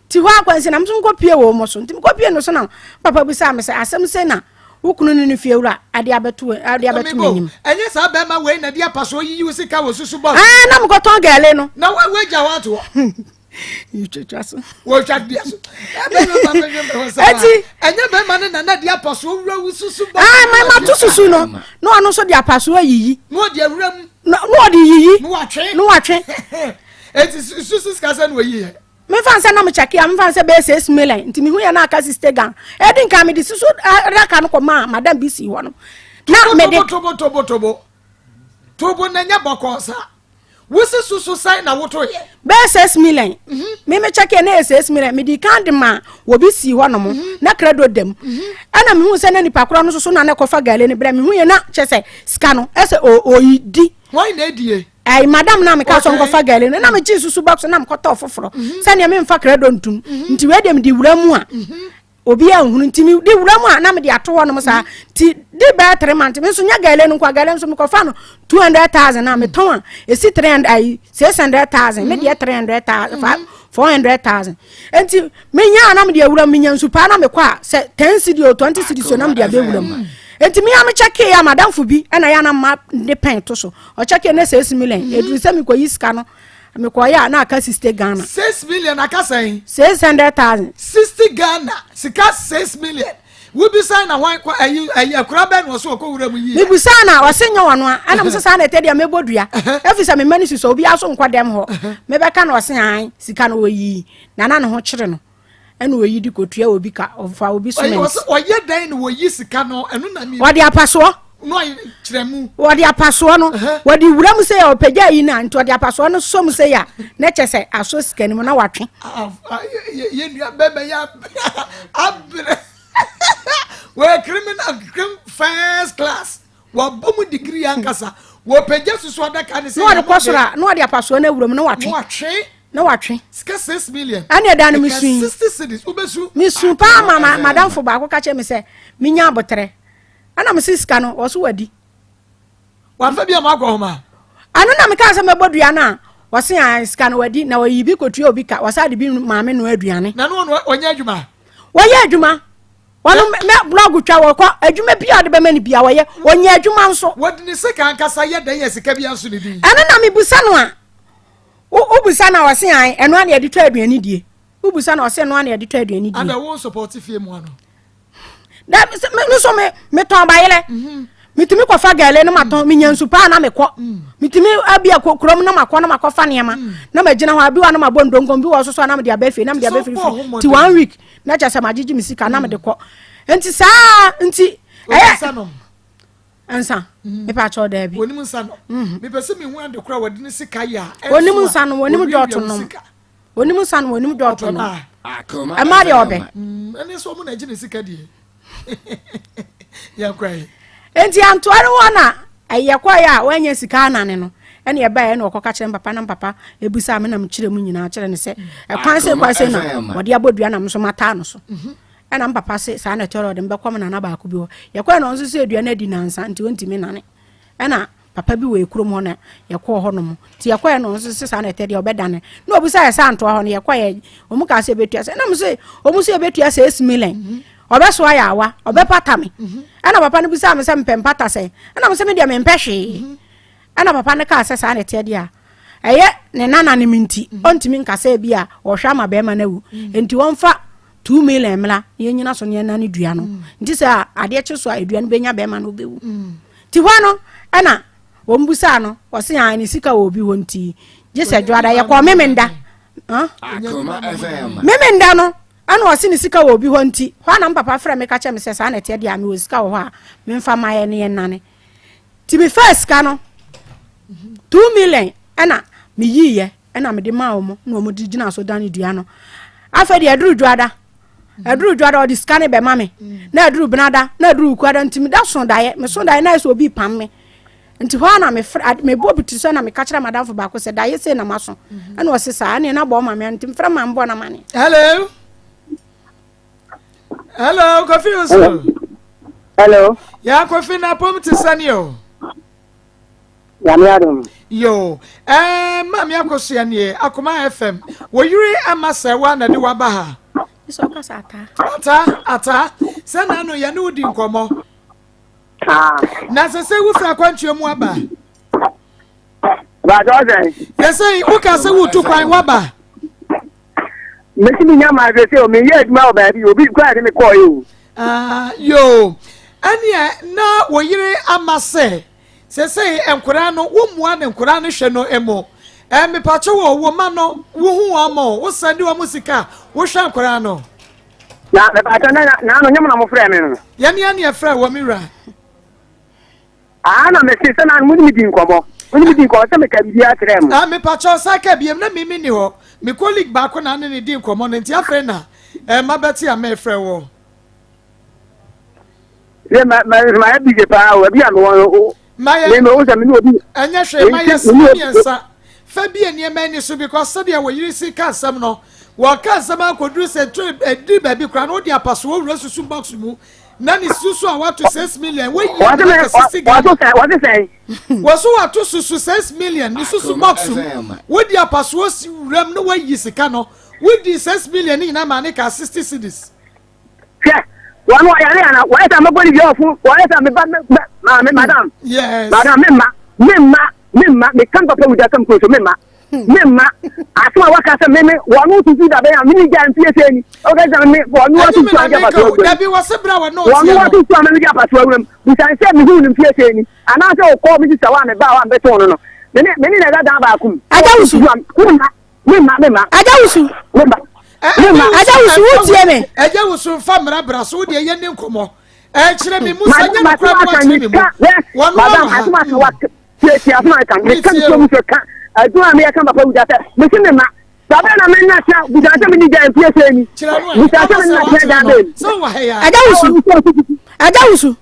ti hɔ akwansi na me nso mekɔ pie wɔ wɔn so nti mekɔ pie no so na me papa busaa me sɛ asɛm sɛ na wo kunu ne ne fie wura ade abɛto ade abɛto m'anim. Ɛnyɛ saa bɛrima wei na de apasoɔ yiyi wo sika wɔ susu bɔs. Ɛɛ na mekɔtɔn gɛle no. Na woagya hɔ ato hɔ. Yɛtwatwa so. Wɔtwa dua so. Eti. Ɛnyɛ bɛrima no na na de apasoɔ wura wo susu bɔs. Ɛɛ mɛ ma to susu no na ɔno nso de apasoɔ ayiyi. Na ɔde awura mu. Na ɔde yiyi. Na watwe. Na watwe. Eti susu sika sɛ na oyi yɛ. Mefa nsɛ na mekyɛke a mefa nsɛ bɛyɛ 6 million nti mehu yɛ na aka 60 Ghana. Ɛdi nka mede susu adaka no kɔ maa madam bi si hɔ no. Na mede. Tobo tobo tobo tobo tobo na nyɛ bɔkɔɔ saa. Wosi susu sɛn na woto yɛ. Bɛyɛ 6 million. Mhm. Me me kyɛke na yɛ 6 million. Mede kan de ma obi si hɔ nom mhm. na krado dam. Mhm. Ɛna mehu sɛ na nipa korɔ no soso na na ɛkɔfa gale no brɛ mehu yɛ na kyɛ sɛ sika no ɛsɛ oyi di. Wɔn na edie. Ɛyi madam na meka sɛ nkɔfa gale no na megye susu box na mekɔtɔɔ foforɔ mhm. sɛnea memfa krado ntum mhm. nti wei deɛ mede wura mu a mhm. obi anhunu nti mede wura mu a na mede ato hɔ nom saa nti de bɛyɛ 3 months me nso nyɛ gale no nkoa gale nso mekɔfa no 200,000 a metɔn a ɛsi 300 ayi 600,000 me deɛ 300,000 400,000 nti menya a na mede awura mu menya nsu paa na mekɔ a sɛ 10 cedi o 20 cedi so na mede abɛwura mu nti mea mekyɛkee a madamfo bi ɛna yɛ na ma de pɛn to so ɔkyɛkee ne 6 million ɛduru sɛ mekɔyi sika no mekɔyɛ a na aka 60 Ghana. 6 million aka sɛn? 600,000. 60 Ghana sika 6 million wobisa na hwan kɔ ayi ayi akura bɛn na ɔso ɔkɔ wura mu yie. Mebisa na ɔse nyɛ ɔno a ɛna mese saa na ɛtɛ deɛ mɛbɔ dua ɛfiri sɛ mema no susɔ obiara so nkɔ dɛm hɔ mebɛka na ɔse an sika no ɔyii na na ne ho kyere no ɛna ɔyi de kɔtua obi ka ɔfa obi cement. Ɔyɛ dɛn na wɔyi sika no ɛno na mi. Ɔde apasoɔ. Na ɔyɛ kyerɛ mu. Wɔde apasoɔ no wɔde wura mu sɛ ɔpagya yi na nti ɔde apasoɔ no sɔ mu sɛ yɛ a na kyɛ sɛ asɔ sika no mu na watwe. Yɛ nua bɛbɛ yɛ abrɛ wɔyɛ criminal crim first class wɔabɔ mu degree ankasa wɔpagya susu adaka ne sɛ. Na ɔde kɔ soro a na ɔde apasoɔ no awura mu na watwe. Na watwe. Na watwe. Sika 6 million. Ɛna ɛda no mesu yi. 60 cedis wobɛsu. Mesu paa ma madamfo baako ka kyerɛ me sɛ menya abotrɛ ɛna mese sika no wɔ so wadi. Wamfa bi a ma akɔ homa. Ɛno na mekaa sɛ mɛbɔ dua no a wɔse a sika no wadi na wɔyi bi kɔtua obi ka wɔsa de bi maame noa aduane. Na no ɔno ɔnyɛ adwuma. Wɔyɛ adwuma wɔno mɛ blɔg twa wɔkɔ adwuma bi a ɔde bɛma no bia wɔyɛ ɔnyɛ adwuma nso. Wɔde ne sika ankasa yɛ dɛn yɛ sika bi nso ne din. Ɛno na mebusa no a wobusa no a wɔse an ɛno a na yɛde tɔ aduane die wobusa no a wɔse ɛno a na yɛde tɔ aduane die. Ada wo support fie mu ano. Da me nso me metɔn bayerɛ mhm. metumi kɔfa gɛle no matɔn menya nsu paa na mekɔ mm. metumi abia kurom na makɔ na makɔfa nneɛma mm. na magyina hɔ abi wa na mabɔ ndonkom bi wɔ so so a na mede aba fie na mede aba fie ti one week na kyɛ sɛ magyegye me sika na mede kɔ nti saa nti ɛyɛ nsa mhm. mepa kyɛw daabi onim nsa no mhm. mepɛ sɛ mehu ade kora wɔde ne sika yɛ a onim nsa no onim dɔɔto nom onim nsa no onim dɔɔto nom ɛma deɛ ɔbɛ mm, ɛne sɛ ɔmo na agye ne sika deɛ yɛnkora yi nti antoa no hɔ na ɛyɛ kɔɛ a wanya sika anane no ɛne ɛbaeɛ na ɔkɔka kyerɛ mpapa na mpapa ebusa me na mekyerɛ mu nyinaa kyerɛ ne sɛ ɛkwan sɛ kwan sɛ na wɔde abɔ dua na me nso mataa no so mhm. Ɛna me papa se saa na ɛtɔrɔ ɔde me bɛkɔ me nana baako bi hɔ. Yɛkɔɛ na ɔno nso sɛ dua no adi nansa nti ɔntumi nane. Ɛna papa bi wɔ ekurom hɔ na yɛkɔɔ hɔ nom. Nti yɛkɔɛ na ɔno nso se saa na ɛtɛ deɛ ɔbɛdane. Na ɔbisa yɛ sɛ antoa hɔ no yɛkɔɛ wɔn kaa sɛ ɛbɛtua sɛ ɛna mo se wɔn se ɛbɛtua 6 million. Ɔbɛsoa yɛ awa ɔbɛpata me. Ɛna papa no bisa me sɛ mepɛ mpata sɛn. Ɛna mo se me deɛ mempɛ hwee. Ɛna papa no kaa sɛ saa na ɛteɛ deɛ a ɛyɛ ne nananom nti ɔntumi nka sɛ bi a ɔhwɛ ama bɛrima no awu. Nti wɔmfa. 2 million mmra na yɛnyina so na yɛnane dua no. Nti sɛ adeɛ kye so a, dua no bɛnya bɛrima no wobɛwu. Nti hɔ no ɛna wɔn busaa no, wɔse a ne sika wɔ obi hɔ, nti gye sɛ dwoada yɛkɔɔ Memenda. Akoma FM. Memenda no ɛna ɔse ne sika wɔ obi hɔ, nti hɔ na papa frɛ me ka kyerɛ me sɛ saa na ɛteɛ deɛ a, mewɔ sika wɔ hɔ a memfa ma yɛ ne yɛnane. Nti mefaa sika no 2 million ɛna meyiiɛ ɛna mede maa wɔn na wɔn de gyina so dane dua no. Afei deɛ, ɛduru dwoada, ɛduru dwoada, ɔde sika no bɛma me, na ɛduru benada, na ɛduru kuada. Nti meda so daeɛ, meso daeɛ na ayɛ sɛ obi pam me. Nti hɔ a na mefrɛ mebɔ bi ti sɛ na meka kyerɛ madamfo baako sɛ daeɛ sei na maso, ɛna ɔse saa ɛne na bɔ ma me, nti mfrɛ ma mbɔ na ma ne. Hello, hello, Kofi Osu. Hello. Ya Kofi, na pom te sani o? Nyame adom. Yo, maame Akosua nie, Akoma FM. Wɔyere ama sɛ wa na de waba ha. Sɛ ɔkasa ata. Ata, ata, sɛ na ano yɛne wo di nkɔmmɔ. Na sɛ wofiri akwantuo mu aba. Bàtà ọ̀sẹ̀. Yɛsɛ woka sɛ wotu kwan waba. Mesi mi nya maa sɛ o mi yɛ adwuma wɔ baabi, obi kura de mi kɔɔ yi o. Ah, yo, ɛneɛ na wɔyere ama sɛ sɛsɛ nkwadaa no wommua ne nkwadaa no hwɛ no mu. Mepatwe wɔ ma no, wohu wɔn ma o, wosɛn de wɔn sika, wohwɛ nkwadaa no. Na mepatwa na na ano nyɛ mo na mo frɛ mi no. Yɛne ɛne ɛfrɛ wɔ me wura. Aa, na mesi sɛ na mo ne mi di nkɔmɔ, mo ne mi di nkɔmɔ sɛ meka biribi akyerɛ mo. Ah, mepatwe ɔsa ka biem na mimi ni hɔ, me colleague baako na ne ne di nkɔmɔ no, nti afei na ma bɛte a mefrɛ wɔ. Yɛ ma ma ma yɛ busy paa o, ebi a mi wɔ o. Mayɛ Mi mi o sɛ mi ni obi. Ɛnyɛ hwee, mayɛ sima mmiɛnsa fa bi nneɛma ani so, because sɛdeɛ wɔyere si ka asɛm no, wɔka asɛm akɔduru sɛ tire ɛdiri baabi koraa na wode apasoɔ wura susu box mu na ne susu a wato 6 million wɔyi Wɔsi mi aka 60 Ghana. Wɔsi sɛ wɔsi sɛn. Wɔso wato susu 6 million ne susu box mu, wode apasoɔ si wuram na wayi sika no, wodi 6 million ne nyinaa maa ne ka 60 cedis. Hwɛ, wɔn wɔyare ana wɔyɛ sɛ mɛbɔ ne wia ɔfo, wɔyɛ sɛ meba mɛ maame madam. Yes. Madam, me mma, me mma, me mma, me kan papa wuda kam kuro so, me mma, me mma aso a waka sɛ me me wɔn tutu da bɛn a me ni gya mfie sɛ ni ɔka sɛ me wɔn Ɛnyɛ tutu me na agya meka pato o. awuram. Dabi, wɔse berɛ a wɔne wɔn ɔteɛ no. tutu a me gya pato awuram busan sɛ me hu ne mfie sɛ ni anaasɛ ɔkɔ me sisa wa me ba wa mbɛtɔn no no me ne na ɛda dan baako mu. Agya Wusu. Me mma, me mma, me mma. Agya Wusu. Me mma, me mma. Agya Wusu, wotie me? Ɛgya Wusu, nfa mmara bra so, wodeɛ yɛ ne nkɔmmɔ ɛkyerɛ me mu sɛ nyɛ nokora no wakyerɛ me mu wɔno Madam, awɔ ha. asoma aka wa tie asoma aka me ka Metie me o. so ka adwuma a meyɛ ka papa wuda sɛ mesi me ma bàbá na me nna tia busa sɛ me ni gya mfie sɛ ni Kyerɛ no ɛ busa sɛ ama me sɛ nna tia wakyerɛ dan no bɛn sɛ wɔ ha yi a. Agya Wusu, Agya Wusu.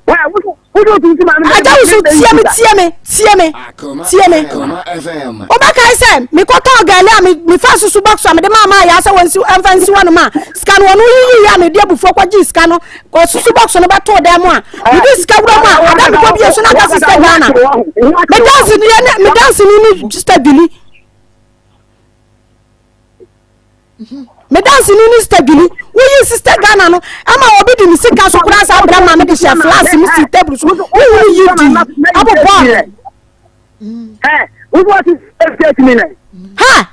Wode otu si maame. Agya Wusu, tie me, tie me, tie me, tie me. Akoma FM. Wobɛkae sɛ mekɔtɔɔ gale a mefa susu box a mede maa maa yɛ sɛ wɔnsi ɛmfa nsi hɔ nom a sika no wɔno yiyi a mede abufuo kɔgye sika no kɔ susu box no bɛtoo dan mu a mede sika wura mu a ada mekɔ bie so na aka sista Ghana me danse ni ne me danse ni ne sista Dwuli, me danse ni ne sista Dwuli. Woyi sista Ghana no ama obi de ne sika so koraa saa brɛ ma mede hyɛ flask mu si table so, wohunu yi di abobɔ. Ɛ wode watu 8 million. Ha.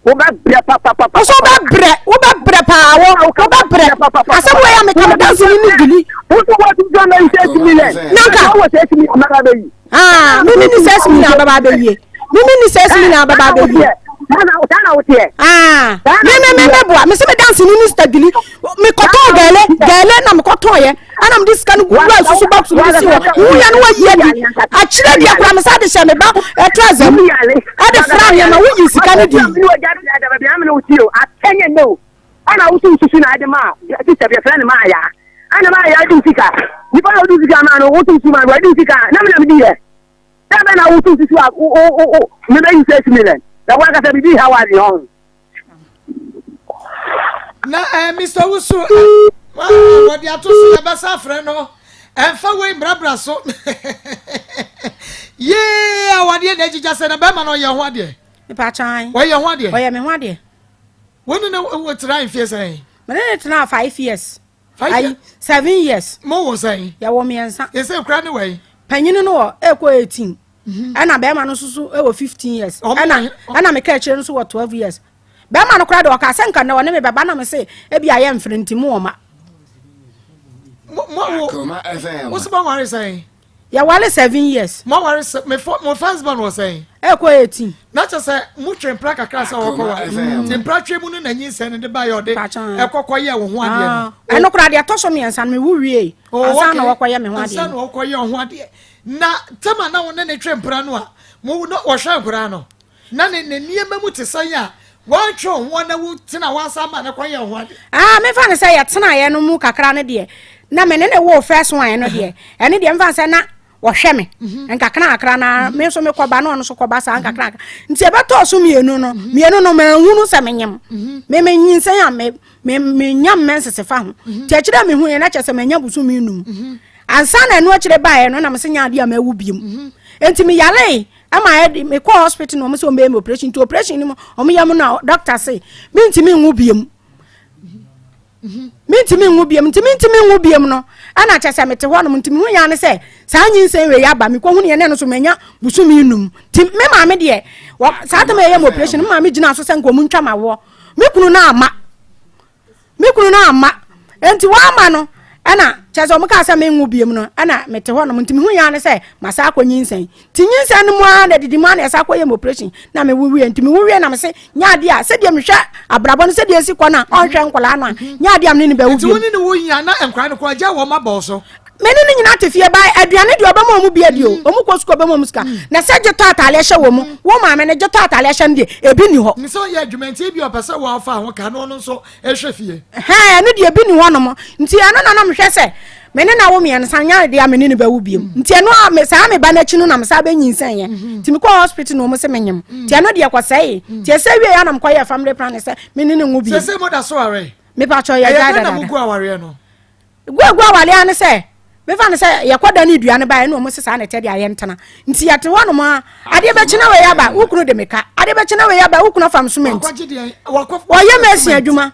Wobɛbrɛ papapapa. Wo so wobɛbrɛ, wobɛbrɛ paa, wo wobɛbrɛ. Asɛm wei a meka, me danse ni ne Dwuli. Wode watu sɛ mɛyi 6 million. Nanka. Wɔ 6 million mɛba bɛyi. Ah, mimi ni 6 million ababa abɛyie, mimi ni 6 million ababa abɛyie. Saa na woteɛ. Ah, me me me me boa me se me danse ni ne sista Dwuli, mekɔtɔɔ gɛlɛ gɛlɛ na mekɔtɔɔ yɛ ɛna mede sika no wura susu box mu de si hɔ, wuyɛ no wayi adi akyerɛ deɛ kora me sa de hyɛ me ba ɛtra zam ɛde fra nneɛma, woyi sika no di. Ɛna wotu susu na ɛde ma sista bi ɛfrɛ ne maa ya, ɛna maa ya di sika nipa na wotu sika maa no, wotu susu maa no wɔdi sika na mi na mi di yɛ sɛ bɛ na wotu susu a wo wo wo mi bɛ yi 6 million na wɔn akasa bibi ha wa adi hɔn. Na Mr Wusu, wɔde ato so, yɛbɛsa afrɛ no. Ɛmfa wei mbrabra so yee, awadeɛ na agyigya sɛ na bɛrima no ɔyɛ ho adeɛ. Mepakyan. Ɔyɛ ho adeɛ. Ɔyɛ me ho adeɛ. Wo ne no wo tena mfie sɛn? Mene ne tena 5 years. 5 Ayi years. 7 years. Mo wɔ sɛn? Yɛwɔ mmiɛnsa. Yɛsɛ kura ne wɔ yi. Panyini no wɔ ɛkɔ 18, ɛna bɛrima no nso so ɛwɔ 15 years. Ɔmo ɛna wɔ- ɛna meka akyire no nso wɔ 12 years. Bɛrima no koraa deɛ ɔkaa sɛ nka nnɛ ɔne me bɛba na me se ebi a yɛmfrɛ nti mo ɔma. Mo mo Akoma FM. wo so mo aware sɛn? Yɛware 7 years. Mo aware sɛ me fo mo first born wɔ sɛn? Ɛkɔ 18. Na kyerɛ sɛ mo twe mpra kakra sɛ wɔkɔ ware. Nti mpra twe mu no na nyinsɛn no de ba yɛ ɔde ɛkɔkɔ yɛ wo ho adeɛ no. Ɛno koraa deɛ ɛtɔ so mmiɛnsa no mewu wie. Oh, ansa na okay. wɔkɔyɛ me ho adeɛ Ansa na no. wɔkɔyɛ wo ho adeɛ. Na tɛm a na wo ne ne twe mpra no a mo na wɔhwɛ nkwadaa no na ne ne nneɛma mu te sɛn a wɔantwe wo ho na wo tena hɔ asa ma ne kɔyɛ wo ho adeɛ. Ah, mefa no sɛ yɛtenaeɛ no mu kakra no deɛ na me ne ne woo first one no deɛ ɛne deɛ mefa no sɛ na wɔhwɛ me nkakra kakra na me nso mekɔba na ɔno nso kɔba saa nkakra kakra nti ɛbɛtɔɔ so mmienu no mmienu no manhunu sɛ menyem me menyinsɛn a me me menya mmɛnsese fa ho nti akyerɛ a mehu yɛ na kyerɛ sɛ manya bosome num ansa na ɛno akyerɛ baeɛ no na mese nya adeɛ a mawu biom nti meyaree ɛma ɛde mekɔɔ hospital na ɔmo sɛ ɔmo bɛyɛ me operation nti operation no mu ɔmo yɛ mu na doctor se mentumi nwu biom mentumi nwu biom nti mentumi nwu biom no ɛna kyɛ sɛ mete hɔ nom nti mehu ya ne sɛ saa nyinsɛn wei aba mekɔhunu yɛ ne no so manya bosome num nti me maame deɛ saa tam a ɛyɛ me operation me maame gyina so sɛ nka ɔmo ntwa ma woɔ me kunu no ama me kunu no ama nti wama no ɛna kyɛ sɛ ɔmo kaa sɛ menwo biom no ɛna mete hɔ nom nti mehu ya ne sɛ masa akɔ nyinsɛn nti nyinsɛn no mu ara na didi mu ara na ɛsa akɔyɛ me operation na mewo wie nti mewo wie na mese nyɛ adeɛ a sɛdeɛ mehwɛ abrabɔ no sɛdeɛ esi kɔ no a ɔnhwɛ nkɔlaa no a nyɛ adeɛ a mene ne bɛwo Nti wo biom ne ne wo nyina na nkwadaa no kɔ agya wɔn abɔ so. Me ne ne nyinaa te fie ba aduane deɛ ɔbɛma ɔmo bi adi o ɔmo kɔ sukuu ɔbɛma ɔmo sika na sɛ gye tɔ ataade hyɛ wɔ mu wo maame no gye tɔ ataade hyɛ no deɛ ebi ni hɔ. Ne sɛ ɔyɛ adwuma nti ebi ɔpɛ sɛ wɔafa ho ka na ɔno nso ɛhwɛ fie. Hɛn ɛno deɛ ebi ni hɔ nom nti ɛno na na mehwɛ sɛ me ne na wo mmiɛnsa nya deɛ a me ne no bɛwo biem nti ɛno a me saa me ba n'akyi no na me saa bɛnyinsɛn yɛ nti mekɔ hospital na ɔmo sɛ menyem nti ɛno deɛ kɔsɛe nti ɛsɛ wie yɛ na mekɔyɛ family planning sɛ me ne ne nwo biem. Sɛ sɛ mo da so aware. Mepatwɔ yɛ Ɛyɛ gyae dɛn na dada. mo gu awareɛ no? Guagu awale ara ne sɛ mefa no sɛ yɛkɔ da ne dua no baeɛ na ɔmo se saa na ɛtɛ deɛ ayɛ ntena nti yɛte hɔ nom a adeɛ bɛkye na wei aba wo kunu de me ka adeɛ bɛkye na wei aba wo kunu afam cement wɔyɛ mason adwuma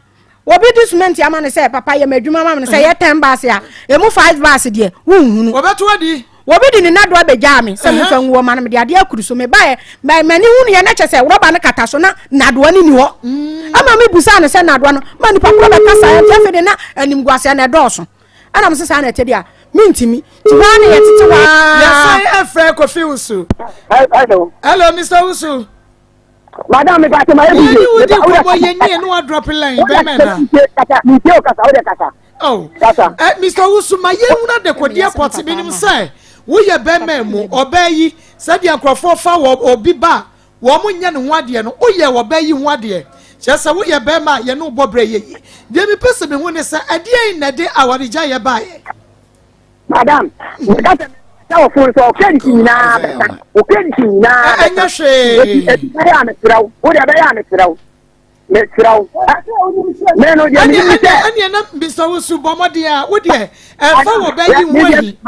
obi di cement ama no sɛ papa yɛ m'adwuma ma me sɛ yɛ 10 bars a emu 5 bars deɛ wonhunu wɔbɛto adi wɔbi de ne nadoa bɛgyaa me sɛ memfa ngu hɔ ma no mede adeɛ akuru so mebaeɛ m'ani hunu yɛ na kyɛ sɛ rɔba no kata so na nadoa no ni hɔ ama mebusaa no sɛ nadoa no ma nipa korɔ bɛka saa nti afei de na animguaseɛ na ɛdɔɔso ɛna me sɛ saa na ɛtɛ deɛ a mentimi nti hɔ a na yɛtete hɔ a yɛsan ɛfrɛ Kofi Wusu. Hello. Hello, Mr. Wusu. Madam, mi pàṣẹ ma ebi Yɛn ni wodi nkɔmɔ yɛn ni yɛn wa drop line bɛmɛ na. Kasa, mi tie o kasa, o de kasa. Oh. Kasa. Eh, Mr. Wusu, ma yɛn huna dekodeɛ pɔte binom sɛ woyɛ bɛmɛ mu ɔbaa yi sɛdeɛ nkurɔfoɔ fa wɔ obi ba a wɔn nyɛ ne ho adeɛ no woyɛ ɔbaa yi ho adeɛ kyerɛ sɛ woyɛ bɛrima a yɛne wo bɔ berɛ yɛ yie deɛ mepɛ sɛ mehu ne sɛ ɛdeɛn na ɛde awaregyaeɛ baeɛ. Madam, mi kasa sɛ wɔ fon so o credit nyinaa bɛka o credit nyinaa bɛka. Ɛnyɛ hwee. Eti eti bɛyɛ a mesrɛ wo, wo deɛ bɛyɛ a mesrɛ wo, mesrɛ wo. Me no deɛ menim ne sɛ. Ɛneɛ na Mr. Wusu bɔ mmɔden a wo deɛ ɛmfa wɔ bɛ yi ho ahi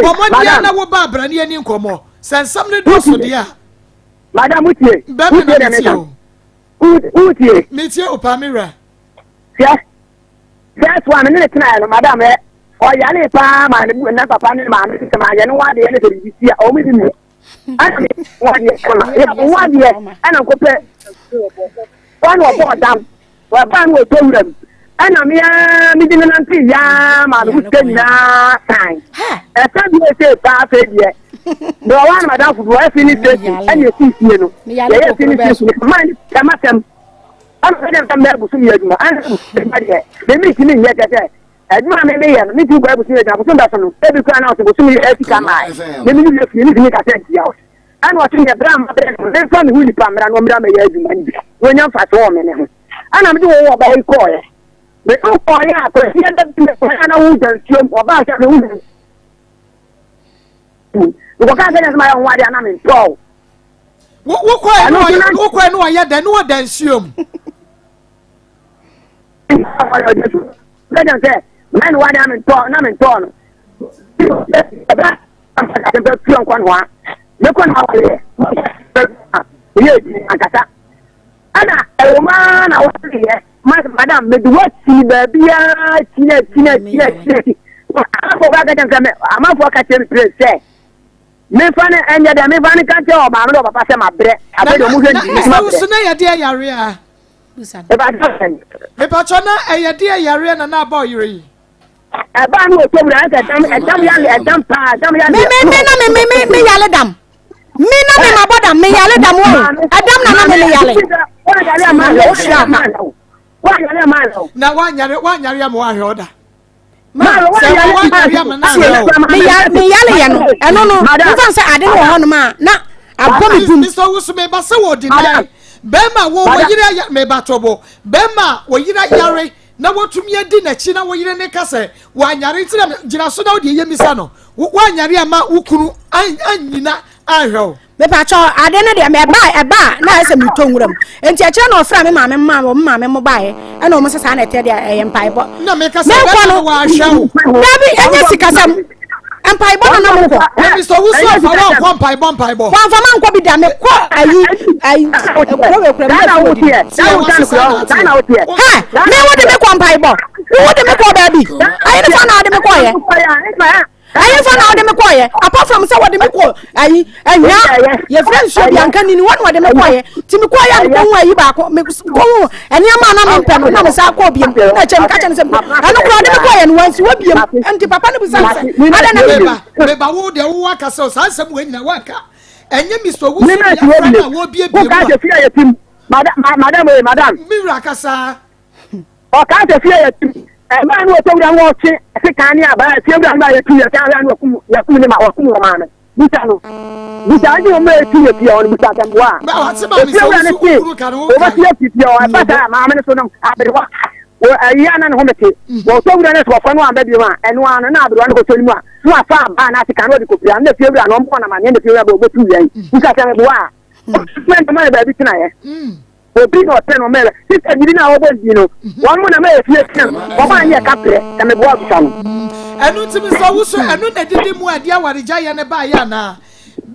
bɔ mmɔden a na wo ba abra ne ani nkɔmmɔ sɛ nsɛm no dɔɔso deɛ a. Madam wotie. Bɛmɛ na metie o. Wotie. Metie o paa me wura. Hwɛ first one ne ne tenaeɛ no madam ɛ ɔyare paa ma ne ne papa ne ne maame sɛ ma yɛ ne ho adeɛ ne sɛ biribi si a ɔmo di mu ɛna me ho adeɛ kama yɛ ho adeɛ ɛna nkɔpɛ wɔn ɔbɔ ɔdam wɔbaa no wɔtɔ wura mu ɛna me ara me di ne nante yaa ma me ho sika nyinaa san ɛsɛ bi ese paa afei deɛ na ɔwɔ anam adamfo bi wɔyɛ fini station ɛna esi fie no yɛyɛ fini station maa ne kɛmɛ sɛm ɛna ɔsɛ dɛ mbɛ bosom yɛ adwuma ɛna adwuma deɛ mɛ mi ntumi nyɛ kyɛ sɛ adwuma mi mi yɛ no mi ntumi kɔ ɛbosom yɛ adwuma bosom bɛ so no ebi kura na ɔsɛ bosom yɛ ɛsika maa mɛ mi ni yɛ fie mi ntumi kasa ntia ɔsɛ ɛna ɔsɛ yɛ bra ma brɛ no ne nfa mi ho nipa mmra na ɔmmra mɛ yɛ adwuma no bi na onya nfa so wɔ mi ne ho ɛna mi de wɔ wɔ ɔbaa yi kɔɔyɛ mɛ de kɔɔyɛ a kɔsi ɛdɛ bi mɛ kɔɔyɛ na wo gya nsuom ɔbaa sɛ mɛ wo gya nsuom nkɔka sɛ ɛsɛ ma yɛ ho adeɛ anam ntɔw. Wokɔɛ no ɔyɛ dɛ ne ɔda nsuo mu. Sɛ mɛne wa na mentɔ na mentɔ no mekɔ na awaleɛ meyɛ ankasa ɛna ɛwɔ maa na wɔyɛ madam mede wasi baabiaa kyina kyina kyina kyina amanfoɔ ka kyerɛ me amanfoɔ ka kyerɛ me pere sɛ mefa no ɛnyɛ dɛ mefa no ka kyerɛ ɔmaame ne ɔpapa sɛ mabrɛ afei deɛ ɔmo hwɛ ntumi mabrɛ. Na na yɛde ayare a. Mepakyɛ na ɛyɛ deɛ yareɛ na na aba ɔyere yi. Ɛbaa no wɔ towura ɛsɛ ɛdam ɛdam yale ɛdam paa ɛdam yale. Me me me na me me me me yale dam. Me na me ma bɔ dam me yale dam wɔ ɛdam na na me me yale. Na wanyare wanyare ama wahwɛ ɔda. Me yale yɛ no ɛno no nfa sɛ ade no wɔ hɔ nom a na abɔ me bum. Mr. Wusu me ba sɛ wɔ di nan bɛrima wo wɔ yere ayɛ me ba tɔbɔ bɛrima wɔ yere ayare na wɔtumi adi n'akyi na wo yere ne ka sɛ wanyare nti na gyina so na wode ɛyɛ misa no wanyare ama wo kunu anyina anhwɛ wo. Mepakyɛ ade no deɛ ɛba ɛba a na ayɛ sɛ metɔ nwura mu nti akyerɛ na ɔfrɛ me maame mma wɔn maame mo baeɛ ɛna wɔn sɛ saa na ɛteɛ deɛ ɛyɛ mpaebɔ na meka sɛ bɛma no wahwɛ wo dabi ɛnyɛ sikasɛm mpaebɔ na na mokɔ na Mr. Owusu afa wankɔ mpaebɔ mpaebɔ wamfa mankɔ bi da mekɔ ayi ayi ekuro wɔ ekura mi na wodi hɛ me wo de me kɔ mpaebɔ wo de me kɔ baabi ayi ne fa na ɔde me kɔ yɛ ayi fa na ɔde me kɔ yɛ apart from sɛ wɔde me kɔ ayi ɛhia yɛfrɛ nsuo bi anka nini wɔn wɔde me kɔ yɛ ti me kɔ yɛ me kɔ hu ayi baako me kɔ hu nneɛma a na me mpɛ no na me san kɔ biem na kyɛ me ka kyɛ ne sɛ ɛno koraa ɔde me kɔ yɛ no wɔnsi wɔ biem nti papa no bisa sɛ adɛn na meba meba wo deɛ wowɔ aka sɛ saa nsɛm wɔ nyina woanka ɛnyɛ Mr. Owusu yɛfrɛ no a wɔbiebie mu a madam oye madam me wura kasa ɔka sɛ fie yɛ tim ɛmaa no wɔtɔ wura no wɔtwe sekan ne abaa fie wura no ba yɛtu yɛ kan wura no wɔkum ne ma wɔkum wɔ maame Bisa no. Bisa ne wɔn a etu yɛ pia wɔn bisa asɛmboa a. Efie wura no se wɔbɛsi afi pia wɔn ɛba saa maame no so no aberewa wɔ ayi a na ne ho mete. Wɔtɔ wura no so wɔfɔ no amba bio a ɛno ano na aberewa no kɔtɔ ne mu a na wafa abaa na ase kan na ɔde kɔpira no na efie wura no ɔmbɔ no amaneɛ na efie wura bɛ ɔbɛtu yɛn. Bisa asɛmboa a. Ɔsɛ ntoma ne baabi tenaeɛ. Obi na ɔtɛ no mɛrɛ sista gyidi na ɔbɔ ndi no wɔn mo na mɛyɛ fie fie wɔn a nyɛ kaprɛ na meboa bisa no. Ɛno nti mi sɛ wusu ɛno na didi mu a ɛde awaregya yɛ ne ba yɛ anaa.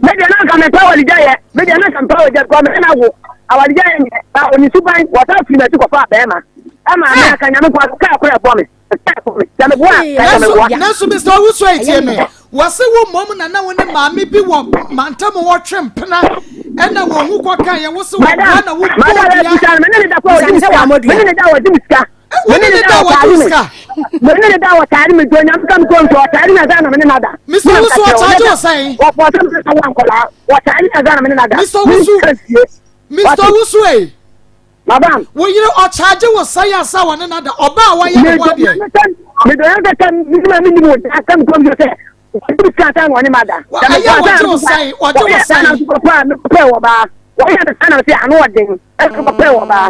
Me deɛ na nka mepɛ awaregya yɛ me deɛ na nka mepɛ awaregya because me na wo awaregya yɛ nyɛ ba oni suban wɔsan firi m'akyi kɔfa bɛrima ɛma me aka nyame kɔ kaa kora ɛbɔ me. Nanso Mr. Owusu etie me. Wɔse wo mmom na na wo ne maame bi wɔ mantam hɔ twe mpena ɛna wɔn ho kɔka yɛ wo se wɔn ba na wo bɔ dua. Mene ne da Wo ne ne da wɔ di sika. Mene ne da wɔ taare mi do nyame kam ko nso ɔtaare mi ansa na mene nada. Mr. Owusu ɔtaagye wɔ sɛn? Wɔpɔ sɛ mene na wɔ nkɔlaa wɔtaare mi ansa na mene nada. Mr. Owusu Mr. Owusu ee. Madam. Wo yere ɔkyaagye wo sɛn ansa wɔ ne nada ɔbaa a wayɛ ne ho adeɛ. Medɔ yɛn sɛ sɛ mi ma mi nim wo da sɛ mi kɔm sɛ wɔde mi sika sɛ wɔne ma da. Ɛyɛ wɔgye wo sɛn wɔgye wo sɛn. Wɔyɛ mi kɔpɛ wɔ baa wɔyɛ mi saa na sɛ ano ɔden ɛna kɔpɛ wɔ baa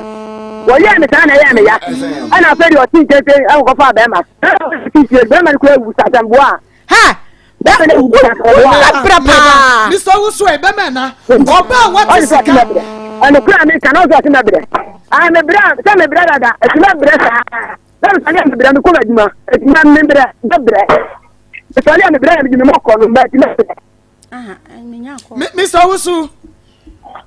wɔyɛ mi saa na ɛyɛ mi ya ɛna afɛ deɛ ɔte nkyɛnkyɛn ɛna kɔfa bɛrima ɛna ɔte nkyɛn bɛrima no kura ewu sasɛmboa. Ha! Wobɛbrɛ paa. Mr. Owusu ɛ bɛmɛ na ɔba a wate sika. Ɛno kura mi ka na ɔsɛ ɔte mɛbrɛ. Ah mebrɛ sɛ mebrɛ dada ɛti mɛbrɛ saa. Sɛ mesɔre a mebrɛ mekɔ m'adwuma ɛti mɛ mebrɛ mɛbrɛ. Mesɔre a mebrɛ na mede me mɔkɔ no mɛ ɛti mɛbrɛ. Mr. Owusu.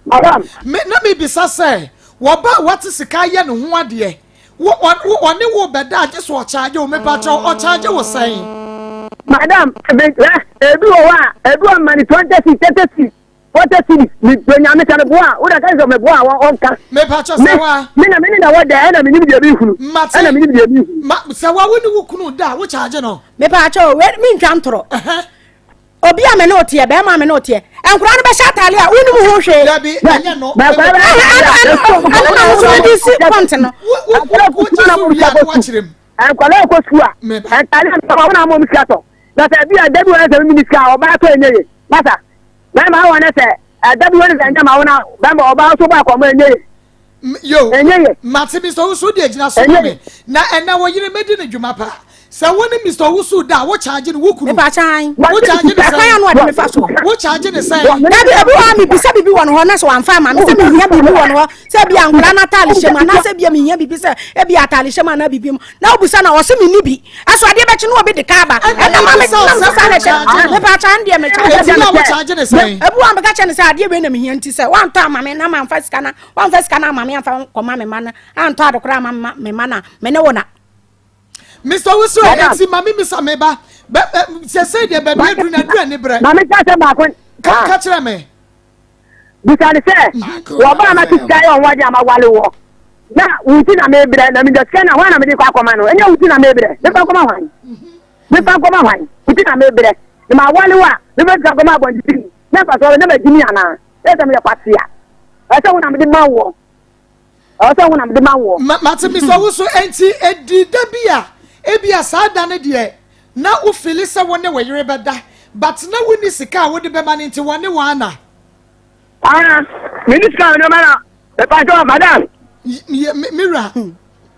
Madam. Me na mebisa sɛ wɔba a wate sika ayɛ ne ho adeɛ Wo wo ɔne wo bɛda agye so ɔkyaagye wo mepakyɛw ɔkyaagye wo sɛn. Madam ebe ɛ ebi wɔ hɔ a ebi wɔ mma ne 20 cedis 30 cedis 40 cedis me do nyame sɛ meboa a wode ka sɛ meboa a ɔnka. Mepakyɛw sɛ wa. Me na me ne na wɔ dɛ ɛna menim deɛ mehunu. Mate. Ɛna menim deɛ mehunu. Ma sɛ wa wo ne wo kunu da a wo kyaagye no. Mepakyɛw we mentwa ntorɔ. Obi a me ne wo teɛ, bɛrima a me ne wo teɛ, nkwadaa no bɛhyɛ ataade a wonim ho hwee. Dabi, ɛnyɛ no. Ɛno na nso mede si pɔnt no. Nkwadaa ɛkɔ sukuu a, ntaade a mekɔ wɔn a wɔn sika tɔ. Na sɛ ebi a dabi wɔn sɛ mimi sika a ɔbaa tɔ ɛnyɛ ye. Masa, bɛrima wɔn sɛ dabi wɔn sɛ ɛnyɛ ma wɔn a bɛrima ɔbaa nso bɔ akɔmɔ ɛnyɛ ye. Yo, mate Mr. Owusu de agyina so ma me. Na ɛnɛ wo yere mɛdi no dwuma pa. Sɛ wo ne Mr. Owusu da a, wo charge no wo kunu. Mepa kyan. Wo charge ne sɛn? Ɛkwan ano ɔde me fa so. Wo charge ne sɛn? Dabi ebi wɔ hɔ a mebisa biribi wɔ no hɔ na sɛ wamfa ama me sɛ mehia biribi wɔ no hɔ sɛ ebi a nkwadaa no ataade hyɛ mu anaasɛ ebi a mehia biribi sɛ ebi ataade hyɛ mu anaa biribi mu na wobusa na ɔse menni bi. Ɛso adeɛ bɛkye na obi de ka aba. Ɛna ma me nam so saa na ɛkyɛ. Mepa kyan deɛ me charge. Ebi a wo charge ne sɛn? Ebi wɔ a meka kyerɛ no sɛ adeɛ wei na mehia nti sɛ wantɔ ama me na mamfa sika na Wamfa sika no amma me amfa nkɔma me mma no antɔ ade koraa amma me mma no a, me ne wo na. Mr. Wusu eti ma me misa me ba. Bɛ sɛ sɛ deɛ baabi aduru na aduru ani brɛ. Maame ka sɛ baako. Ka kyerɛ me. Bisa ne sɛ wɔba ama ti sika yɛ ɔho agye ama wale wɔ. Na wo ti na mebrɛ na menya sika na hwan na mede kɔ akɔma no? Ɛnyɛ wo ti na mebrɛ. Mefa nkɔma hwan? Mefa nkɔma hwan? Wo ti na mebrɛ. Na mawale wo a, mefa sika kɔma abɔntene na mfasoɔ bɛ na magye mi anaa? Ɛyɛ sɛ meyɛ kwasea. Ɛwɔ sɛ wo na mede ma woɔ. Ɛwɔ sɛ wo na mede ma woɔ. Ma mate Mister Owusu, enti ɛdi da bi a ebia saa da no deɛ na wo feeli sɛ wo ne wo yere bɛda but na wonni sika a wode bɛma no nti wɔne wo ana? Ah, menni sika a mede bɛma no. Mepakyɛw, madam. Me me wura.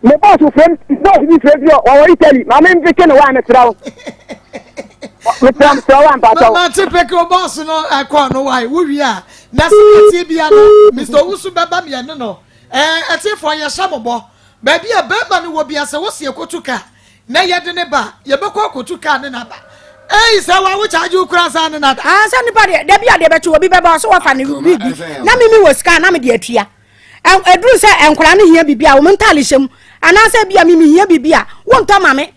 Me boss frɛ me, boss bi frɛ fi ɔwɔ Italy. Ma me mpeke no wa mesrɛ wo. Mesrɛ mesrɛ wo ampakyɛw. Ma te peke wo boss no ɛkɔ no wa wo wie a na sɛ ɛtie bia no Mr. Owusu bɛba me ɛne no. Ɛɛ ɛtiefoɔ yɛhyɛ mo bɔ. Baabi a bɛrima no wɔ bia sɛ wo se ɛkɔtu ka na yɛde ne ba yɛbɛkɔ akɔtu kaa ne naba ei sɛ wa wo charge wo kura saa ne nada. Ah sɛ nipa deɛ dabi a deɛ bɛkye obi bɛba ɔsɛ wɔfa ne biribi na mimi wɔ sika na mede atua ɛduru sɛ nkwadaa no hia biribi a wɔn ntaale hyɛ mu anaasɛ bi a mimi hia biribi a wontɔ ma me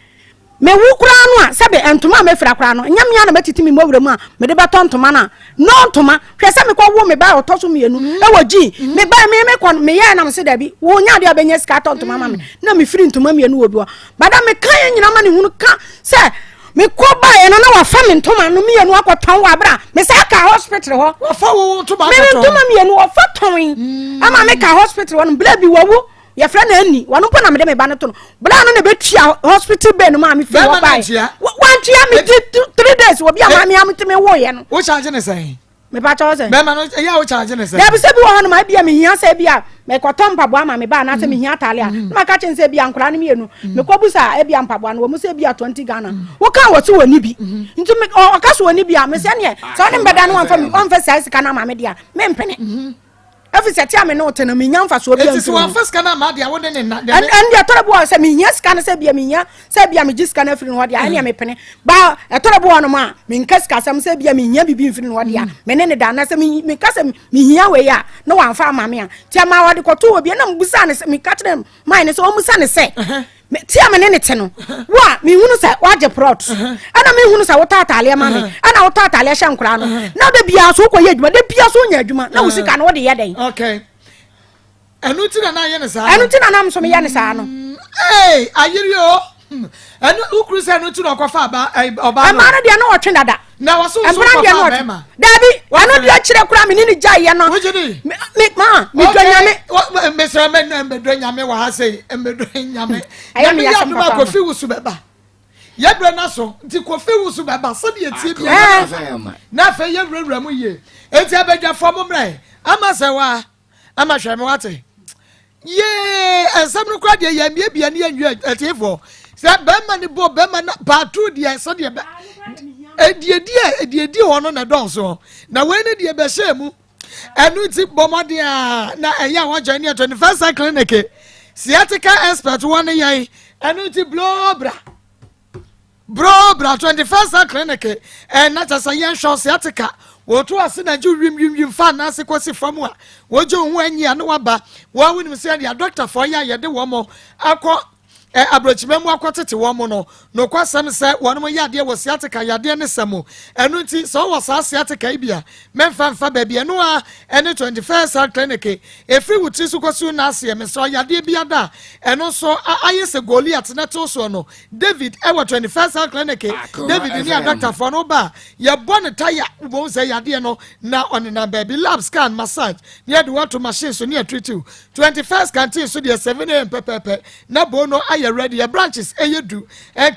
mewu koraa no a sɛbe ntoma a mɛfira koraa no nyɛ mea na mɛtete me mmɔwerɛ mu a mede bɛtɔ ntoma no a no ntoma hwɛ sɛ mekɔ wo me ba ɔtɔ so mmienu mm. ɛwɔ gyi mm. me ba me mekɔ no meyɛɛ nam se dabi wo nya adeɛ a bɛnya sika atɔ ntoma ma me mm. na mefiri ntoma mmienu wɔ bi hɔ bada meka yɛ nyina ma ne hunu ka sɛ mekɔ baeɛ no na wafa me ntoma no mmienu akɔtɔn wɔ abera me sɛ aka hospital hɔ wafa wo ntoma me ntoma mmienu ɔfa tɔn ama meka hospital hɔ no berɛ bi wawu yɛfrɛ no ani wɔno mpo na mede me ba no to no bra no na bɛtua hospital bill no maa me firi hɔ bae wantua me di 3 days obi a maa me amete me woeɛ no wo charge ne sɛn mepa kyɛw sɛ bɛrima no ɛyɛ a wo charge ne sɛn dabi sɛ bi wɔ hɔ no ma ebia mehia sɛ ebia mekɔtɔ mpaboa ma me ba anaasɛ mm. mehia ataale a mm. na maka kyɛn sɛ ebia nkwadaa no mmienu mm. mekɔbu sa ebia mpaboa no wɔ mu sɛ ebia 20 Ghana woka wɔ se wɔ ni bi nti ɔka so wɔ ni bi a mesɛ neɛ sɛ ɔne mbɛda no wɔmfa saa sika no ama me deɛ a mempene mm-hmm. Efi sɛ tia me ne wo te no menya mfasoɔ bi amfiri mu. Eti sɛ wɔamfa sika no amma deɛ wo ne ne nna. Ɛn deɛ ɛtɔrɔ bi wɔ sɛ mehia sika no sɛ bia mehia sɛ bia megye sika no afiri no hɔ deɛ ɛneɛ mepene ba ɛtɔrɔ bi wɔ nom a menka sika asɛm sɛ bia mehia biribi mfiri no hɔ deɛ me ne ne da na sɛ meka sɛ mehia wei a na wɔamfa ama me a nti ama wɔde kɔto wɔ bi ɛna mebusa ne sɛ meka kyerɛ man ne sɛ ɔmusa ne sɛ Ti a me ne ne te no, wo a mehunu sɛ woagye prɔt, ɛna mehunu sɛ wotɔ ataaleɛ ma me, ɛna wotɔ ataaleɛ hyɛ nkoraa no, na da biara so wokɔyɛ adwuma, da biara so wonya adwuma, na wo sika no wode yɛ dɛn? Okay. Ɛno nti na na yɛ ne saa. Ɛno nti na na nso meyɛ ne saa no. Ee, ayere o. Ɛno wokuru sɛ ɛno nti na ɔkɔfa aba ɔbaa no. Ɛmaa no deɛ na ɔtwe dada. Na wɔso nso kɔfa bɛrima. Dabi, ɛno deɛ kyerɛ koraa me ne ne gyaeɛ no. Wogye di? Me ma medɔ nyame. Mesrɛ me nɛ medɔ nyame wɔ ha sei medɔ nyame. Nyame yɛ adom a Kofi Wusu bɛba. Yɛbrɛ no so nti Kofi Wusu bɛba sɛdeɛ tie biara. Na afei yɛwurawura mu yie. Enti abadwafoɔ mo mmerɛ ama sɛ waa. Ama hwɛ me wate. Yee nsɛm no kora deɛ yɛn miabia ne yɛn nwie atiefoɔ sɛ bɛrima ne bɔ bɛrima na paatu deɛ sɛdeɛ bɛ ediedi a ediedi hɔ no na ɛdɔɔso na wei ne deɛ bɛhyɛ mu ɛno nti bɔ mmɔden a na ɛyɛ a wɔgyɛ ne 21st century clinic sciatica expert wɔ ne yɛn ɛno nti blow bra. Bro bra 21st Cell Clinic eh, na kyɛ sɛ yɛn hwɛ sciatica wɔto ase na gye wim wim wim fa anaase kɔsi fam a wɔgye wo ho anyi a na waba wɔn wonim sɛ yɛde adɔktafoɔ yɛ a yɛde wɔn akɔ eh, aburokyima mu akɔtete wɔn no nokwasɛm sɛ wɔn yɛ adeɛ wɔ sciatica yadeɛ ne sɛ mu ɛno nti sɛ wɔwɔ saa sciatica yi bi a mɛmfa mfa baabi ɛno a ɛne 21st Cell Clinic ɛfiri wo tiri so kɔsi wo n'aseɛ mesrɛ yadeɛ bi ada a ɛno nso ayɛ sɛ Goliath na ɛtew soɔ no David ɛwɔ 21st Health Clinic. David ne adɔktafoɔ no ba a yɛbɔ no taya wobɛhu sɛ yadeɛ no na ɔnenam baabi lab scan massage ne yɛde wato machine so ne yɛtreatiw 21st canteen so deɛ 7am pɛpɛɛpɛ na bo no ayɛ ready yɛ branches ɛyɛ du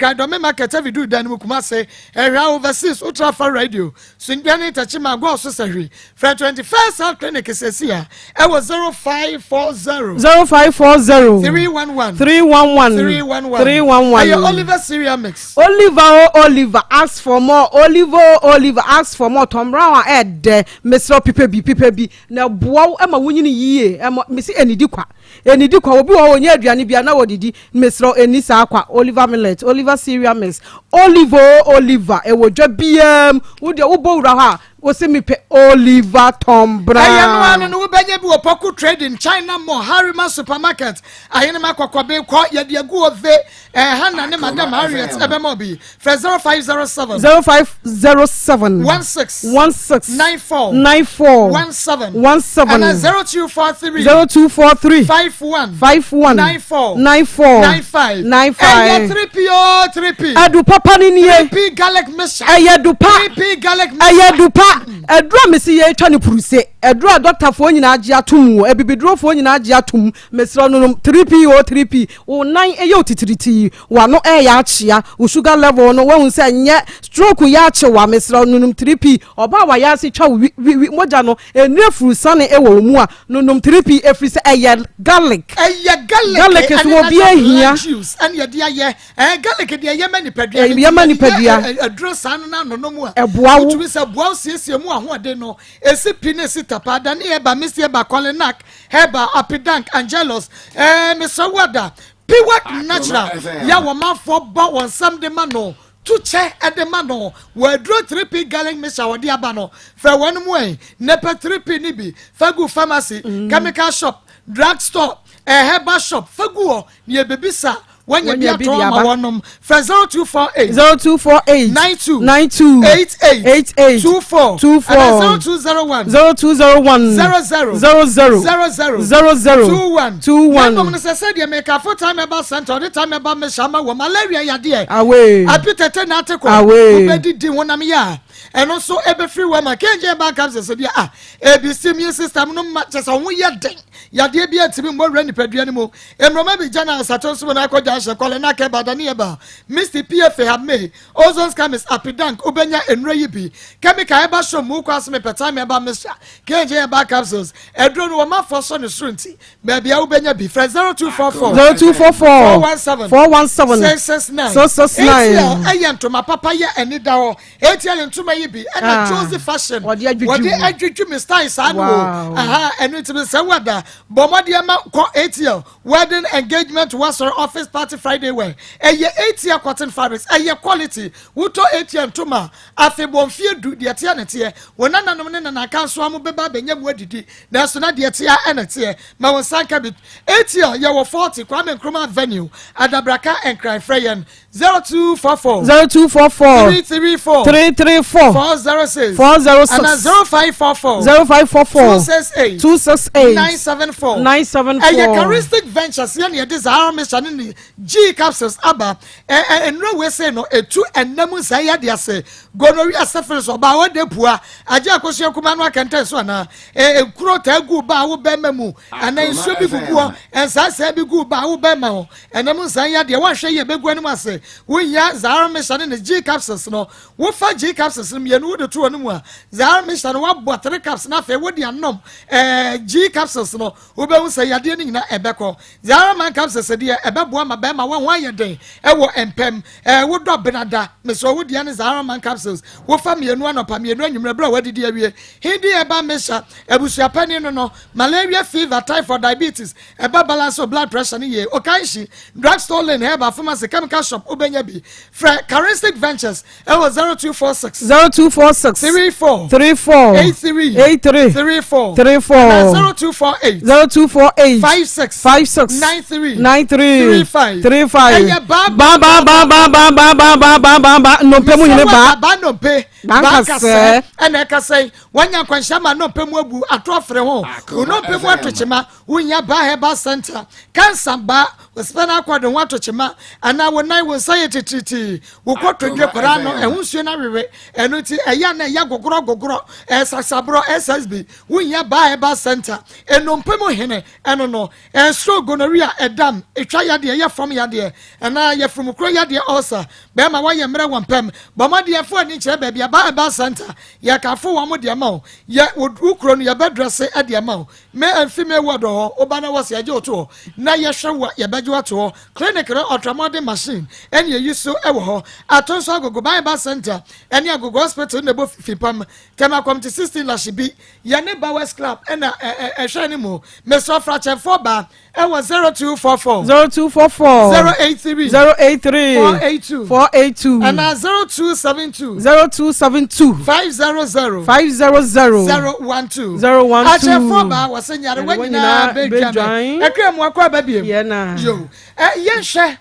Nkran Dɔme Market Avidu dan no mu Kumase Ɛhwɛ overseas wotra fa radio Sunyani Techiman Gɔɔ so Sahwi Frɛ 21st Health Clinic sɛsi a ɛwɔ 0540. 0540. 311. 311. 311. 311. Ɛyɛ Oliver Cereal Mix. Oliver o Oliver ask for more Oliver o Oliver ask for more Tom Brown a ɛɛdɛ mesrɛ pepɛ bi pepɛ bi na ɛboa wo ma wonyini yie ɛmɔ mesi ɛnidi kwa ɛnidi kwa obi wɔ hɔ ɔnyɛ aduane bia na wɔdidi mesrɛ ɛni saa kwa Oliver millet Oliver cereal mix Oliver o Oliver ɛwɔ dwa biara mu wo deɛ wobɔ wura hɔ a. Wose mepɛ Oliver Tom Brown. Ɛyɛ no ara no wobɛnya bi wɔ Poku Trading, China Mall, Harriman Supermarket, Ahenema Kɔkɔbe, kɔ yɛde agu hɔ ve, eh, Hannah ne Madam Harriet ɛbɛma wo bi. Frɛ 0507. 0507. 16. 16. 94. 94. 17. 17. Ɛna 0243. 0243. 51. 51. 94. 94. 95. 95. Ɛyɛ 3P o 3P. Adu papa no nie. 3P garlic mixture. Ɛyɛ adu pa. 3P garlic mixture. Ɛyɛ adu pa. Aduru a mesi yɛretwa no puruse. Aduru a dɔktafoɔ nyinaa agye atom o, abibidurofoɔ nyinaa agye atom. Mesrɛ no nom 3P o 3P. Wo nan yɛ wo titiritii, w'ano ɛreyɛ akyea, wo sugar level no woahu sɛ ɛnyɛ, stroke yɛ akye wo a, mesrɛ wo nonom 3P. Ɔbaa a wayɛ ase twa wo wi wi wi mogya no ɛnni afurusane wɔ wo mu a, nonom 3P ɛfiri sɛ ɛyɛ garlic. Ɛyɛ garlic Garlic ɛne so obi natural ahia. plant juice ɛne yɛde ayɛ. Ɛɛ garlic deɛ ɛyɛ ma nipadua no Ɛyɛ ma nti yɛde nipadua. yɛ aduro saa no na anonom a. Ɛboa wo. Wotumi sɛ boa wo siesie mu ahoɔden no. Esi pi ne esi tapa, dane ɛba, misi ɛba, kɔlenak, herbal, apidank, angelus, ɛɛ mesrɛ wo ada. Piwak natural yɛ wɔn manfoɔ bɔ wɔn nsam de ma no tu kyɛ de ma no wɔ aduro 3P garlic mixture a wɔde aba no frɛ wɔn mu ɛ nɛpɛ 3P no bi fa gu pharmacy mm. chemical shop drug store eh, herbal shop fa gu hɔ na yɛbɛbisa wɔnyɛ bi atɔ ama wɔnom frɛ 0248 0248 92 92 88 88 24 24 ɛna 0201 0201 00 00 00 00 21 21 na mmom no sɛ sɛdeɛ mekafo time ɛba center ɔde time ɛba mehyɛ ama wɔ malaria yadeɛ Away. api tete na ate kɔ Away. wobɛdidi honam yɛ a ɛno nso ɛbɛfiri wɔ ma kɛngye ba nka sɛ sɛdeɛ a ɛbisi immune system no ma kyɛ sɛ ho yɛ den yadeɛ bi atumi mmɔ wura nipadua no mu mmorɔma bi gya na asato nso mu na akɔ gya ahyɛ kɔlɛ na akɛba da ne yɛba misty pfa hame ozone scamis apidank wobɛnya nnuro yi bi chemical ɛba so mu kɔ asome pɛtame ɛba mixture kɛngye ɛba capsules ɛduro no wɔma fɔ so ne soro nti baabi a wobɛnya bi frɛ 0244 0244 417 417 669 669. ATL ɛyɛ ntoma papa yɛ ɛni da hɔ ATL ntoma yi bi ɛna Ah. Josie fashion Wɔde adwidwi wɔde mu. adwidwi mi style saa no o Wow. aha ɛno nti mi sɛ wada bɔ mmɔden ma kɔ ATL wedding engagement wasɔre office party Friday wear ɛyɛ ATL cotton fabrics ɛyɛ quality wotɔ ATL ntoma afei bɔ mfie du deɛ teɛ ne teɛ wɔn nananom ne nanaka nso amu bɛba abɛnya mu adidi nanso na deɛ teɛ ɛna teɛ ma wɔn nsa nka bi ATL yɛwɔ 40 Kwame Nkrumah Avenue Adabraka Nkran frɛ yɛn 0244 0244 334 334 406 406 ana 0544 0544 268 268 974 974. ɛyɛ charistic ventures yɛn yɛde zahara mixture ne ne G capsules aba ɛ ɛ nnuro wei sei no etu ɛnam nsa yɛ de ase gonorrhea syphilis ɔbaa wɔde pua agye akosua kuma no akɛntɛn so anaa ɛ ekuro taa gu ba awo bɛrima mu anaa nsuo bi gugu hɔ nsaasa bi gu ba awo bɛrima ho ɛnam nsa yɛ adeɛ wɔnhwɛ yie bɛgu anim ase wonya zahara mixture ne ne G capsules no wofa G capsules no mmienu wode to wɔn mu a zahara mixture no wabɔ three caps na afei wode anom ɛɛ G capsules no wobɛhu sɛ yadeɛ no nyinaa ɛbɛkɔ zahara man capsules deɛ ɛbɛboa ma bɛrima wɔn ho ayɛ den ɛwɔ mpɛm ɛɛ wodɔ benada mesɛ wo deɛ ne zahara man capsules wofa mmienu anɔpa mmienu anwummerɛ berɛ a wadidi awie hindi ɛba mixture abusuapɛni no no malaria fever typhoid diabetes ɛba balance of blood pressure no yie okanhyi drugstore lane herbal pharmacy chemical shop wobɛnya bi frɛ charistic ventures ɛwɔ 0246 0246 34 34 83 83 34 34 na 0248 0248 56 56 93 93 35 35 ɛyɛ ba ba ba ba ba ba ba ba ba ba ba ba nnompe mu nyine ba ba nnompe Ba nkasɛɛ. ɛna ɛkasa yi wanya nkwanhyia ma nnompe mu abu ato afere ho wo nnompe mu ato kyema wonya ba herbal center cancer ba wo spinal cord ho ato kyema anaa wo nan wo nsa yɛ titiritii wo kɔtɔdwe koraa no ɛho nsuo no awewe ɛno nti ɛyɛ na ɛyɛ gogorɔ gogorɔ ɛsasaborɔ ssb wonya ba herbal center nnompe mu hene ɛno no ɛsoro gonorrhea ɛdam etwa yadeɛ ɛyɛ fam yadeɛ ɛnaa yɛfurumukuro yadeɛ ulcer bɛrima wɔyɛ mmerɛ wɔ mpɛm bɔmmɔdeɛ fo ani kyerɛ baabi aba herbal center yɛkafo wɔn mo deɛ ma wo yɛ wo kuro no yɛbɛdrɛse ɛdeɛ ma wo. Male and female ward wɔ hɔ, woba na wɔse yɛgye wo to hɔ na yɛhwɛ wo a, yɛbɛgye wo ato hɔ. Clinic no ultramodern machine ɛne yɛyi so wɔ hɔ. Ato nso Agogo Bible Centre ɛne Agogo Hospital na ɛbɔ fipam. Tema Committee 16 Lashibi, yɛne Bowers Club ɛna ɛhwɛ ne mu. Mesrɛ fra kyɛmfoɔ baa ɛwɔ 0244. 0244. 083. 083. 482. 482. Ɛna 0272. 0272. 500. 500. 012. 012. Akyɛfoɔ baa wɔ sɛ nyarewa nyinaa bɛdwane. Ɛkura mu akɔ aba biem. Yɛna. Yo. Ɛ yɛnhwɛ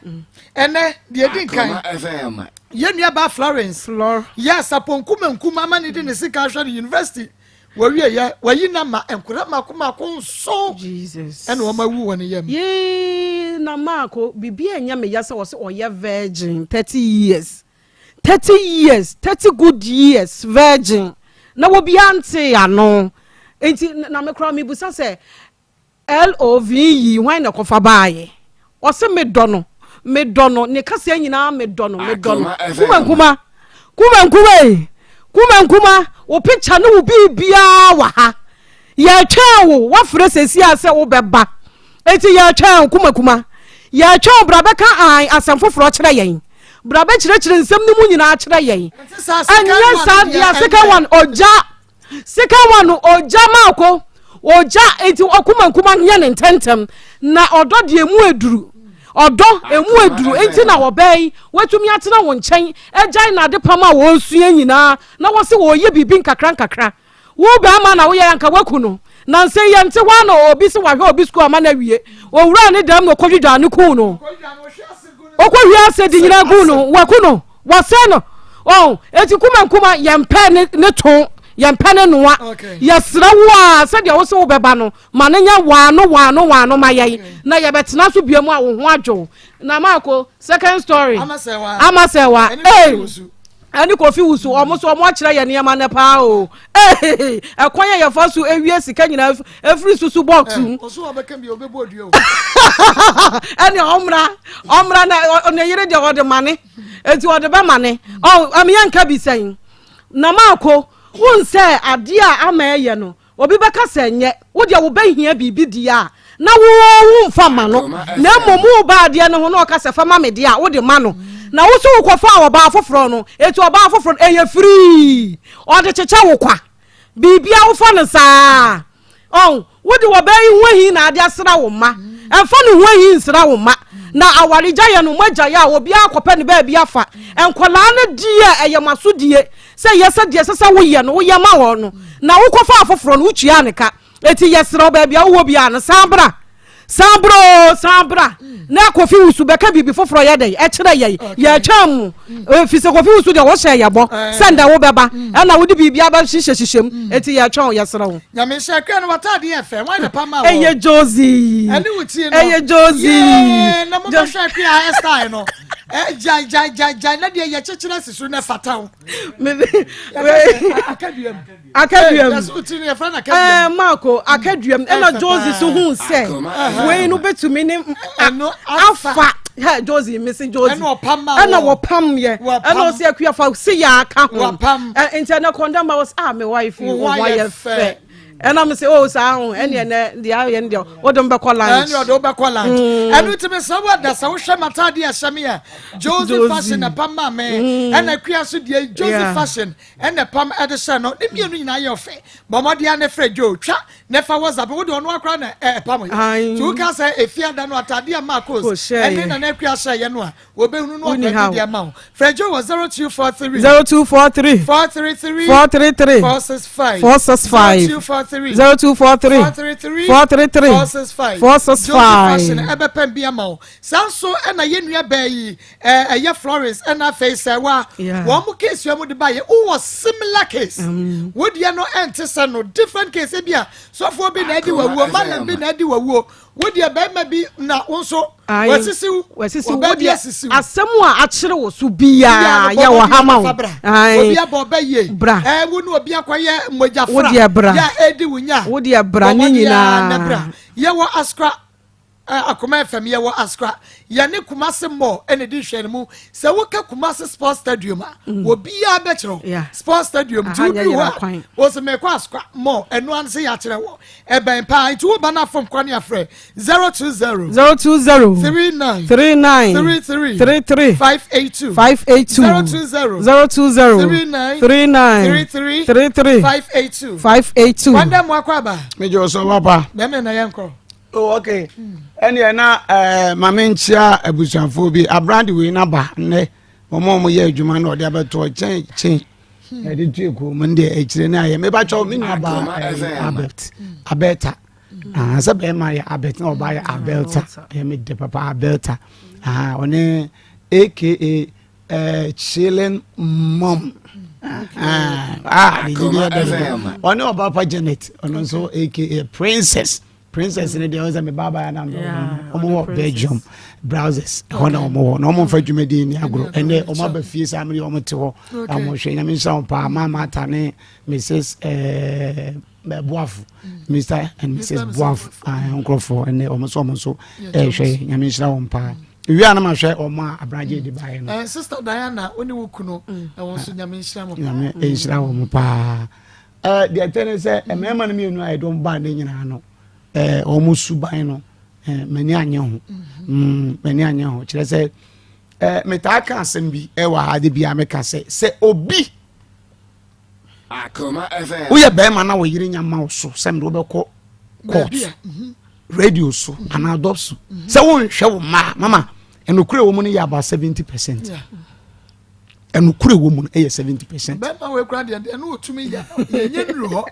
ɛnɛ deɛ di nkan. Yɛn nua baa Florence. Flor. Yɛ asapɔnku mankum ama ne de ne sika ahwɛ no university. Wɔwie yɛ wɔyi na ma nkora mako mako nso. Jesus. Ɛna wɔn awu wɔ ne yam. Yee na maako biribi a ɛnyɛ me ya sɛ wɔsɛ ɔyɛ virgin 30 years 30 years 30 good years virgin na obiara nte ano nti na me koraa mebusa sɛ LOVE hwan na ɛkɔfa baayɛ? Ɔse medɔ no, medɔ no, ne kaseɛ nyinaa medɔ no, medɔ no. Kuma nkuma, kuma nkuma ei, kuma nkuma, wo picture ne wo biribiara wɔ ha. Yɛtwɛn wo, wafrɛ sɛsi a sɛ wobɛba. Enti yɛtwɛn wo, kuma kuma. Yɛtwɛn wo, bra bɛka an asɛm foforɔ kyerɛ yɛn. Bra bɛkyerɛkyerɛ nsɛm no mu nyinaa kyerɛ yɛn. Ɛnyɛ saa deɛ, second one, ogya. Sika wa no ogya maako ogya nti ɔkuma nkuma nyɛ ne ntɛntɛm na ɔdɔ deɛ emu aduru ɔdɔ emu aduru nti na ɔbaa yi watumi atena wo nkyɛn agyae n'ade pam a wɔresua nyinaa na wɔse wɔreyɛ biribi nkakra nkakra wo bɛrima na woyɛ anka waku no nansa yi yɛnte hɔ a na obi se wahwɛ obi sukuu ama no awie owura ne dɛm na ɔkɔdwidwaa ne kuu no ɔkɔhwie ase de nyinaa guu no waku no Wɔsɛe no. Oh, eti kuma nkuma yɛmpɛ ne ne to, yɛmpɛ ne noa. Yɛsrɛ wo a sɛdeɛ wo se wobɛba no, ma no nyɛ waano waano waano ma yɛn na yɛbɛtena so bia mu a wo ho adwo. Na Marco, second story. Amasɛwa. Hey. Ɛne Kofi Wusu, ɔmo so ɔmo akyerɛ yɛ nneɛma no paa o. Hey, ɛkwan yɛ yɛfa so ewie sika nyinaa efiri susu box mu. Ɛne ɔmmra, ɔmmra na ne yere deɛ ɔde ma ne. Enti ɔde bɛma ne. Ɔ ɛmi yɛn nka bi sɛn. Na maako, won sɛ adeɛ a ama ɛyɛ no, obi bɛka sɛ nyɛ, wo deɛ wo bɛhia biribi deɛ a, na wo wo nfa ma no. Na mmom wo ba adeɛ no ho na ɔka sɛ fa ma me deɛ a, wo de ma no. Na wo so wo kɔfa ɔbaa foforɔ no, eti ɔbaa foforɔ no ɛyɛ free. Ɔde kyekyɛ wo kwa. Biribia wofa no saa. Ɔn, wode ɔbaa yi ho ahi na ade asra wo mma. Ɛmfa ne ho ahi nsra wo mma. Na awaregyaeɛ no, moagyae a, obiara kɔpɛ ne baabi afa. Nkwadaa no deɛ, ɛyɛ mo asodie sɛ yɛ sɛ deɛ ɛsɛ sɛ woyɛ no, woyɛ ma wɔn no. Na wokɔfa afoforɔ no, wotuaa ne ka. Enti yɛsrɛ wo, baabi a wowɔ biara no, san bra. San bra oo, san bra. Na Kofi Wusu bɛka biribi foforɔ yɛ dɛn ɛkyerɛ yɛn. Yɛtwɛn mu. Ɛfiri sɛ Kofi Wusu deɛ wohyɛ yɛ bɔ sɛ ndɛ wobɛba ɛna wode biribi abɛhyehyɛ hyehyɛ mu. Enti yɛtwɛn wo, yɛsrɛ wo. Nyame nhyira kura no w'ataade yɛ fɛ wan na pa ma wɔ. Ɛyɛ Josie. Ɛne wo ti no. Ɛyɛ Josie. Yee na mo bɛhwɛ akua hairstyle no. Gyae gyae gyae gyae na deɛ yɛkyekyere asi so na ɛfata wo. Akaduam. Akaduam. Ɛɛ Marco akaduam ɛna Josie so hu sɛ wei no betumi ne afa hɛ Josie mesi Josie ɛna wɔpam yɛ ɛna ɔsi akuya fa si yɛ aka ho nti ɛna kɔndɛm ba wɔsi ah me wife yi wɔn ayɛ fɛ ɛna mi sɛ oh saa ho ɛne ɛnɛ deɛ ayɛ no deɛ wode m bɛkɔ lunch ɛne ɔde wobɛkɔ lunch ɛno nti mesɛ wo ada sɛ wohwɛ m'ataadeɛ ɛhyɛ me a Josie fashion ɛpam maa me ɛna akua so deɛ Josie fashion Ɛna pam ɛde hyɛ no ne mmienu nyinaa yɛ ɔfɛ bɔ mmɔden a ne frɛ Joe twa ne fa WhatsApp wo de ɔno akora na ɛpam yɛ nti woka sɛ efi ada no atade a Marcos ɛne Nana Akua hyɛ yɛ no a wɔbɛhunu no ɔpɛ de ama wo frɛ Joe wɔ 0243 0243 433 433 465 465 0243 0243 433 433 465 465 Joe fashion ɛbɛpɛm bi ama wo saa nso ɛna yɛ nua bɛɛ yi ɛyɛ Florence ɛna afei sɛ wa wɔn mo case yɛ mo de ba yɛ wowɔ similar case mm. wo deɛ no ɛnte sɛ no different case ebi a sɔfoɔ bi na ɛdi wawuo malam bi na ɛdi wawuo wo deɛ bɛrima bi na wo nso wɔasisi wo wɔasisi wo deɛ asɛm a akyerɛ wo so biara yɛ wɔ ha ma wo obi abɔ ɔbɛ yie bra ɛɛ wo ne obi akɔyɛ mogya fra wo deɛ bra yɛ edi wo nya wo deɛ bra ne nyinaa yɛ wɔ askra. Akoma FM yɛwɔ Askra. Yɛne Kumasi Mall ɛna ɛdi nhwɛanimu. Sɛ woka Kumasi Sports Stadium a, mm. obiara bɛkyerɛ wo. Sports Stadium nti woduru hɔ a, wɔsɛ mekɔ Askra Mall, ɛno ano sɛ yɛakyerɛ wɔ. Ɛbɛn paa nti woba no afom kwan afrɛ 020 020 39 39 33 33 582 582 020 020 39 39 33 33 582 582. Wanda mu akɔ aba. Mejɔ sɔ papa. Bɛmɛ na yɛn kɔ. Oh, okay. Ɛnneɛ na ɛɛ eh, maame nkyia abusuafoɔ bi abrande wei naba nnɛ wɔn a wɔyɛ adwuma na ɔde abɛto kyɛn kyɛn ɛde tu ekuo mu deɛ akyire no ayɛ meba kyɛw me nua baa ɛɛ abɛt abɛta ah sɛ bɛrima yɛ abɛt na ɔbaa yɛ abɛlta ɛyɛ me de papa abɛlta ah ɔne aka ɛɛ eh, chilling mom ah ah ne gyidi yɛ dɛ ɔne ɔbaa pa Janet ɔno nso aka princess. Princess ne deɛ ɔsɛ me baaba ya na ɔmo wɔ Belgium browsers ɛhɔ na ɔmo wɔ na ɔmo nfa dwumadie ni agorɔ ɛnɛ ɔmo aba fie saa mene ɔmo te hɔ ɔmo hwɛ nyame nhyira wɔn paa maama ata ne Mrs ɛɛ Boafo Mr and Mrs Boafo nkorɔfoɔ ɛnɛ ɔmo nso ɔmo nso ɛɛhwɛ nyame nhyira wɔn paa wia na ma hwɛ ɔmo a abragye de baayɛ no. Eh, sister Diana wo ne wo kunu ɛwɔ nso nyame nhyira mo paa. Nyame nhyira wɔn paa. Eh, deɛ ɛtɛ ne sɛ mmarima no mmienu a yɛde wɔn baa ne nyinaa no eh, wɔn suban no eh, m'ani anyɛ ho mm, m'ani anyɛ ho kyerɛ sɛ eh, metaa ka asɛm bi ɛwɔ ha de bia meka sɛ sɛ obi woyɛ bɛrima na wɔyere nya ma wo so sɛ mede wobɛkɔ court mhm. radio so mhm. anaa dɔp so mhm. sɛ wonhwɛ wo mmaa mama ɛnokorɛ wɔ mu no yɛ about 70 percent yeah. Ɛnokorɛ wɔ mu no ɛyɛ 70 percent. Bɛrima wei kura deɛ deɛ no otumi yɛ yɛnyɛ nuru hɔ.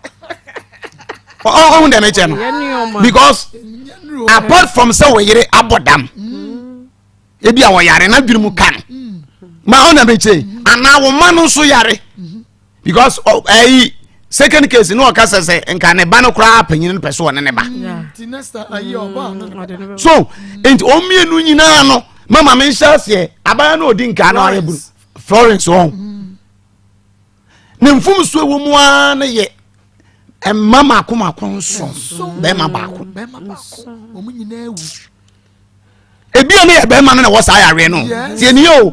Ɔhun dɛm ɛkyɛ no because apart from sɛ wɔyere abɔ dam mm. ebi a wɔyare n'adwene mu ka no mm. ma ɔhun dɛm ɛkyɛ mm. anaa wɔn ma no nso yare because ɛyi second case ne ɔka sɛ sɛ nka ne ba no koraa panyin no pɛ so ɔne ne ba so nti wɔn mmienu nyinaa no mama mi nhyɛ aseɛ abaya no odi nka no ayɛ buru Florence wɔn ne mfomso ɛwɔ mu ara ne yɛ mma mako mako nson bɛrima baako ebia ne yɛ bɛrima no na ɛwɔ saa yareɛ no tie ni o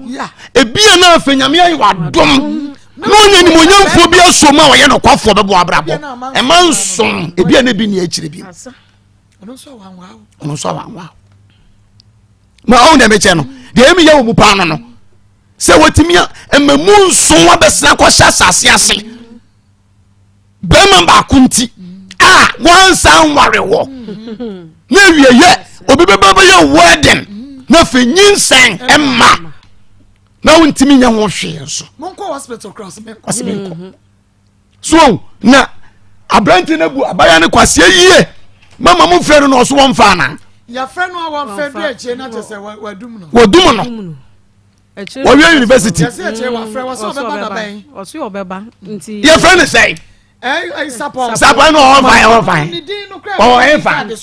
ebia na afei nyame ayɛ wadom na ɔnya nimonyamfoɔ bi aso mu a ɔyɛ nokwafoɔ bɛbɔ abrabɔ ɛma nson ebia ne bi ni akyire bi ɔno nso awanwa ma ɔhu deɛ mekyɛ no deɛ ɛmi yɛ wɔ mu paa no no sɛ wɔtumi a ɛma mu nson abɛsena kɔhyɛ asase ase bɛrima baako nti a wansa nware wɔ na awieyɛ obi bɛba bɛyɛ wedding na afei nyinsɛn ɛma na wontumi nyɛ ho hwee nso ɔsɛ menkɔ so na aberante no abu abaya no kwaseɛ yie mama mo frɛ no na ɔso wɔmfa ana yɛfrɛ no a wɔmfɛ du akyire na kyɛ sɛ wadum no wɔdum no wɔwie university yɛfrɛ no sɛn sapɔ no ɔwɔ fan ɔwɔ fan ɔwɔ ɛfa ɛne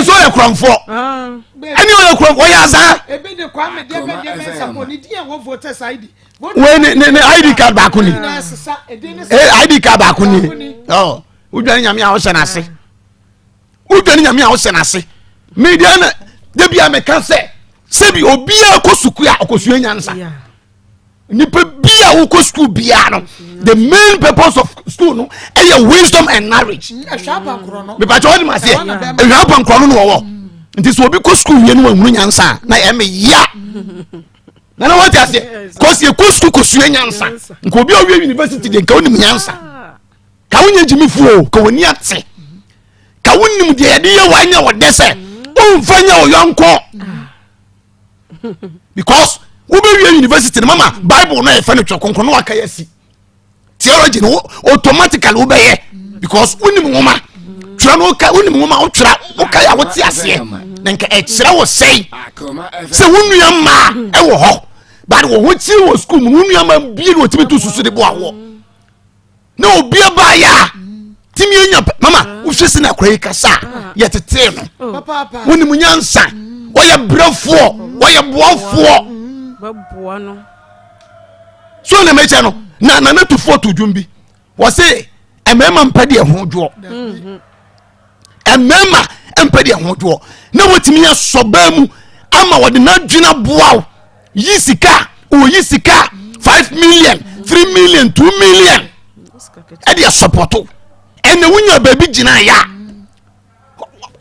nso ɔyɛ kurɔnfoɔ ɛne ɔyɛ kurɔnfoɔ ɔyɛ azaa wei ne ne id card baako ni id card baako ni ɔ wodwane nyame a wohyɛ n'ase wodwane nyame a wohyɛ n'ase media na da bia meka sɛ sɛbi obiara kɔ sukuu a ɔkɔsua nyansa nipa bi a wokɔ sukuu biara no the main purpose of school no ɛyɛ wisdom and knowledge mepakyɛ wɔde ma aseɛ ɛhwɛ apankorɔ no na wɔwɔ nti sɛ obi kɔ sukuu wie no wahunu nyansa a na ɛmɛ ya nana wɔte aseɛ kɔsi ekɔ sukuu kɔsua nyansa nka obi a ɔwie university deɛ nka onim nyansa ka wonyɛ gyimi fuo ka w'ani ate ka wonim deɛ yɛde yɛ wanyɛ wɔ dɛ sɛ womfa nyɛ wo yɔnkɔ because wobɛwie university no mama bible no yɛfɛ no twerɛ kronkron no waka yɛ asi theology no automatically wobɛyɛ because wonim nwoma twerɛ no woka wonim nwoma wotwerɛ woka yɛ a wote aseɛ na nka ɛkyerɛ wo sɛe sɛ wo nua mmaa ɛwɔ hɔ but wɔ ho kyiri wɔ sukuu mu wo nua mmaa bie na wɔtumi to susu de boa woɔ na obi abaayɛ a tumi anya mama wohwɛ si na akora yi kasa a yɛtetee no oh. wonim nyansa wɔyɛ brɛfoɔ wɔyɛ boafoɔ so na mekyɛ no na nana tufoɔ to dwom bi wɔse mmarima mpɛ deɛ ho dwoɔ mhm. Mmarima mpɛ deɛ ho dwoɔ na wɔtumi asɔ baa mu ama wɔde n'adwene aboa wo yi sika oyi sika 5 million, 3 million, 2 million ɛde asɔpɔto. Ɛnna wonya baabi gyina yɛ a,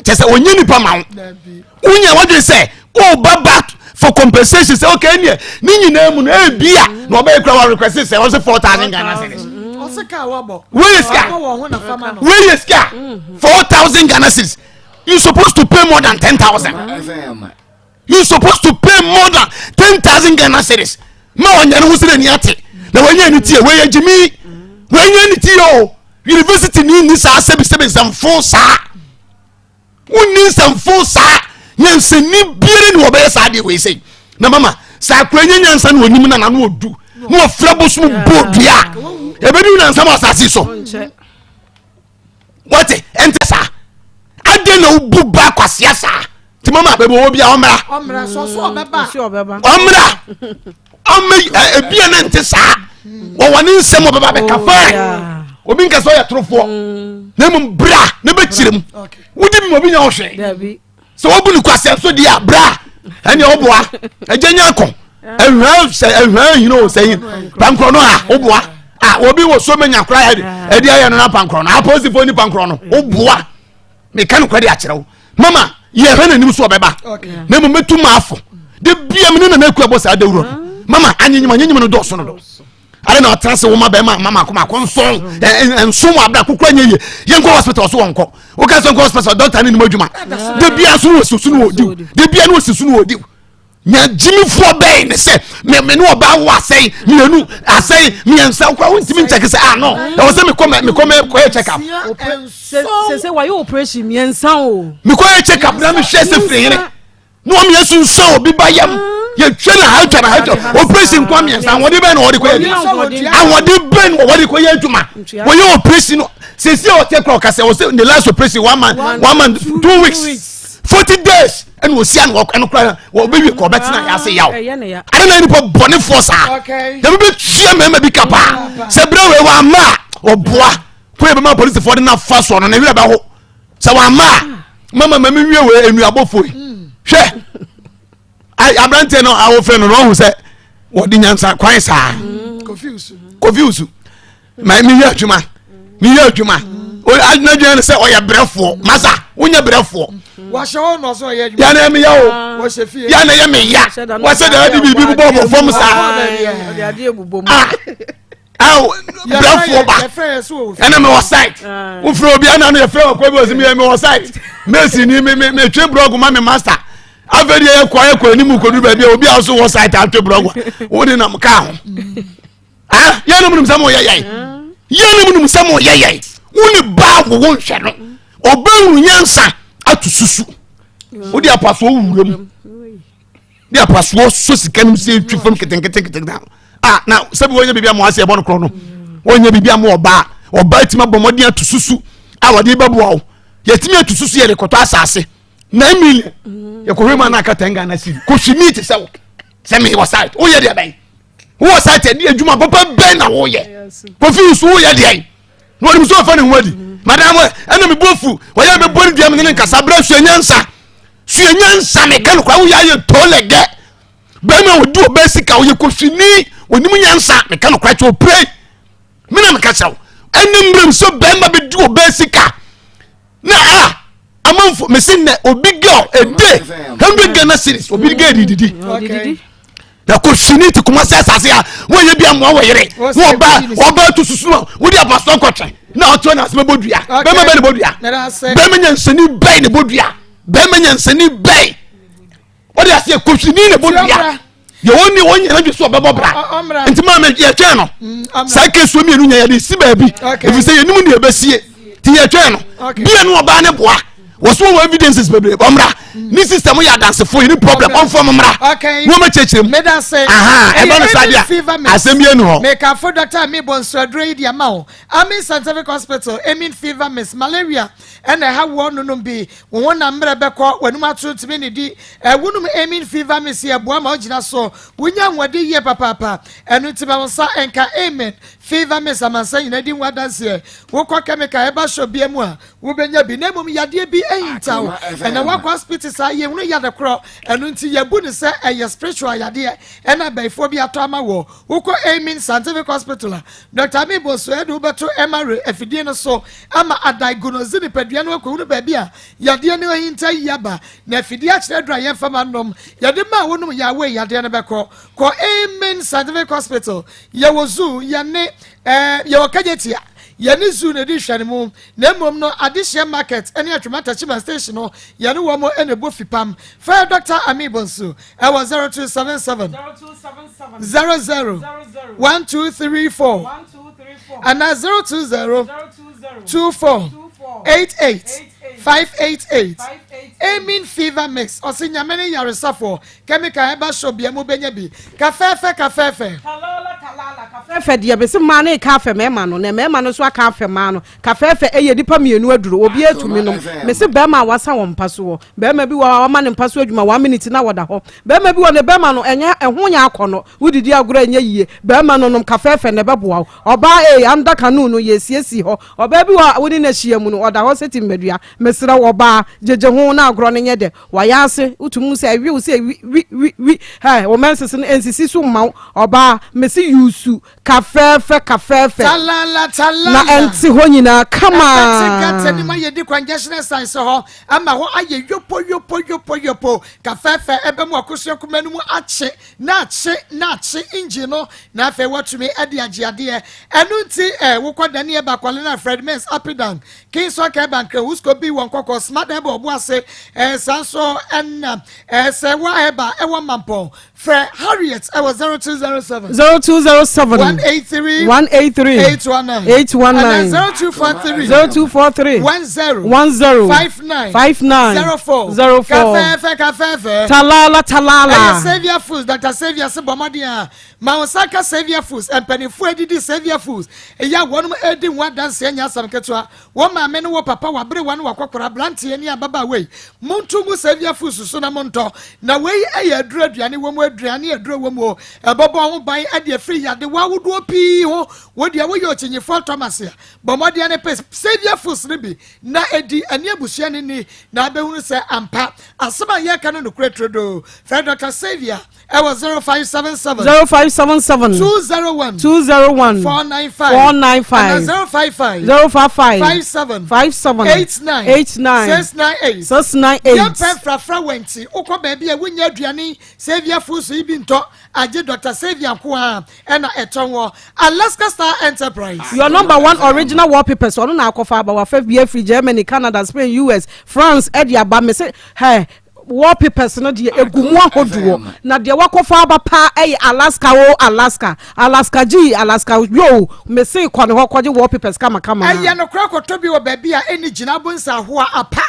kyɛ sɛ ɔnyɛ nipa ma wo. Wonya wadwene sɛ woba back for compensation sɛ okay, neɛ ne nyinaa mu no ebia na ɔbɛyɛ kura wa request sɛ ɔsɛ 4,000 Ghana cedis. Weyɛ sika, weyɛ sika 4,000 Ghana cedis. You supposed to pay more than 10,000. You supposed to pay more than 10,000 Ghana cedis ma ɔnyɛ ne ho sɛ n'ani ate na wɔnyɛ ne tie. Wɔyɛ gyimi, wɔnyɛ ne tie o. University ni saa sɛbisɛbi nsɛmfo saa, wonni nsɛmfo saa. Nyansani biara ni wɔbɛyɛ saa deɛ wei sɛ na mama saa akora nyɛ nyansa na onim na nano odu na wɔfrɛ bosom bɔ dua ɛbɛdi nansam asase so. Wɔte ɛnte saa adɛn na wobu ba kwasea saa? Nti mama baabi wɔ bia ɔmmra, ɔmmra, ɔmmɛ. Ebia ne nte saa, wɔwɔ ne nsɛm ɔbɛba bɛka. Fine, obi nka sɛ ɔyɛ torofoɔ, na mmom bra na bɛkyerɛ mu. Wodi mi ma obi nya ɔhwɛ sɛ wɔbu ne kwasea nso deɛ a, bra ɛneɛ woboa agya nya akɔ ɛhwɛ sɛ ɛhwɛ hene o sɛ pankorɔ no a woboa a obi wɔ so menya kora ɛde ayɛ no na pankorɔ no apolisifoɔ ni pankorɔ no woboa. Meka nokorɛ de akyerɛ wo mama, yɛhwɛ n'anim so ɔbɛba na mmom mɛtu maafo de bia me ne nana akua bɔ saa dawuro no. Mama, anyenyim anyenyim no dɔɔso no do ade na ɔtena se woma bɛrima ma mako mako nson nson wɔ abira kokora nyɛ yie. Yɛnkɔ hospital so wɔnkɔ. Woka sɛ nkɔ hospital, doctor ne nim adwuma. De bia so no wɔsi so no wɔdiw, de bia no wɔsi so no wɔdiw. Nya gyimifoɔ bɛn ne sɛ me ne ɔbaa wo asɛe mmienu, asɛe mmiɛnsa wokora wontumi nkyɛke sɛ ah no, ɛwɔ sɛ mekɔ mekɔ mekɔyɛ check up. Sɛ wayɛ operation mmiɛnsa o. Mekɔyɛ check up na mehwɛ sɛ firi hene na wɔn yɛ sunsun obi ba yam yɛtwa na ha twa na ha twa operation nkwa mmiɛnsa. Ahoɔden bɛn na wɔde kɔyɛ adwuma? Ahoɔden bɛn na wɔde kɔyɛ adwuma? Wɔyɛ operation no sisi a ɔte kora ɔkasa ɔsɛ the last operation one month, 1 month 2 weeks, 40 days ɛna osi ano ɛno kora wɔbɛwie kɔ ɔbɛtena yɛ ase yaw ade na nipa bɔnefoɔ saa. Yɛbi bɛ tua mmarima bi ka paa sɛ bere wei wɔn ama a ɔboa ko yɛ bɛma polisifoɔ de n'afa soɔ no na ewura bɛho sɛ wɔn ama a mama mami wie wei enuabɔfoɔ yi. Hwɛ aberanteɛ no awofrɛ no na ɔho sɛ wɔde nyansa kwan saa Kofi Usu ma meyɛ adwuma, meyɛ adwuma. N'adwuma no sɛ ɔyɛ brɛfoɔ. Masa wonyɛ brɛfoɔ, yɛne meyɛ o, yɛne yɛ meya wɔsɛ deɛ ɛde biribi bobɔ ɔmɔ fam saa brɛfoɔ ba ɛna mewɔ site. Wofrɛ obi ana no yɛfrɛ wɔkɔ bi wɔ sɛ meyɛ mewɔ site mesi ni metwe brɔgo ma me master. Afei deɛ yɛkɔ yɛkɔ anim kɔduru baabi a obi a so wɔ site atwe brɔgo wode nam kaa ho. Ah, yɛnom nim sɛ mo yɛ yɛn, yɛnom nim sɛ mo yɛ yɛn. Wo ne baa wo nhwɛ no ɔbɛnwuru nyansa ato susu wode apasoɔ wura mu de apasoɔ so sika no sɛ twi fam ketenketenkete. Ah, na sɛbi wɔnyɛ biribi ama wɔasɛ ɛbɔ no korɔ no, wɔnyɛ biribi ama ɔbaa. Ɔbaa tumi abɔ mmɔden ato susu a wɔde bɛboa wo. Yɛtumi ato susu yɛde kɔtɔ asase 9 million, yɛkɔhwɛ mu ana aka 10 Ghana cedi. Kɔhwi mi te sɛ wo sɛ mewɔ site woyɛ deɛ bɛn? Wowɔ site ɛde adwuma papa bɛn na woyɛ? Kofi so woyɛ deɛ na wɔnim sɛ ɔfa ne ho adi. Madam ɛna mebɔ fu wɔyɛ mebɔ no dua mene ne nkasa berɛ. Sua nyansa, sua nyansa. Meka no kwa woyɛ ayɛ tɔlɛgɛ bɛrima wɔdi ɔbɛ sika woyɛ kɔhwini wɔnim nyansa. Meka no kwa kyɛ ɔpire mena meka kyerɛ wo ɛne mmerɛm sɛ bɛrima bɛdi ɔbɛ sika na a amanfo mesi nnɛ obi girl a day 100 Ghana cedis obi girl dididi na kò sini ti kuma sɛ asase a wɔnyɛ bi amoa wɔ yere na ɔba ɔba tu susu a wodi apasɔ nkɔtwɛn na ɔtɔ na asɛmɛ bɔ dua bɛrɛ bɛ ne bɔ dua bɛrɛ nyansani bɛyi ne bɔ dua bɛrɛ nyansani bɛyi wɔde aseɛ kò sini ne bɔ dua deɛ wɔn ni wɔn nyina dwi so ɔbɛbɔ bra nti maa mi yɛtwɛn no mm, saa kesuo mmienu nya yɛde si baabi efisɛ yɛn nimu ni yɛbɛsie ti yɛtwɛn no bia no ɔbaa ne boa wɔso wɔ evidences bebree ɔmra mm. ne system yɛ adansefo yɛ ni problem ɔnfɔ mo mmra wɔn bɛ kyerɛkyerɛ mu ɛba no saa deɛ asɛm bi enu hɔ. mekafo dɔkta mi bɔ nsɔduro yi di ama o Amin Scientific Hospital. Amin Fever Miss Malaria ɛna ɛha woɔ nonom bi wo ho na mmerɛ bɛkɔ w'anum ato ntumi ne di. Wonom Amin Fever Mix yi ɛboa ma wogyina so, wonya ahoɔden yie papaapa. Ɛno nti ma wo nsa nka Amen. Fever Mist amansan nyinaa di ho adanseɛ. Wokɔ chemical herbal shop biara mu a, wobɛnya bi. Na mmom yadeɛ bi ahinta wo. Ɛna woakɔ hospital saa, yɛnhunu yade korɔ. Ɛno nti yɛbu no sɛ ɛyɛ spiritual yadeɛ ɛna abayifoɔ bi atɔ ama woɔ. Wokɔ Amen Scientific Hospital a, Dɔkta Amin Bonsu de wo bɛto MRA afidie no so ama adiagnose nipadua no akɔhunu baabi a yadeɛ no ahinta yie aba. Na afidie akyerɛ aduro a yɛmfa ma nnom. Yɛde ma a wonom yɛ a wei yadeɛ no bɛkɔ. Kɔ Amen Scientific Hospital, yɛwɔ zoo, yɛne eh, yɛwɔ Kejetia, yɛne zoo na ɛdi nhwɛanimu, na mmom no Adehyeɛ Market ne Atwima Techiman Station no, yɛne wɔn na ɛbɔ fipam. Frɛ Dɔkta Amin Bonsu ɛwɔ 0277 00 1234 anaa 020 24 88 588. Amen Fever Mix, ɔse Nyame ne yaresafoɔ. Chemical ɛba shop bia mu bɛnya bi. Kafɛɛfɛ kafɛɛfɛ. Talala talala kafɛɛfɛ deɛ mese mmaa no reka afɛ mmarima no na mmarima no nso aka afɛ mmaa no kafɛɛfɛ ɛyɛ nipa mmienu aduro obiara tumi nom mese barima a wasa wɔ mpa so wɔ barima bi wɔ hɔ a wama ne mpa so adwuma one minute na wɔda hɔ barima bi wɔ ne barima no ɛnyɛ ɛho nyɛ akɔnɔ wodidi agorɔ ɛnyɛ yie barima no nom kafɛɛfɛ na ɛbɛboa wo ɔbaa ee anda canoe no yɛsiesie hɔ ɔbaa bi wɔ a wo ne no ahyia mu no ɔda hɔ sɛ timmadua mesrɛ wo ɔbaa gyegye ho na agorɔ no nyɛ dɛ Wayɛ ase, wotumi hu sɛ ɛwe wo sɛ wi wi wi wi hɛ, wo menses no ɛnsisi so mma wo, ɔbaa, mese yusu, ka fɛɛfɛ, ka fɛɛfɛ, Talala talala. na ɛnte hɔ nyinaa Ɛbɛte gata nim kamaa. ayɛ di congestion signs hɔ ama hɔ ayɛ yopo yopo yopo yopo. Ka fɛɛfɛ ɛbɛma wakosua kuma no mu akye na akye na akye engine no na afei watumi de agye adeɛ. Ɛno nti eh, wokɔ Daniel Bakwale na Fred Mens Apidan King Soccer Bank Wusko bi wɔ Nkɔkɔ, Smart Herbal Ɔboase, ɛɛ saa nso ɛna ɛɛ Sɛwa Herbal ɛwɔ Mampɔn. Frɛ Harriet ɛwɔ 0207. 0207 183 183 819 819 ɛna 0243 0243 10 10 59 59 04 04 Kafɛɛfɛ kafɛɛfɛ. Talala talala. Ɛyɛ Saviour Foods, Dr. Saviour se bɔ mmɔden a Ma wo nsa nka Saviour Foods, Mpaninfoɔ adidi Saviour Foods yɛ a wɔnom redi ho adanseɛ nyɛ asɛm ketewa. Wo maame ne wo papa, w'aberewa ne w'akɔkora, abranteɛ ne ababaawa yi, monto ngu Saviour Foods so na montɔ. Na wei yɛ aduro aduane wɔ mu, aduane aduro wɔ mu o, ɛbɛbɔ ho ban de afiri yadewa ahodoɔ pii ho. Wo deɛ woyɛ okyinyifoɔ Thomas a, bɔ mmɔden ne pɛ Saviour Foods no bi na di ɛne abusua no nni na abɛhunu sɛ ampa asɛm a yɛreka no nokorɛ turodoo. Frɛ Dɔkta Saviour Ɛwɔ 0577. 0577. 201. 201. 495. 495. Ɛna 055. 055. 57. 57. 89. 89. 698. 698. Yɛmpɛ mfrafra wɔ nti wokɔ baabi a wonya aduane Saviour Foods yi bi ntɔ agye Dr. Saviour nko ara ɛna ɛtɔn wɔ Alaska Star Enterprise. Your number one original wallpapers ɔno na akɔfa aba wafa bi afiri Germany, Canada, Spain, US, France ɛde aba mese hɛ Wallpapers no deɛ egu mu ahodoɔ na deɛ wakɔfa aba paa ɛyɛ Alaska o Alaska Alaska gyi Alaska yoo mese kɔ ne hɔ kɔgye wallpapers kamakama. Ɛyɛ nokorɛ kɔtɔ bi wɔ baabi a ɛnni gyina bonsa ahoa apa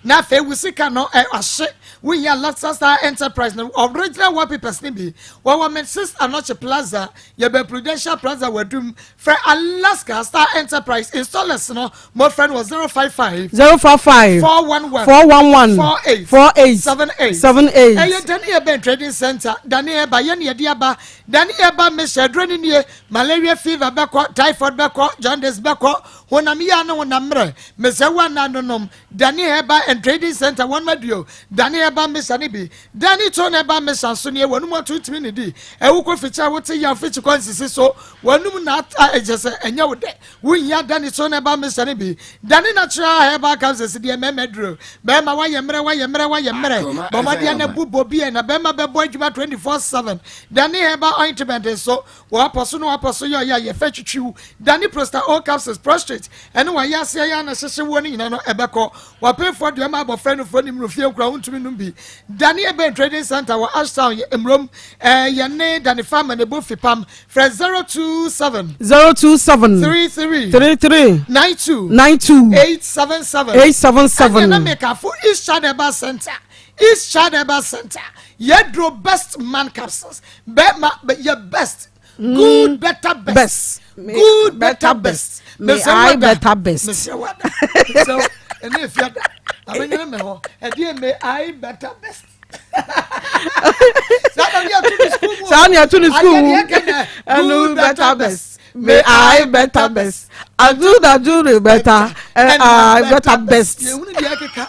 na afei wo sika no ɛ ahye wohia Alaska Star Enterprise no original wallpapers no bi wɔwɔ Mrs Anokye Plaza yɛbɛn Prudential Plaza wɔ Adum frɛ Alaska Star Enterprise installers no Mofrɛ no wɔ 055. 055. 411. 411. 48. 48. 78. 78. Ɛyɛ Dani Eben Trading Center. Dani Eba yɛ ne yɛde aba. Dani Eba Mixture aduro no nie. Malaria fever bɛkɔ, typhoid bɛkɔ, jaundice bɛkɔ, honam yea ne honam mmerɛ. Mesrɛ wo anaa nonom Dani Herbal and Trading Center wɔn aduo. Dani Herbal Mixture no bi. Dani Tone Herbal Mixture nso nie. Wɔnom ato ntumi ne di. Ɛwo kɔ fikyi a wote yaw fikyi kɔ nsisi so. Wɔnom na ɛkyɛ sɛ ɛnyɛ wo dɛ. Wo hia Dani so na ɛba mesa no bi. Dani natural herbal capsules deɛ mɛmɛ duro. Bɛɛma wayɛ mmerɛ wayɛ mmerɛ wayɛ mmerɛ. Bɔ mmɔden na bu bɔ bi na bɛɛma bɛbɔ adwuma 24/7. Dani herbal ointment nso wɔapɔ so na wɔapɔ so yɛ ɔyɛ a yɛfɛ twitwiw. Dani prosta o capsules prostrate ɛne wayɛ aseɛ yɛ ana hyehye woɔ no nyina no ɛbɛkɔ. Wapemfoɔ deɛ ɔma abɔfra nufoɔ nim no fie nkura wontumi num bi. Dani Eben Trading Center wɔ Ashtown yɛ Mmrom ɛɛ yɛne Dani Farmer na ɛbɔ fipam. Frɛ 027. 027. 33. 33. 92. 92. 877. 877. Ɛnna na mekafo East Child Herbal Center. East Child Herbal Center. Yɛduro best man capsules. Bɛma yɛ best. Good better best. Best. Good better best. May I better best. Mesɛ wada. Mesɛ ɛne efiada. Amenyere me hɔ. Ɛdeɛ may I better best. Saa na ɛto ne school mu. Ɛnu better best. May I better best. Adu na do better and I better best. Yɛhunu deɛ ɛkeka.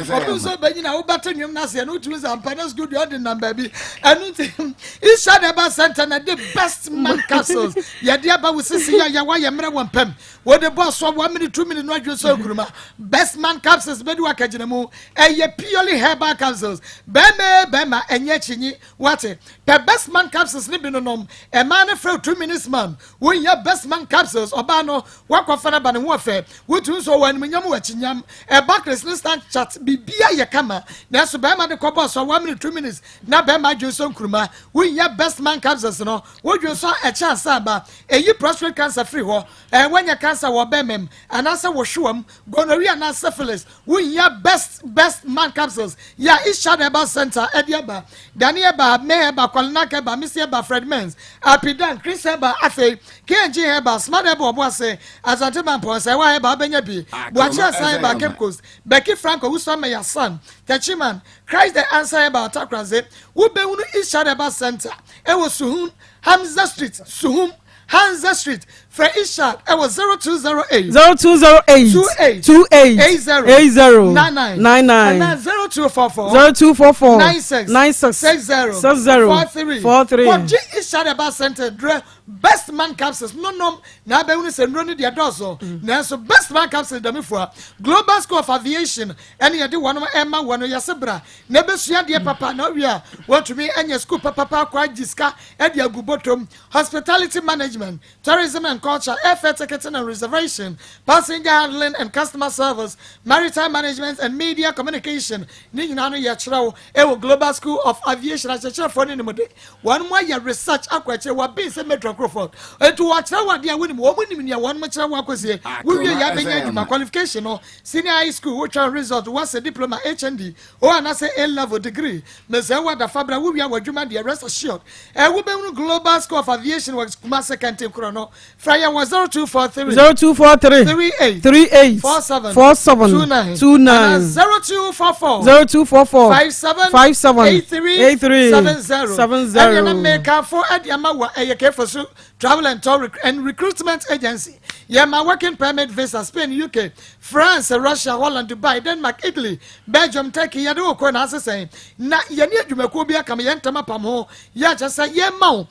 Ɔbi nso bɛnyin a wobɛto nnwom no aseɛ no wotumi sɛ ampa na sukuu deɛ ɔde nam baabi. Ɛno nti Isha de ba center na de best man castles yɛde aba wo sisi yɛ yɛwa yɛ mmerɛ wɔ mpam. Wode bɔ so 1 minute 2 minute no adwene sɛ nkuruma. Best man capsules bɛdi wakagyina mu. Ɛyɛ purely herbal capsules. Bɛrima bɛrima ɛnyɛ akyinyi. Wate? Pɛ Best Man capsules no bi no nom. Ɛmaa no frɛ wo 2 minutes man. Wohia Best Man capsules. Ɔbaa no, woakɔfa no aba ne ho ɔfɛ. Wotumi nso ɔwɔ animuonyam wɔ akyinyam. Barclays ne Stanchart, biribiara yɛ kama. Nanso bɛrima de kɔbɔɔ so a, 1 minute, 2 minutes, na bɛrima adwene sɔ nkuruma. Wohia Best Man capsules no. Wodwene so a, ɛkyɛ ansa aba. Ɛyi prostate cancer firi hɔ. Woanya cancer wɔ bɛrima mu, anaasɛ wo hwewa mu, gonorrhea anaa syphilis. Wohia Best Man capsules yɛ a Ishad Herbal Center ɛde aba. Dani Herbal, May Herbal, Kwalinak Herbal, Missy Herbal, Fred Mens, Apidan, Chris Herbal, afei KNG Herbal, Smart Herbal, Ɔboase, Asante Mampɔn, Sɛwa Herbal abɛnya bi, Buakye Asan Herbal, Cape Coast, Becky Franco, Wusa Meya San, Techiman, Christ the Answer Herbal, Takraze. Wobɛhunu Ishad Herbal Center ɛwɔ Suhum, Hamza Street, Suhum, Hanza Street. Frɛ Ishad ɛwɔ 0208 0208 28 28 80 80 99 99 and 0244 0244 96 96 60 60 43 43. Kɔgye Ishad Herbal Center drɛ Best Man capsules nonom na abɛhunu sɛ nnuro no deɛ dɔɔso, nanso Best Man capsules dɛmefoa. Global School of Aviation ɛne yɛde wɔnom ɛma wɔ no yɛse bra na ɛbɛsua adeɛ papa na ɔwie a wɔntumi anya school papapa akɔ agye sika ɛde agu bɔtɔm. Hospitality management, tourism and culture, airfare ticketing and reservation, passenger handling and customer service, maritime management and media communication ne nyinaa no yɛkyerɛ wo ɛwɔ Global School of Aviation. Akyerɛkyerɛfoɔ ne nimde wɔn mo ayɛ research akɔ akyerɛ wɔabɛn sɛ metro nkurɔfoɔ nti wɔakyerɛ wo adeɛ a wonim wɔn mo nim nea wɔn mo kyerɛ wo akɔsie. Wowie yɛ abɛnya adwuma. Qualification no, senior high school wotwa result, wɔsɛ diploma, HND o anaasɛ A level, degree mɛsɛ wɔ adafa bra. Wowie wɔ adwuma deɛ, rest assured. Wobɛhunu Global School of Aviation wɔ Kumase Kɛnten korɔ no. Fra yɛn wɔ 0243 0243 38 38 47 47 29 29 0244 0244 57 57 83 83 70 70. Ɛdeɛ na mmekamfo ɛde ama wɔ ɛyɛ Kefo so Travel and Tour and Recruitment Agency. Yɛma working permit visa, Spain, UK, France, Russia, Holland, Dubai, Denmark, Italy, Belgium, Turkey. Yɛde wɔ kɔ na asesɛn na yɛne adwumakuo bi akam yɛn ntɛm apam ho yɛ akyɛ sɛ yɛma wo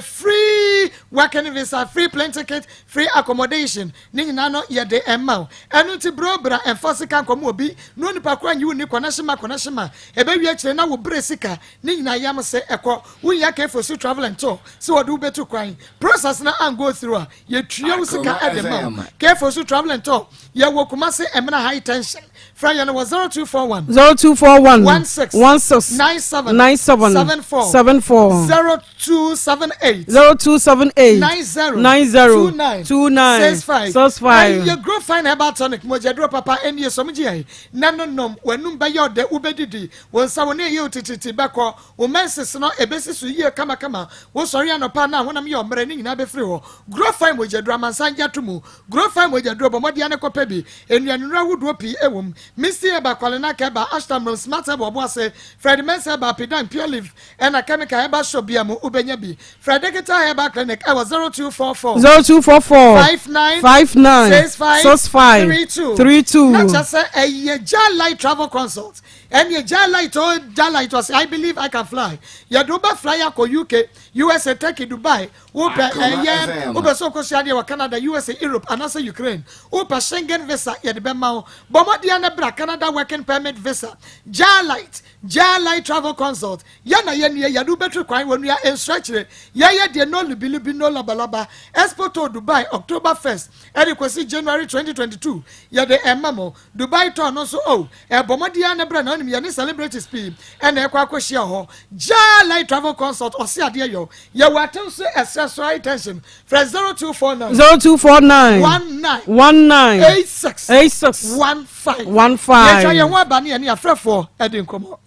free working visa, free plane ticket, free accommodation ne nyinaa no yɛde ɛma wo. Ɛno nti brobra ɛmfa sika nkɔm obi na onipa kora nyi wo ni kɔnɛhyema ma kɔnɛhyema ɛbɛwie akyire na wo bere sika ne nyinaa yam sɛ ɛkɔ. Wonya Kefo so Travel and Tour sɛ wɔde wobɛtu kwan process na an go through a yɛtua wo sika ɛde ma wo. Kefo so Travel and Tour, yɛwɔ Kumase Ɛmena High Tension. Frɛ yɛn no wɔ 0241 0241 16 16 97 97 74 74 0278 0278 90 90 29 29 65 65. Ɛyɛ Grow Fine herbal tonic, mogyaduro papa ɛne esɔm gye yɛn na no nom w'anum bɛyɛ ɔdɛ, wobɛdidi wɔn nsa wɔn ne ɛyɛ otititi bɛkɔ, wo menses no ebesi so yie kamakama. Wosɔre anɔpa na ahonam yɛ ɔmmerɛ ne nyinaa bɛfiri hɔ. Grow Fine mogyaduro amansan gya to mu. Grow Fine mogyaduro, bɔ mmɔden ne kɔpɛ bi. Nnuanuro ahodoɔ pii ɛwɔ mu: Misty Herbal, Kwalenak Herbal, Ashtamrom, Smart Herbal, Ɔboase, Fred Mensa Herbal, Pidan, Pure Leaf ɛna Chemical Herbal Shop bia mu wobɛnya bi. Fred Digital Herbal Clinic ɛwɔ 0244 0244 59 59 65 65 32 32. Na kyerɛ sɛ ɛyɛ Jalite Travel Consult ɛne Jalite o. Jalite ɔsɛ "I believe I can fly". Yɛde wobɛ fly akɔ UK, USA, Turkey, Dubai. Wopɛ Akoma ɛyɛ FM. wopɛ sɛ wokɔsua adeɛ wɔ Canada, USA, Europe anaasɛ Ukraine, wopɛ Schengen visa, yɛde bɛma wo. Bɔ mmɔden no bra. Canada working permit visa, Jalite, Jalite Travel Consult, yɛna yɛnie yɛde wobɛtwi kwan wɔ nua nsuo akyire. Yɛyɛ deɛ no lubilubi, no labalaba. Expo Tour Dubai, October 1st ɛde kɔsi January 2022, yɛde ɛma mo Dubai tour no nso o. Ɛbɔ mmɔden no bra na ɔnim yɛne celebrities pii ɛna ɛkɔ akɔhyia hɔ. Jalite Travel Consult ɔse adeɛ yɔ. Yɛwɔ atem so ɛsrɛ so high tension. Frɛ 0249 0249 19 19 86 86 15 15. Yɛtwa yɛn ho aba ne yɛne afrɛfoɔ ɛde nkɔmmɔ.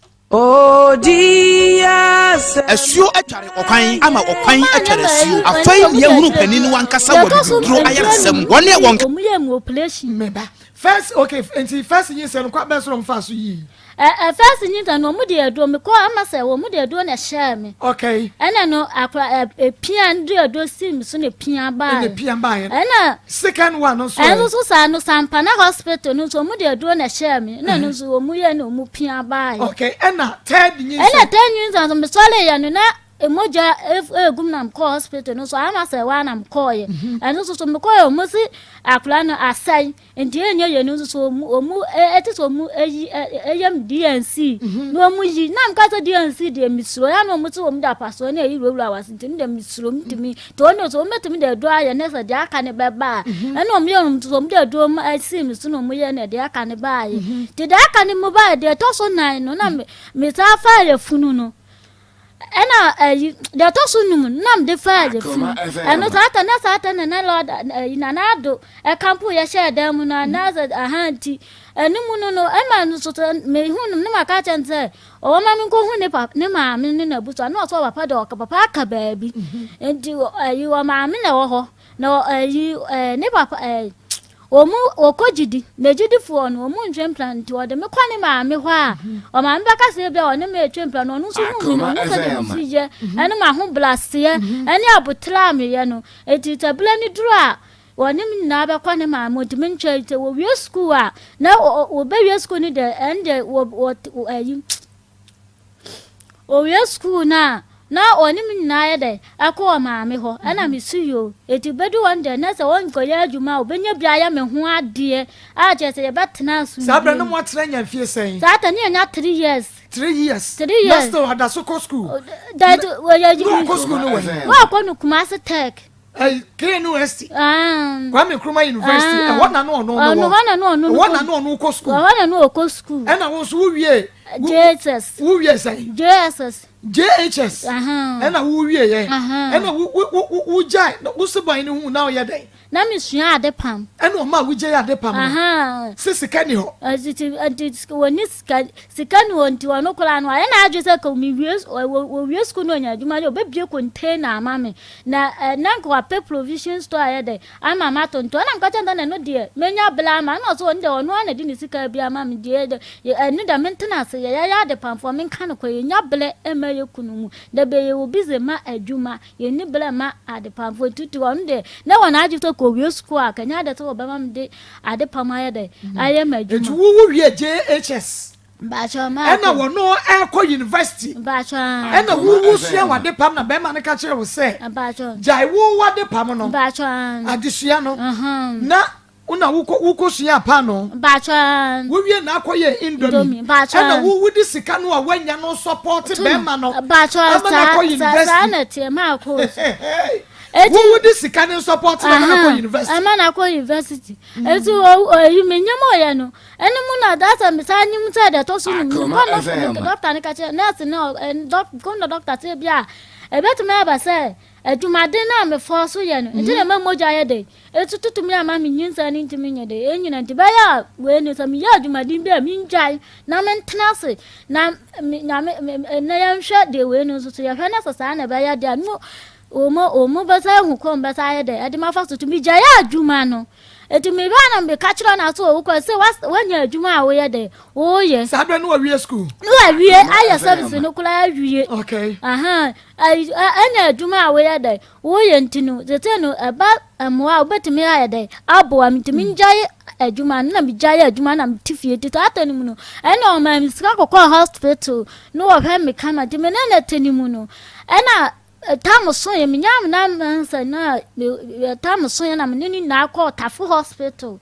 Asuo atware ɔkwan ama ɔkwan atware asuo. Afei ne yɛhunu panin no ankasa wɔ bibiduro ayaresɛm wɔne wɔn Ɔmu yɛ mu operation. Meba. First okay nti first nyinsɛn no kwan bɛn so na wɔn faa so yii. Ɛ ɛ first nyinsɛn no wɔn de aduro me kɔ ama sɛ wɔn de aduro na ɛhyɛɛ me. Okay. Ɛna no akora ɛ epia no de aduro si me so na epia baa. Ɛna epia baa yɛ. Ɛna. Second one no nso. Ɛno nso saa no Sampana hospital no nso wɔn de aduro na ɛhyɛɛ me ɛna no nso wɔn yɛ na wɔn pia baa yɛ. Okay ɛna third nyinsɛn. Ɛna third nyinsɛn nso mesɔre yɛ no na mogya egu mu na mekɔɔ hospital no so ama sɛ waa na mekɔɔyɛ mhm. ɛno nso so mekɔɔyɛ ɔmo si akwadaa no asɛe nti ɛnyɛ yɛ no nso so ɔmo ɔmo ɛte sɛ ɔmo ɛyi ɛyɛ m DNC mhm. na ɔmo yi na meka sɛ DNC deɛ mesuro ya na ɔmo sɛ ɔmo de apasoɔ na ɛyi wurawura wase nti deɛ mesuro ntumi nti ɔno so ɔmo bɛtumi de aduro ayɛ ne sɛ deɛ aka ne bɛba a mhm. ɛna ɔmo yɛ ɔmo so ɔmo de aduro mu ɛsi mi so na ɔmo yɛ na deɛ aka ne baayɛ nti deɛ aka ne mu baayɛ deɛ ɛtɔ so nan no na mesaa fa yɛ funu no. Ɛna ɛyi deɛ ɛtɔ so num na mede faa yɛ funu ɛno saa ta na saa ta na na lɔda ɛyi na na ado ɛkampo yɛ hyɛ dan mu no anaasɛ aha nti ɛno mu no no ɛma no so sɛ mehu no ne ma ka kyɛn sɛ ɔwɔ ma me nkɔhu ne papa ne maame ne n'abusua na ɔsɛ papa deɛ ɔka papa aka baabi nti ɛyi wɔ maame na ɛwɔ hɔ na ɛyi ɛɛ ne papa ɛɛ Wɔn wɔkɔ gyidi, na gyidifoɔ no, wɔn ntwe mpena, nti ɔde me kɔ ne maame hɔ a, ɔmaame bɛka sɛ ebia ɔne me retwe mpena, na ɔno nso hu me no, ɔhu sɛdeɛ mesi yɛ, ɛne m'ahobrɛaseɛ, ɛne aboterɛ a meyɛ no, nti sɛ berɛ no duru a, wɔne me nyinaa bɛkɔ ne maame hɔ, nti mentwɛn, sɛ wɔwie sukuu a, na wɔbɛwie sukuu no deɛ, ɛnde wɔ wɔ ayi. Owie sukuu no a, na ɔne me nyinaa yɛ dɛ ɛkɔ wɔ maame hɔ. Ɛna me so yoo. Eti bedu hɔ no deɛ, na sɛ ɔnkɔyɛ adwuma a, ɔbɛnya bi ayɛ me ho adeɛ a kyerɛ sɛ yɛbɛtena asomdwoeɛ Saa berɛ mu. no moatena anya mfie sɛn? Saa ta ne yɛnya 3 years. 3 years? 3 Na years. still ɔda so kɔ sukuu? Dabi, wɔyɛ. Na ɔkɔ sukuu no wɔ he? Na ɔkɔ no Kumasi Tech. KNUST, Kwame Nkrumah University, ɛhɔ na no ɔno no wɔ. Ɛhɔ na no ɔno no ɛhɔ na no ɔno kɔ sukuu. Ɛhɔ na no ɔkɔ sukuu. Ɛna wo nso wo wie. JHS. Wo wie sɛn? JSS. JHS. Ɛna wo wie yɛ. Ɛna wo wo wo wo gyae wo se bɔn ne ho na ɔyɛ dɛn? Na mesua ade pam. Ɛna ɔma wo gyae ade pam no. Se sika ni hɔ. Ɛti ɛti wɔni sika Sika nni hɔ nti ɔno koraa no wayɛ n'adwene sɛ ka mewie wɔwie sukuu na ɔnya adwuma deɛ ɔbɛbie container ama me na na nka wapɛ provision store ayɛ dɛ ama matontɔn ɛna meka kyerɛ no sɛ ɛno deɛ mɛnya bla ama ɛna ɔsɛ ɔno deɛ ɔno ara na ɛde ne sika bi ama me deɛ ɛno deɛ mentena ase yɛyɛ adepamfoɔ menka no kɔ yɛnya blɛ ɛma yɛ kunu mu da bɛ yɛwɔ busy ma adwuma Yɛnni berɛ mma adepamfoɔ nti ɔno deɛ na ɛwɔ n'adwene sɛ kɔwie sukuu a kanya adeɛ sɛ wɔbɛma me de adepam ayɛ dɛ ayɛ m'adwuma. Nti wo wo wie JHS Mpakyɛ maa ɛna wɔno ɛkɔ university Mpakyɛ ɛna wo wo sua w'adepam na bɛrima no ka kyerɛ wo sɛ Mpakyɛ gyae wo w'adepam no Mpakyɛ adesua no na Wo na wokɔ wokɔ suaa paanoo. Mpakyɛ aane. Wo wie na akɔ yɛ indomie. Mpakyɛ aane. Ɛna wo wodi sika no a wanya no sɔpɔte bɛɛma no. Mpakyɛ Ama no akɔ university. Saa na ɛteɛ maa kɔ so. Wo wodi sika no sɔpɔte bɛɛma no akɔ university. Ama no akɔ university. Eti o oyi me nyɛma ɔyɛ no. Ɛne mu na dasa me saa nyim sɛ deɛ ɛtɔ so num. Kɔ no dɔkta no ka kyerɛ nurse no kɔ no dɔkta sɛ bi a ebetumi aba sɛ adwumaden no a mefɔ so yɛ no. Nti na ɛma mogya yɛ dɛ. Etututu me ama me nyinsɛn no ntumi nyɛ dɛ ennyina ntsi bɛyɛ a wei no sɛ meyɛ adwumaden bi a mingyae na mentsena ase na me nyame me na yɛnhwɛ deɛ wei no nso so yɛhwɛ na sɛ saa na ɛbɛyɛ deɛ a no wɔn wɔn bɛsa ehu kɔn bɛsa ayɛ dɛ ɛde mafa so to megyae adwuma no eti mebaa na meka kyerɛ no aso owu kɔ sɛ wanya adwuma a woyɛ dɛ woyɛ. Saa bɛ no wawie school. No wawie ayɛ service no koraa awie. Okay. Aha ɛna adwuma a woyɛ dɛ Woyɛ nti no, seesei no ɛba mmoa a wobɛtumi ayɛ dɛn aboa me nti mengyae adwuma no na megyae adwuma na mete fie nti saa ta no mu no ɛna ɔmaa me sika kɔkɔɔ hospital na wɔhwɛ me kama nti me ne no te no mu no ɛna tam so yɛ menya me na sɛ na tam so yɛ na me ne no nyinaa kɔɔ tafo hospital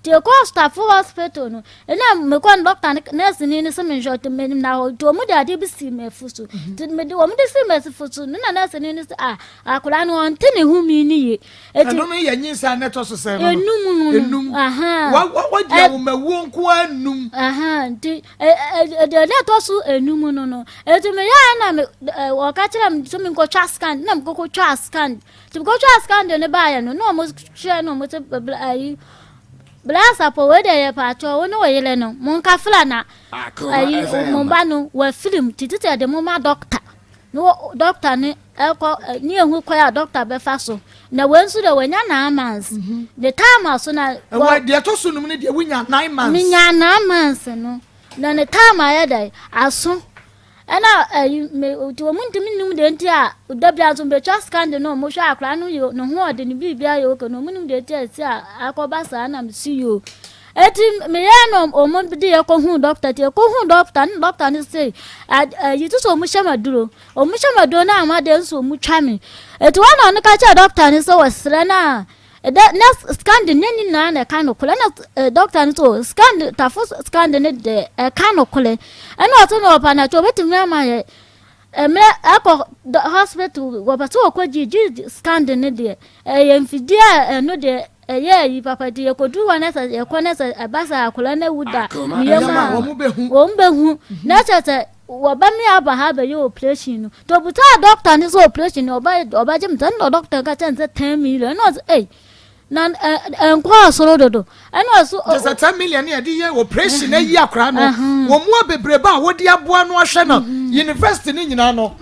Nti yɛkɔɔ Stafo hospital no, ɛna mekɔ no dɔkta no nurse ni no sɛ menhwɛ nti menna hɔ nti wɔn de adeɛ bi sii m'afu so nti mede wɔn de sii m'afu so no na nurse ni no sɛ ah akwadaa no ɔnte ne ho mi ni yie. Eti ɛno no yɛ nyinsa na ɛtɔ so sɛn no enum no enum wa wa wadi awomawuo nko ara enum. Nti ɛdeɛ na ɛtɔ so enum no eti meyɛ a na me wɔka kyerɛ me sɛ menkɔtwa scan na mekɔkɔtwa scan. Nti mekɔtwaa scan de no baeɛ no, na wɔn hwɛ no wɔn sɛ bla ayi bla asapɔ wei deɛ yɛ paatwɔ wo ne wo yere no mo nkafra na ayi mo ba no wafiri mu titi sɛ yɛde mo ma dɔkta na dɔkta ne. ɛkɔ ne ehu kwan a dɔkta bɛfa so na wei nso deɛ wanya nine months mhm. ne time aso na. Ɛwɔ deɛ ɛtɔ so num no deɛ wonya nine months. Menya nine months no na ne time ayɛ dɛ aso ɛna ɛyi me nti wɔn ntumi nim deɛ nti a da bi nso mbɛtwa scan de no wɔn hwɛ akora no yɛ ne ho ɔde ne biribi ayɛ oke na wɔn nim deɛ nti a esi a akɔba saa na mesi yio eti meyɛ no wɔn de yɛ kɔ hu dɔkta ti kɔ hu dɔkta ne dɔkta no se ɛyi ti sɛ wɔn hyɛ ma duro wɔn hyɛ ma duro na ama deɛ nso wɔn twa me eti wɔn na ɔno ka kyerɛ dɔkta no sɛ wɔsrɛ na. Ɛdɛ na scan de ne nyinaa na ɛka nokorɛ ɛna eh, dɔkta no so scan de tafo scan de ne de ɛka nokorɛ ɛna ɔsɛ na ɔpa na kyɛ ɔbɛtumi ama yɛ mmerɛ ɛkɔ hospital wɔpɛ sɛ wɔkɔ gye gye scan de ne deɛ ɛyɛ mfidie a ɛno deɛ ɛyɛ ayi papa de yɛkɔduru hɔ na sɛ yɛkɔ na sɛ ɛba sɛ akwadaa no awu da ne yam a wɔn bɛhu na kyɛ sɛ Wɔbɛme aba ha abɛyɛ operation no. Nti obisaa doctor no sɛ operation no ɔbɛ ɔbɛgye me sɛ ɛna doctor no ka kyerɛ no sɛ 10 million ɛna ɔsɛ ei na ɛnkɔɔ soro dodo ɛna ɔso. Kyɛ sɛ 10 million ne yɛde yɛ operation ayi akora no wɔn mu a bebrebe a wɔde aboa no ahwɛ no university no nyinaa no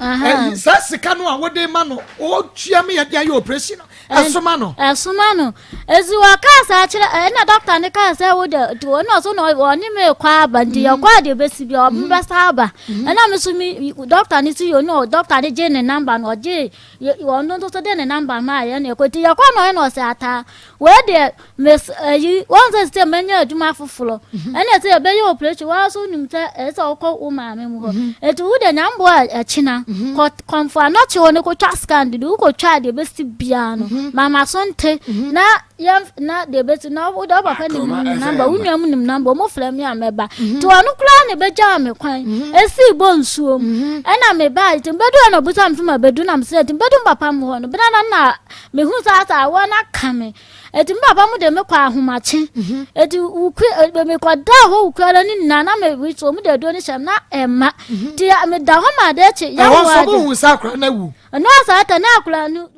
saa sika no a wɔde ma no wɔtua me yɛde ayɛ operation no Ɛsoma no. Ɛsoma no. Ezi wɔkaa saa kyerɛ ɛna dɔkta no kaa sɛ wo de nti wɔn ɔso na ɔne me kɔ aba nti mm. yɛkɔ a deɛ bɛsi bi ɔmo mm. bɛsa aba mm. ɛna me so me dɔkta no si yɛ no dɔkta no gye ne namba no ɔgye ɔno nso so de ne namba maa yɛ na ɛkɔ nti yɛkɔ no ɔyɛ na ɔsɛ ataa wei deɛ mes ayi wɔn sɛ sɛ mɛnya adwuma foforɔ mhm. ɛna sɛ yɛbɛyɛ operation wɔn nso nim sɛ ɛsɛ sɛ wokɔ wo maame mu hɔ mhm. eti wo de nyamboa ɛkyina mhm. kɔ kɔnfo anɔkye hɔ no kɔtwa scan de wokɔtwa deɛ bɛsi biara no mama so nte na yɛn na deɛ bɛsi na wo de wo papa nim namba wo nua mu nim namba wɔn frɛ mi a mɛba nti wɔn koraa na ɛbɛgyaa me kwan esi bɔ nsuo mu ɛna mebaa nti mbɛdu ɛna ɔbusa mi sɛ ma bɛdu na mesɛ nti mbɛdu papa mu hɔ no bena na na mehu sɛ asa awɔ no aka me Eti me papa mu de me kɔ ahomakye. Mhm. Eti wukui me kɔ da hɔ wukui ara ne nyinaa na me wi so mu de aduro ne hyɛm na ɛma. Mhm. Ti me da hɔ ma ade kye. Ɛhɔ nso mo hu sɛ akora no awu. Ɛno asa ata na akora no.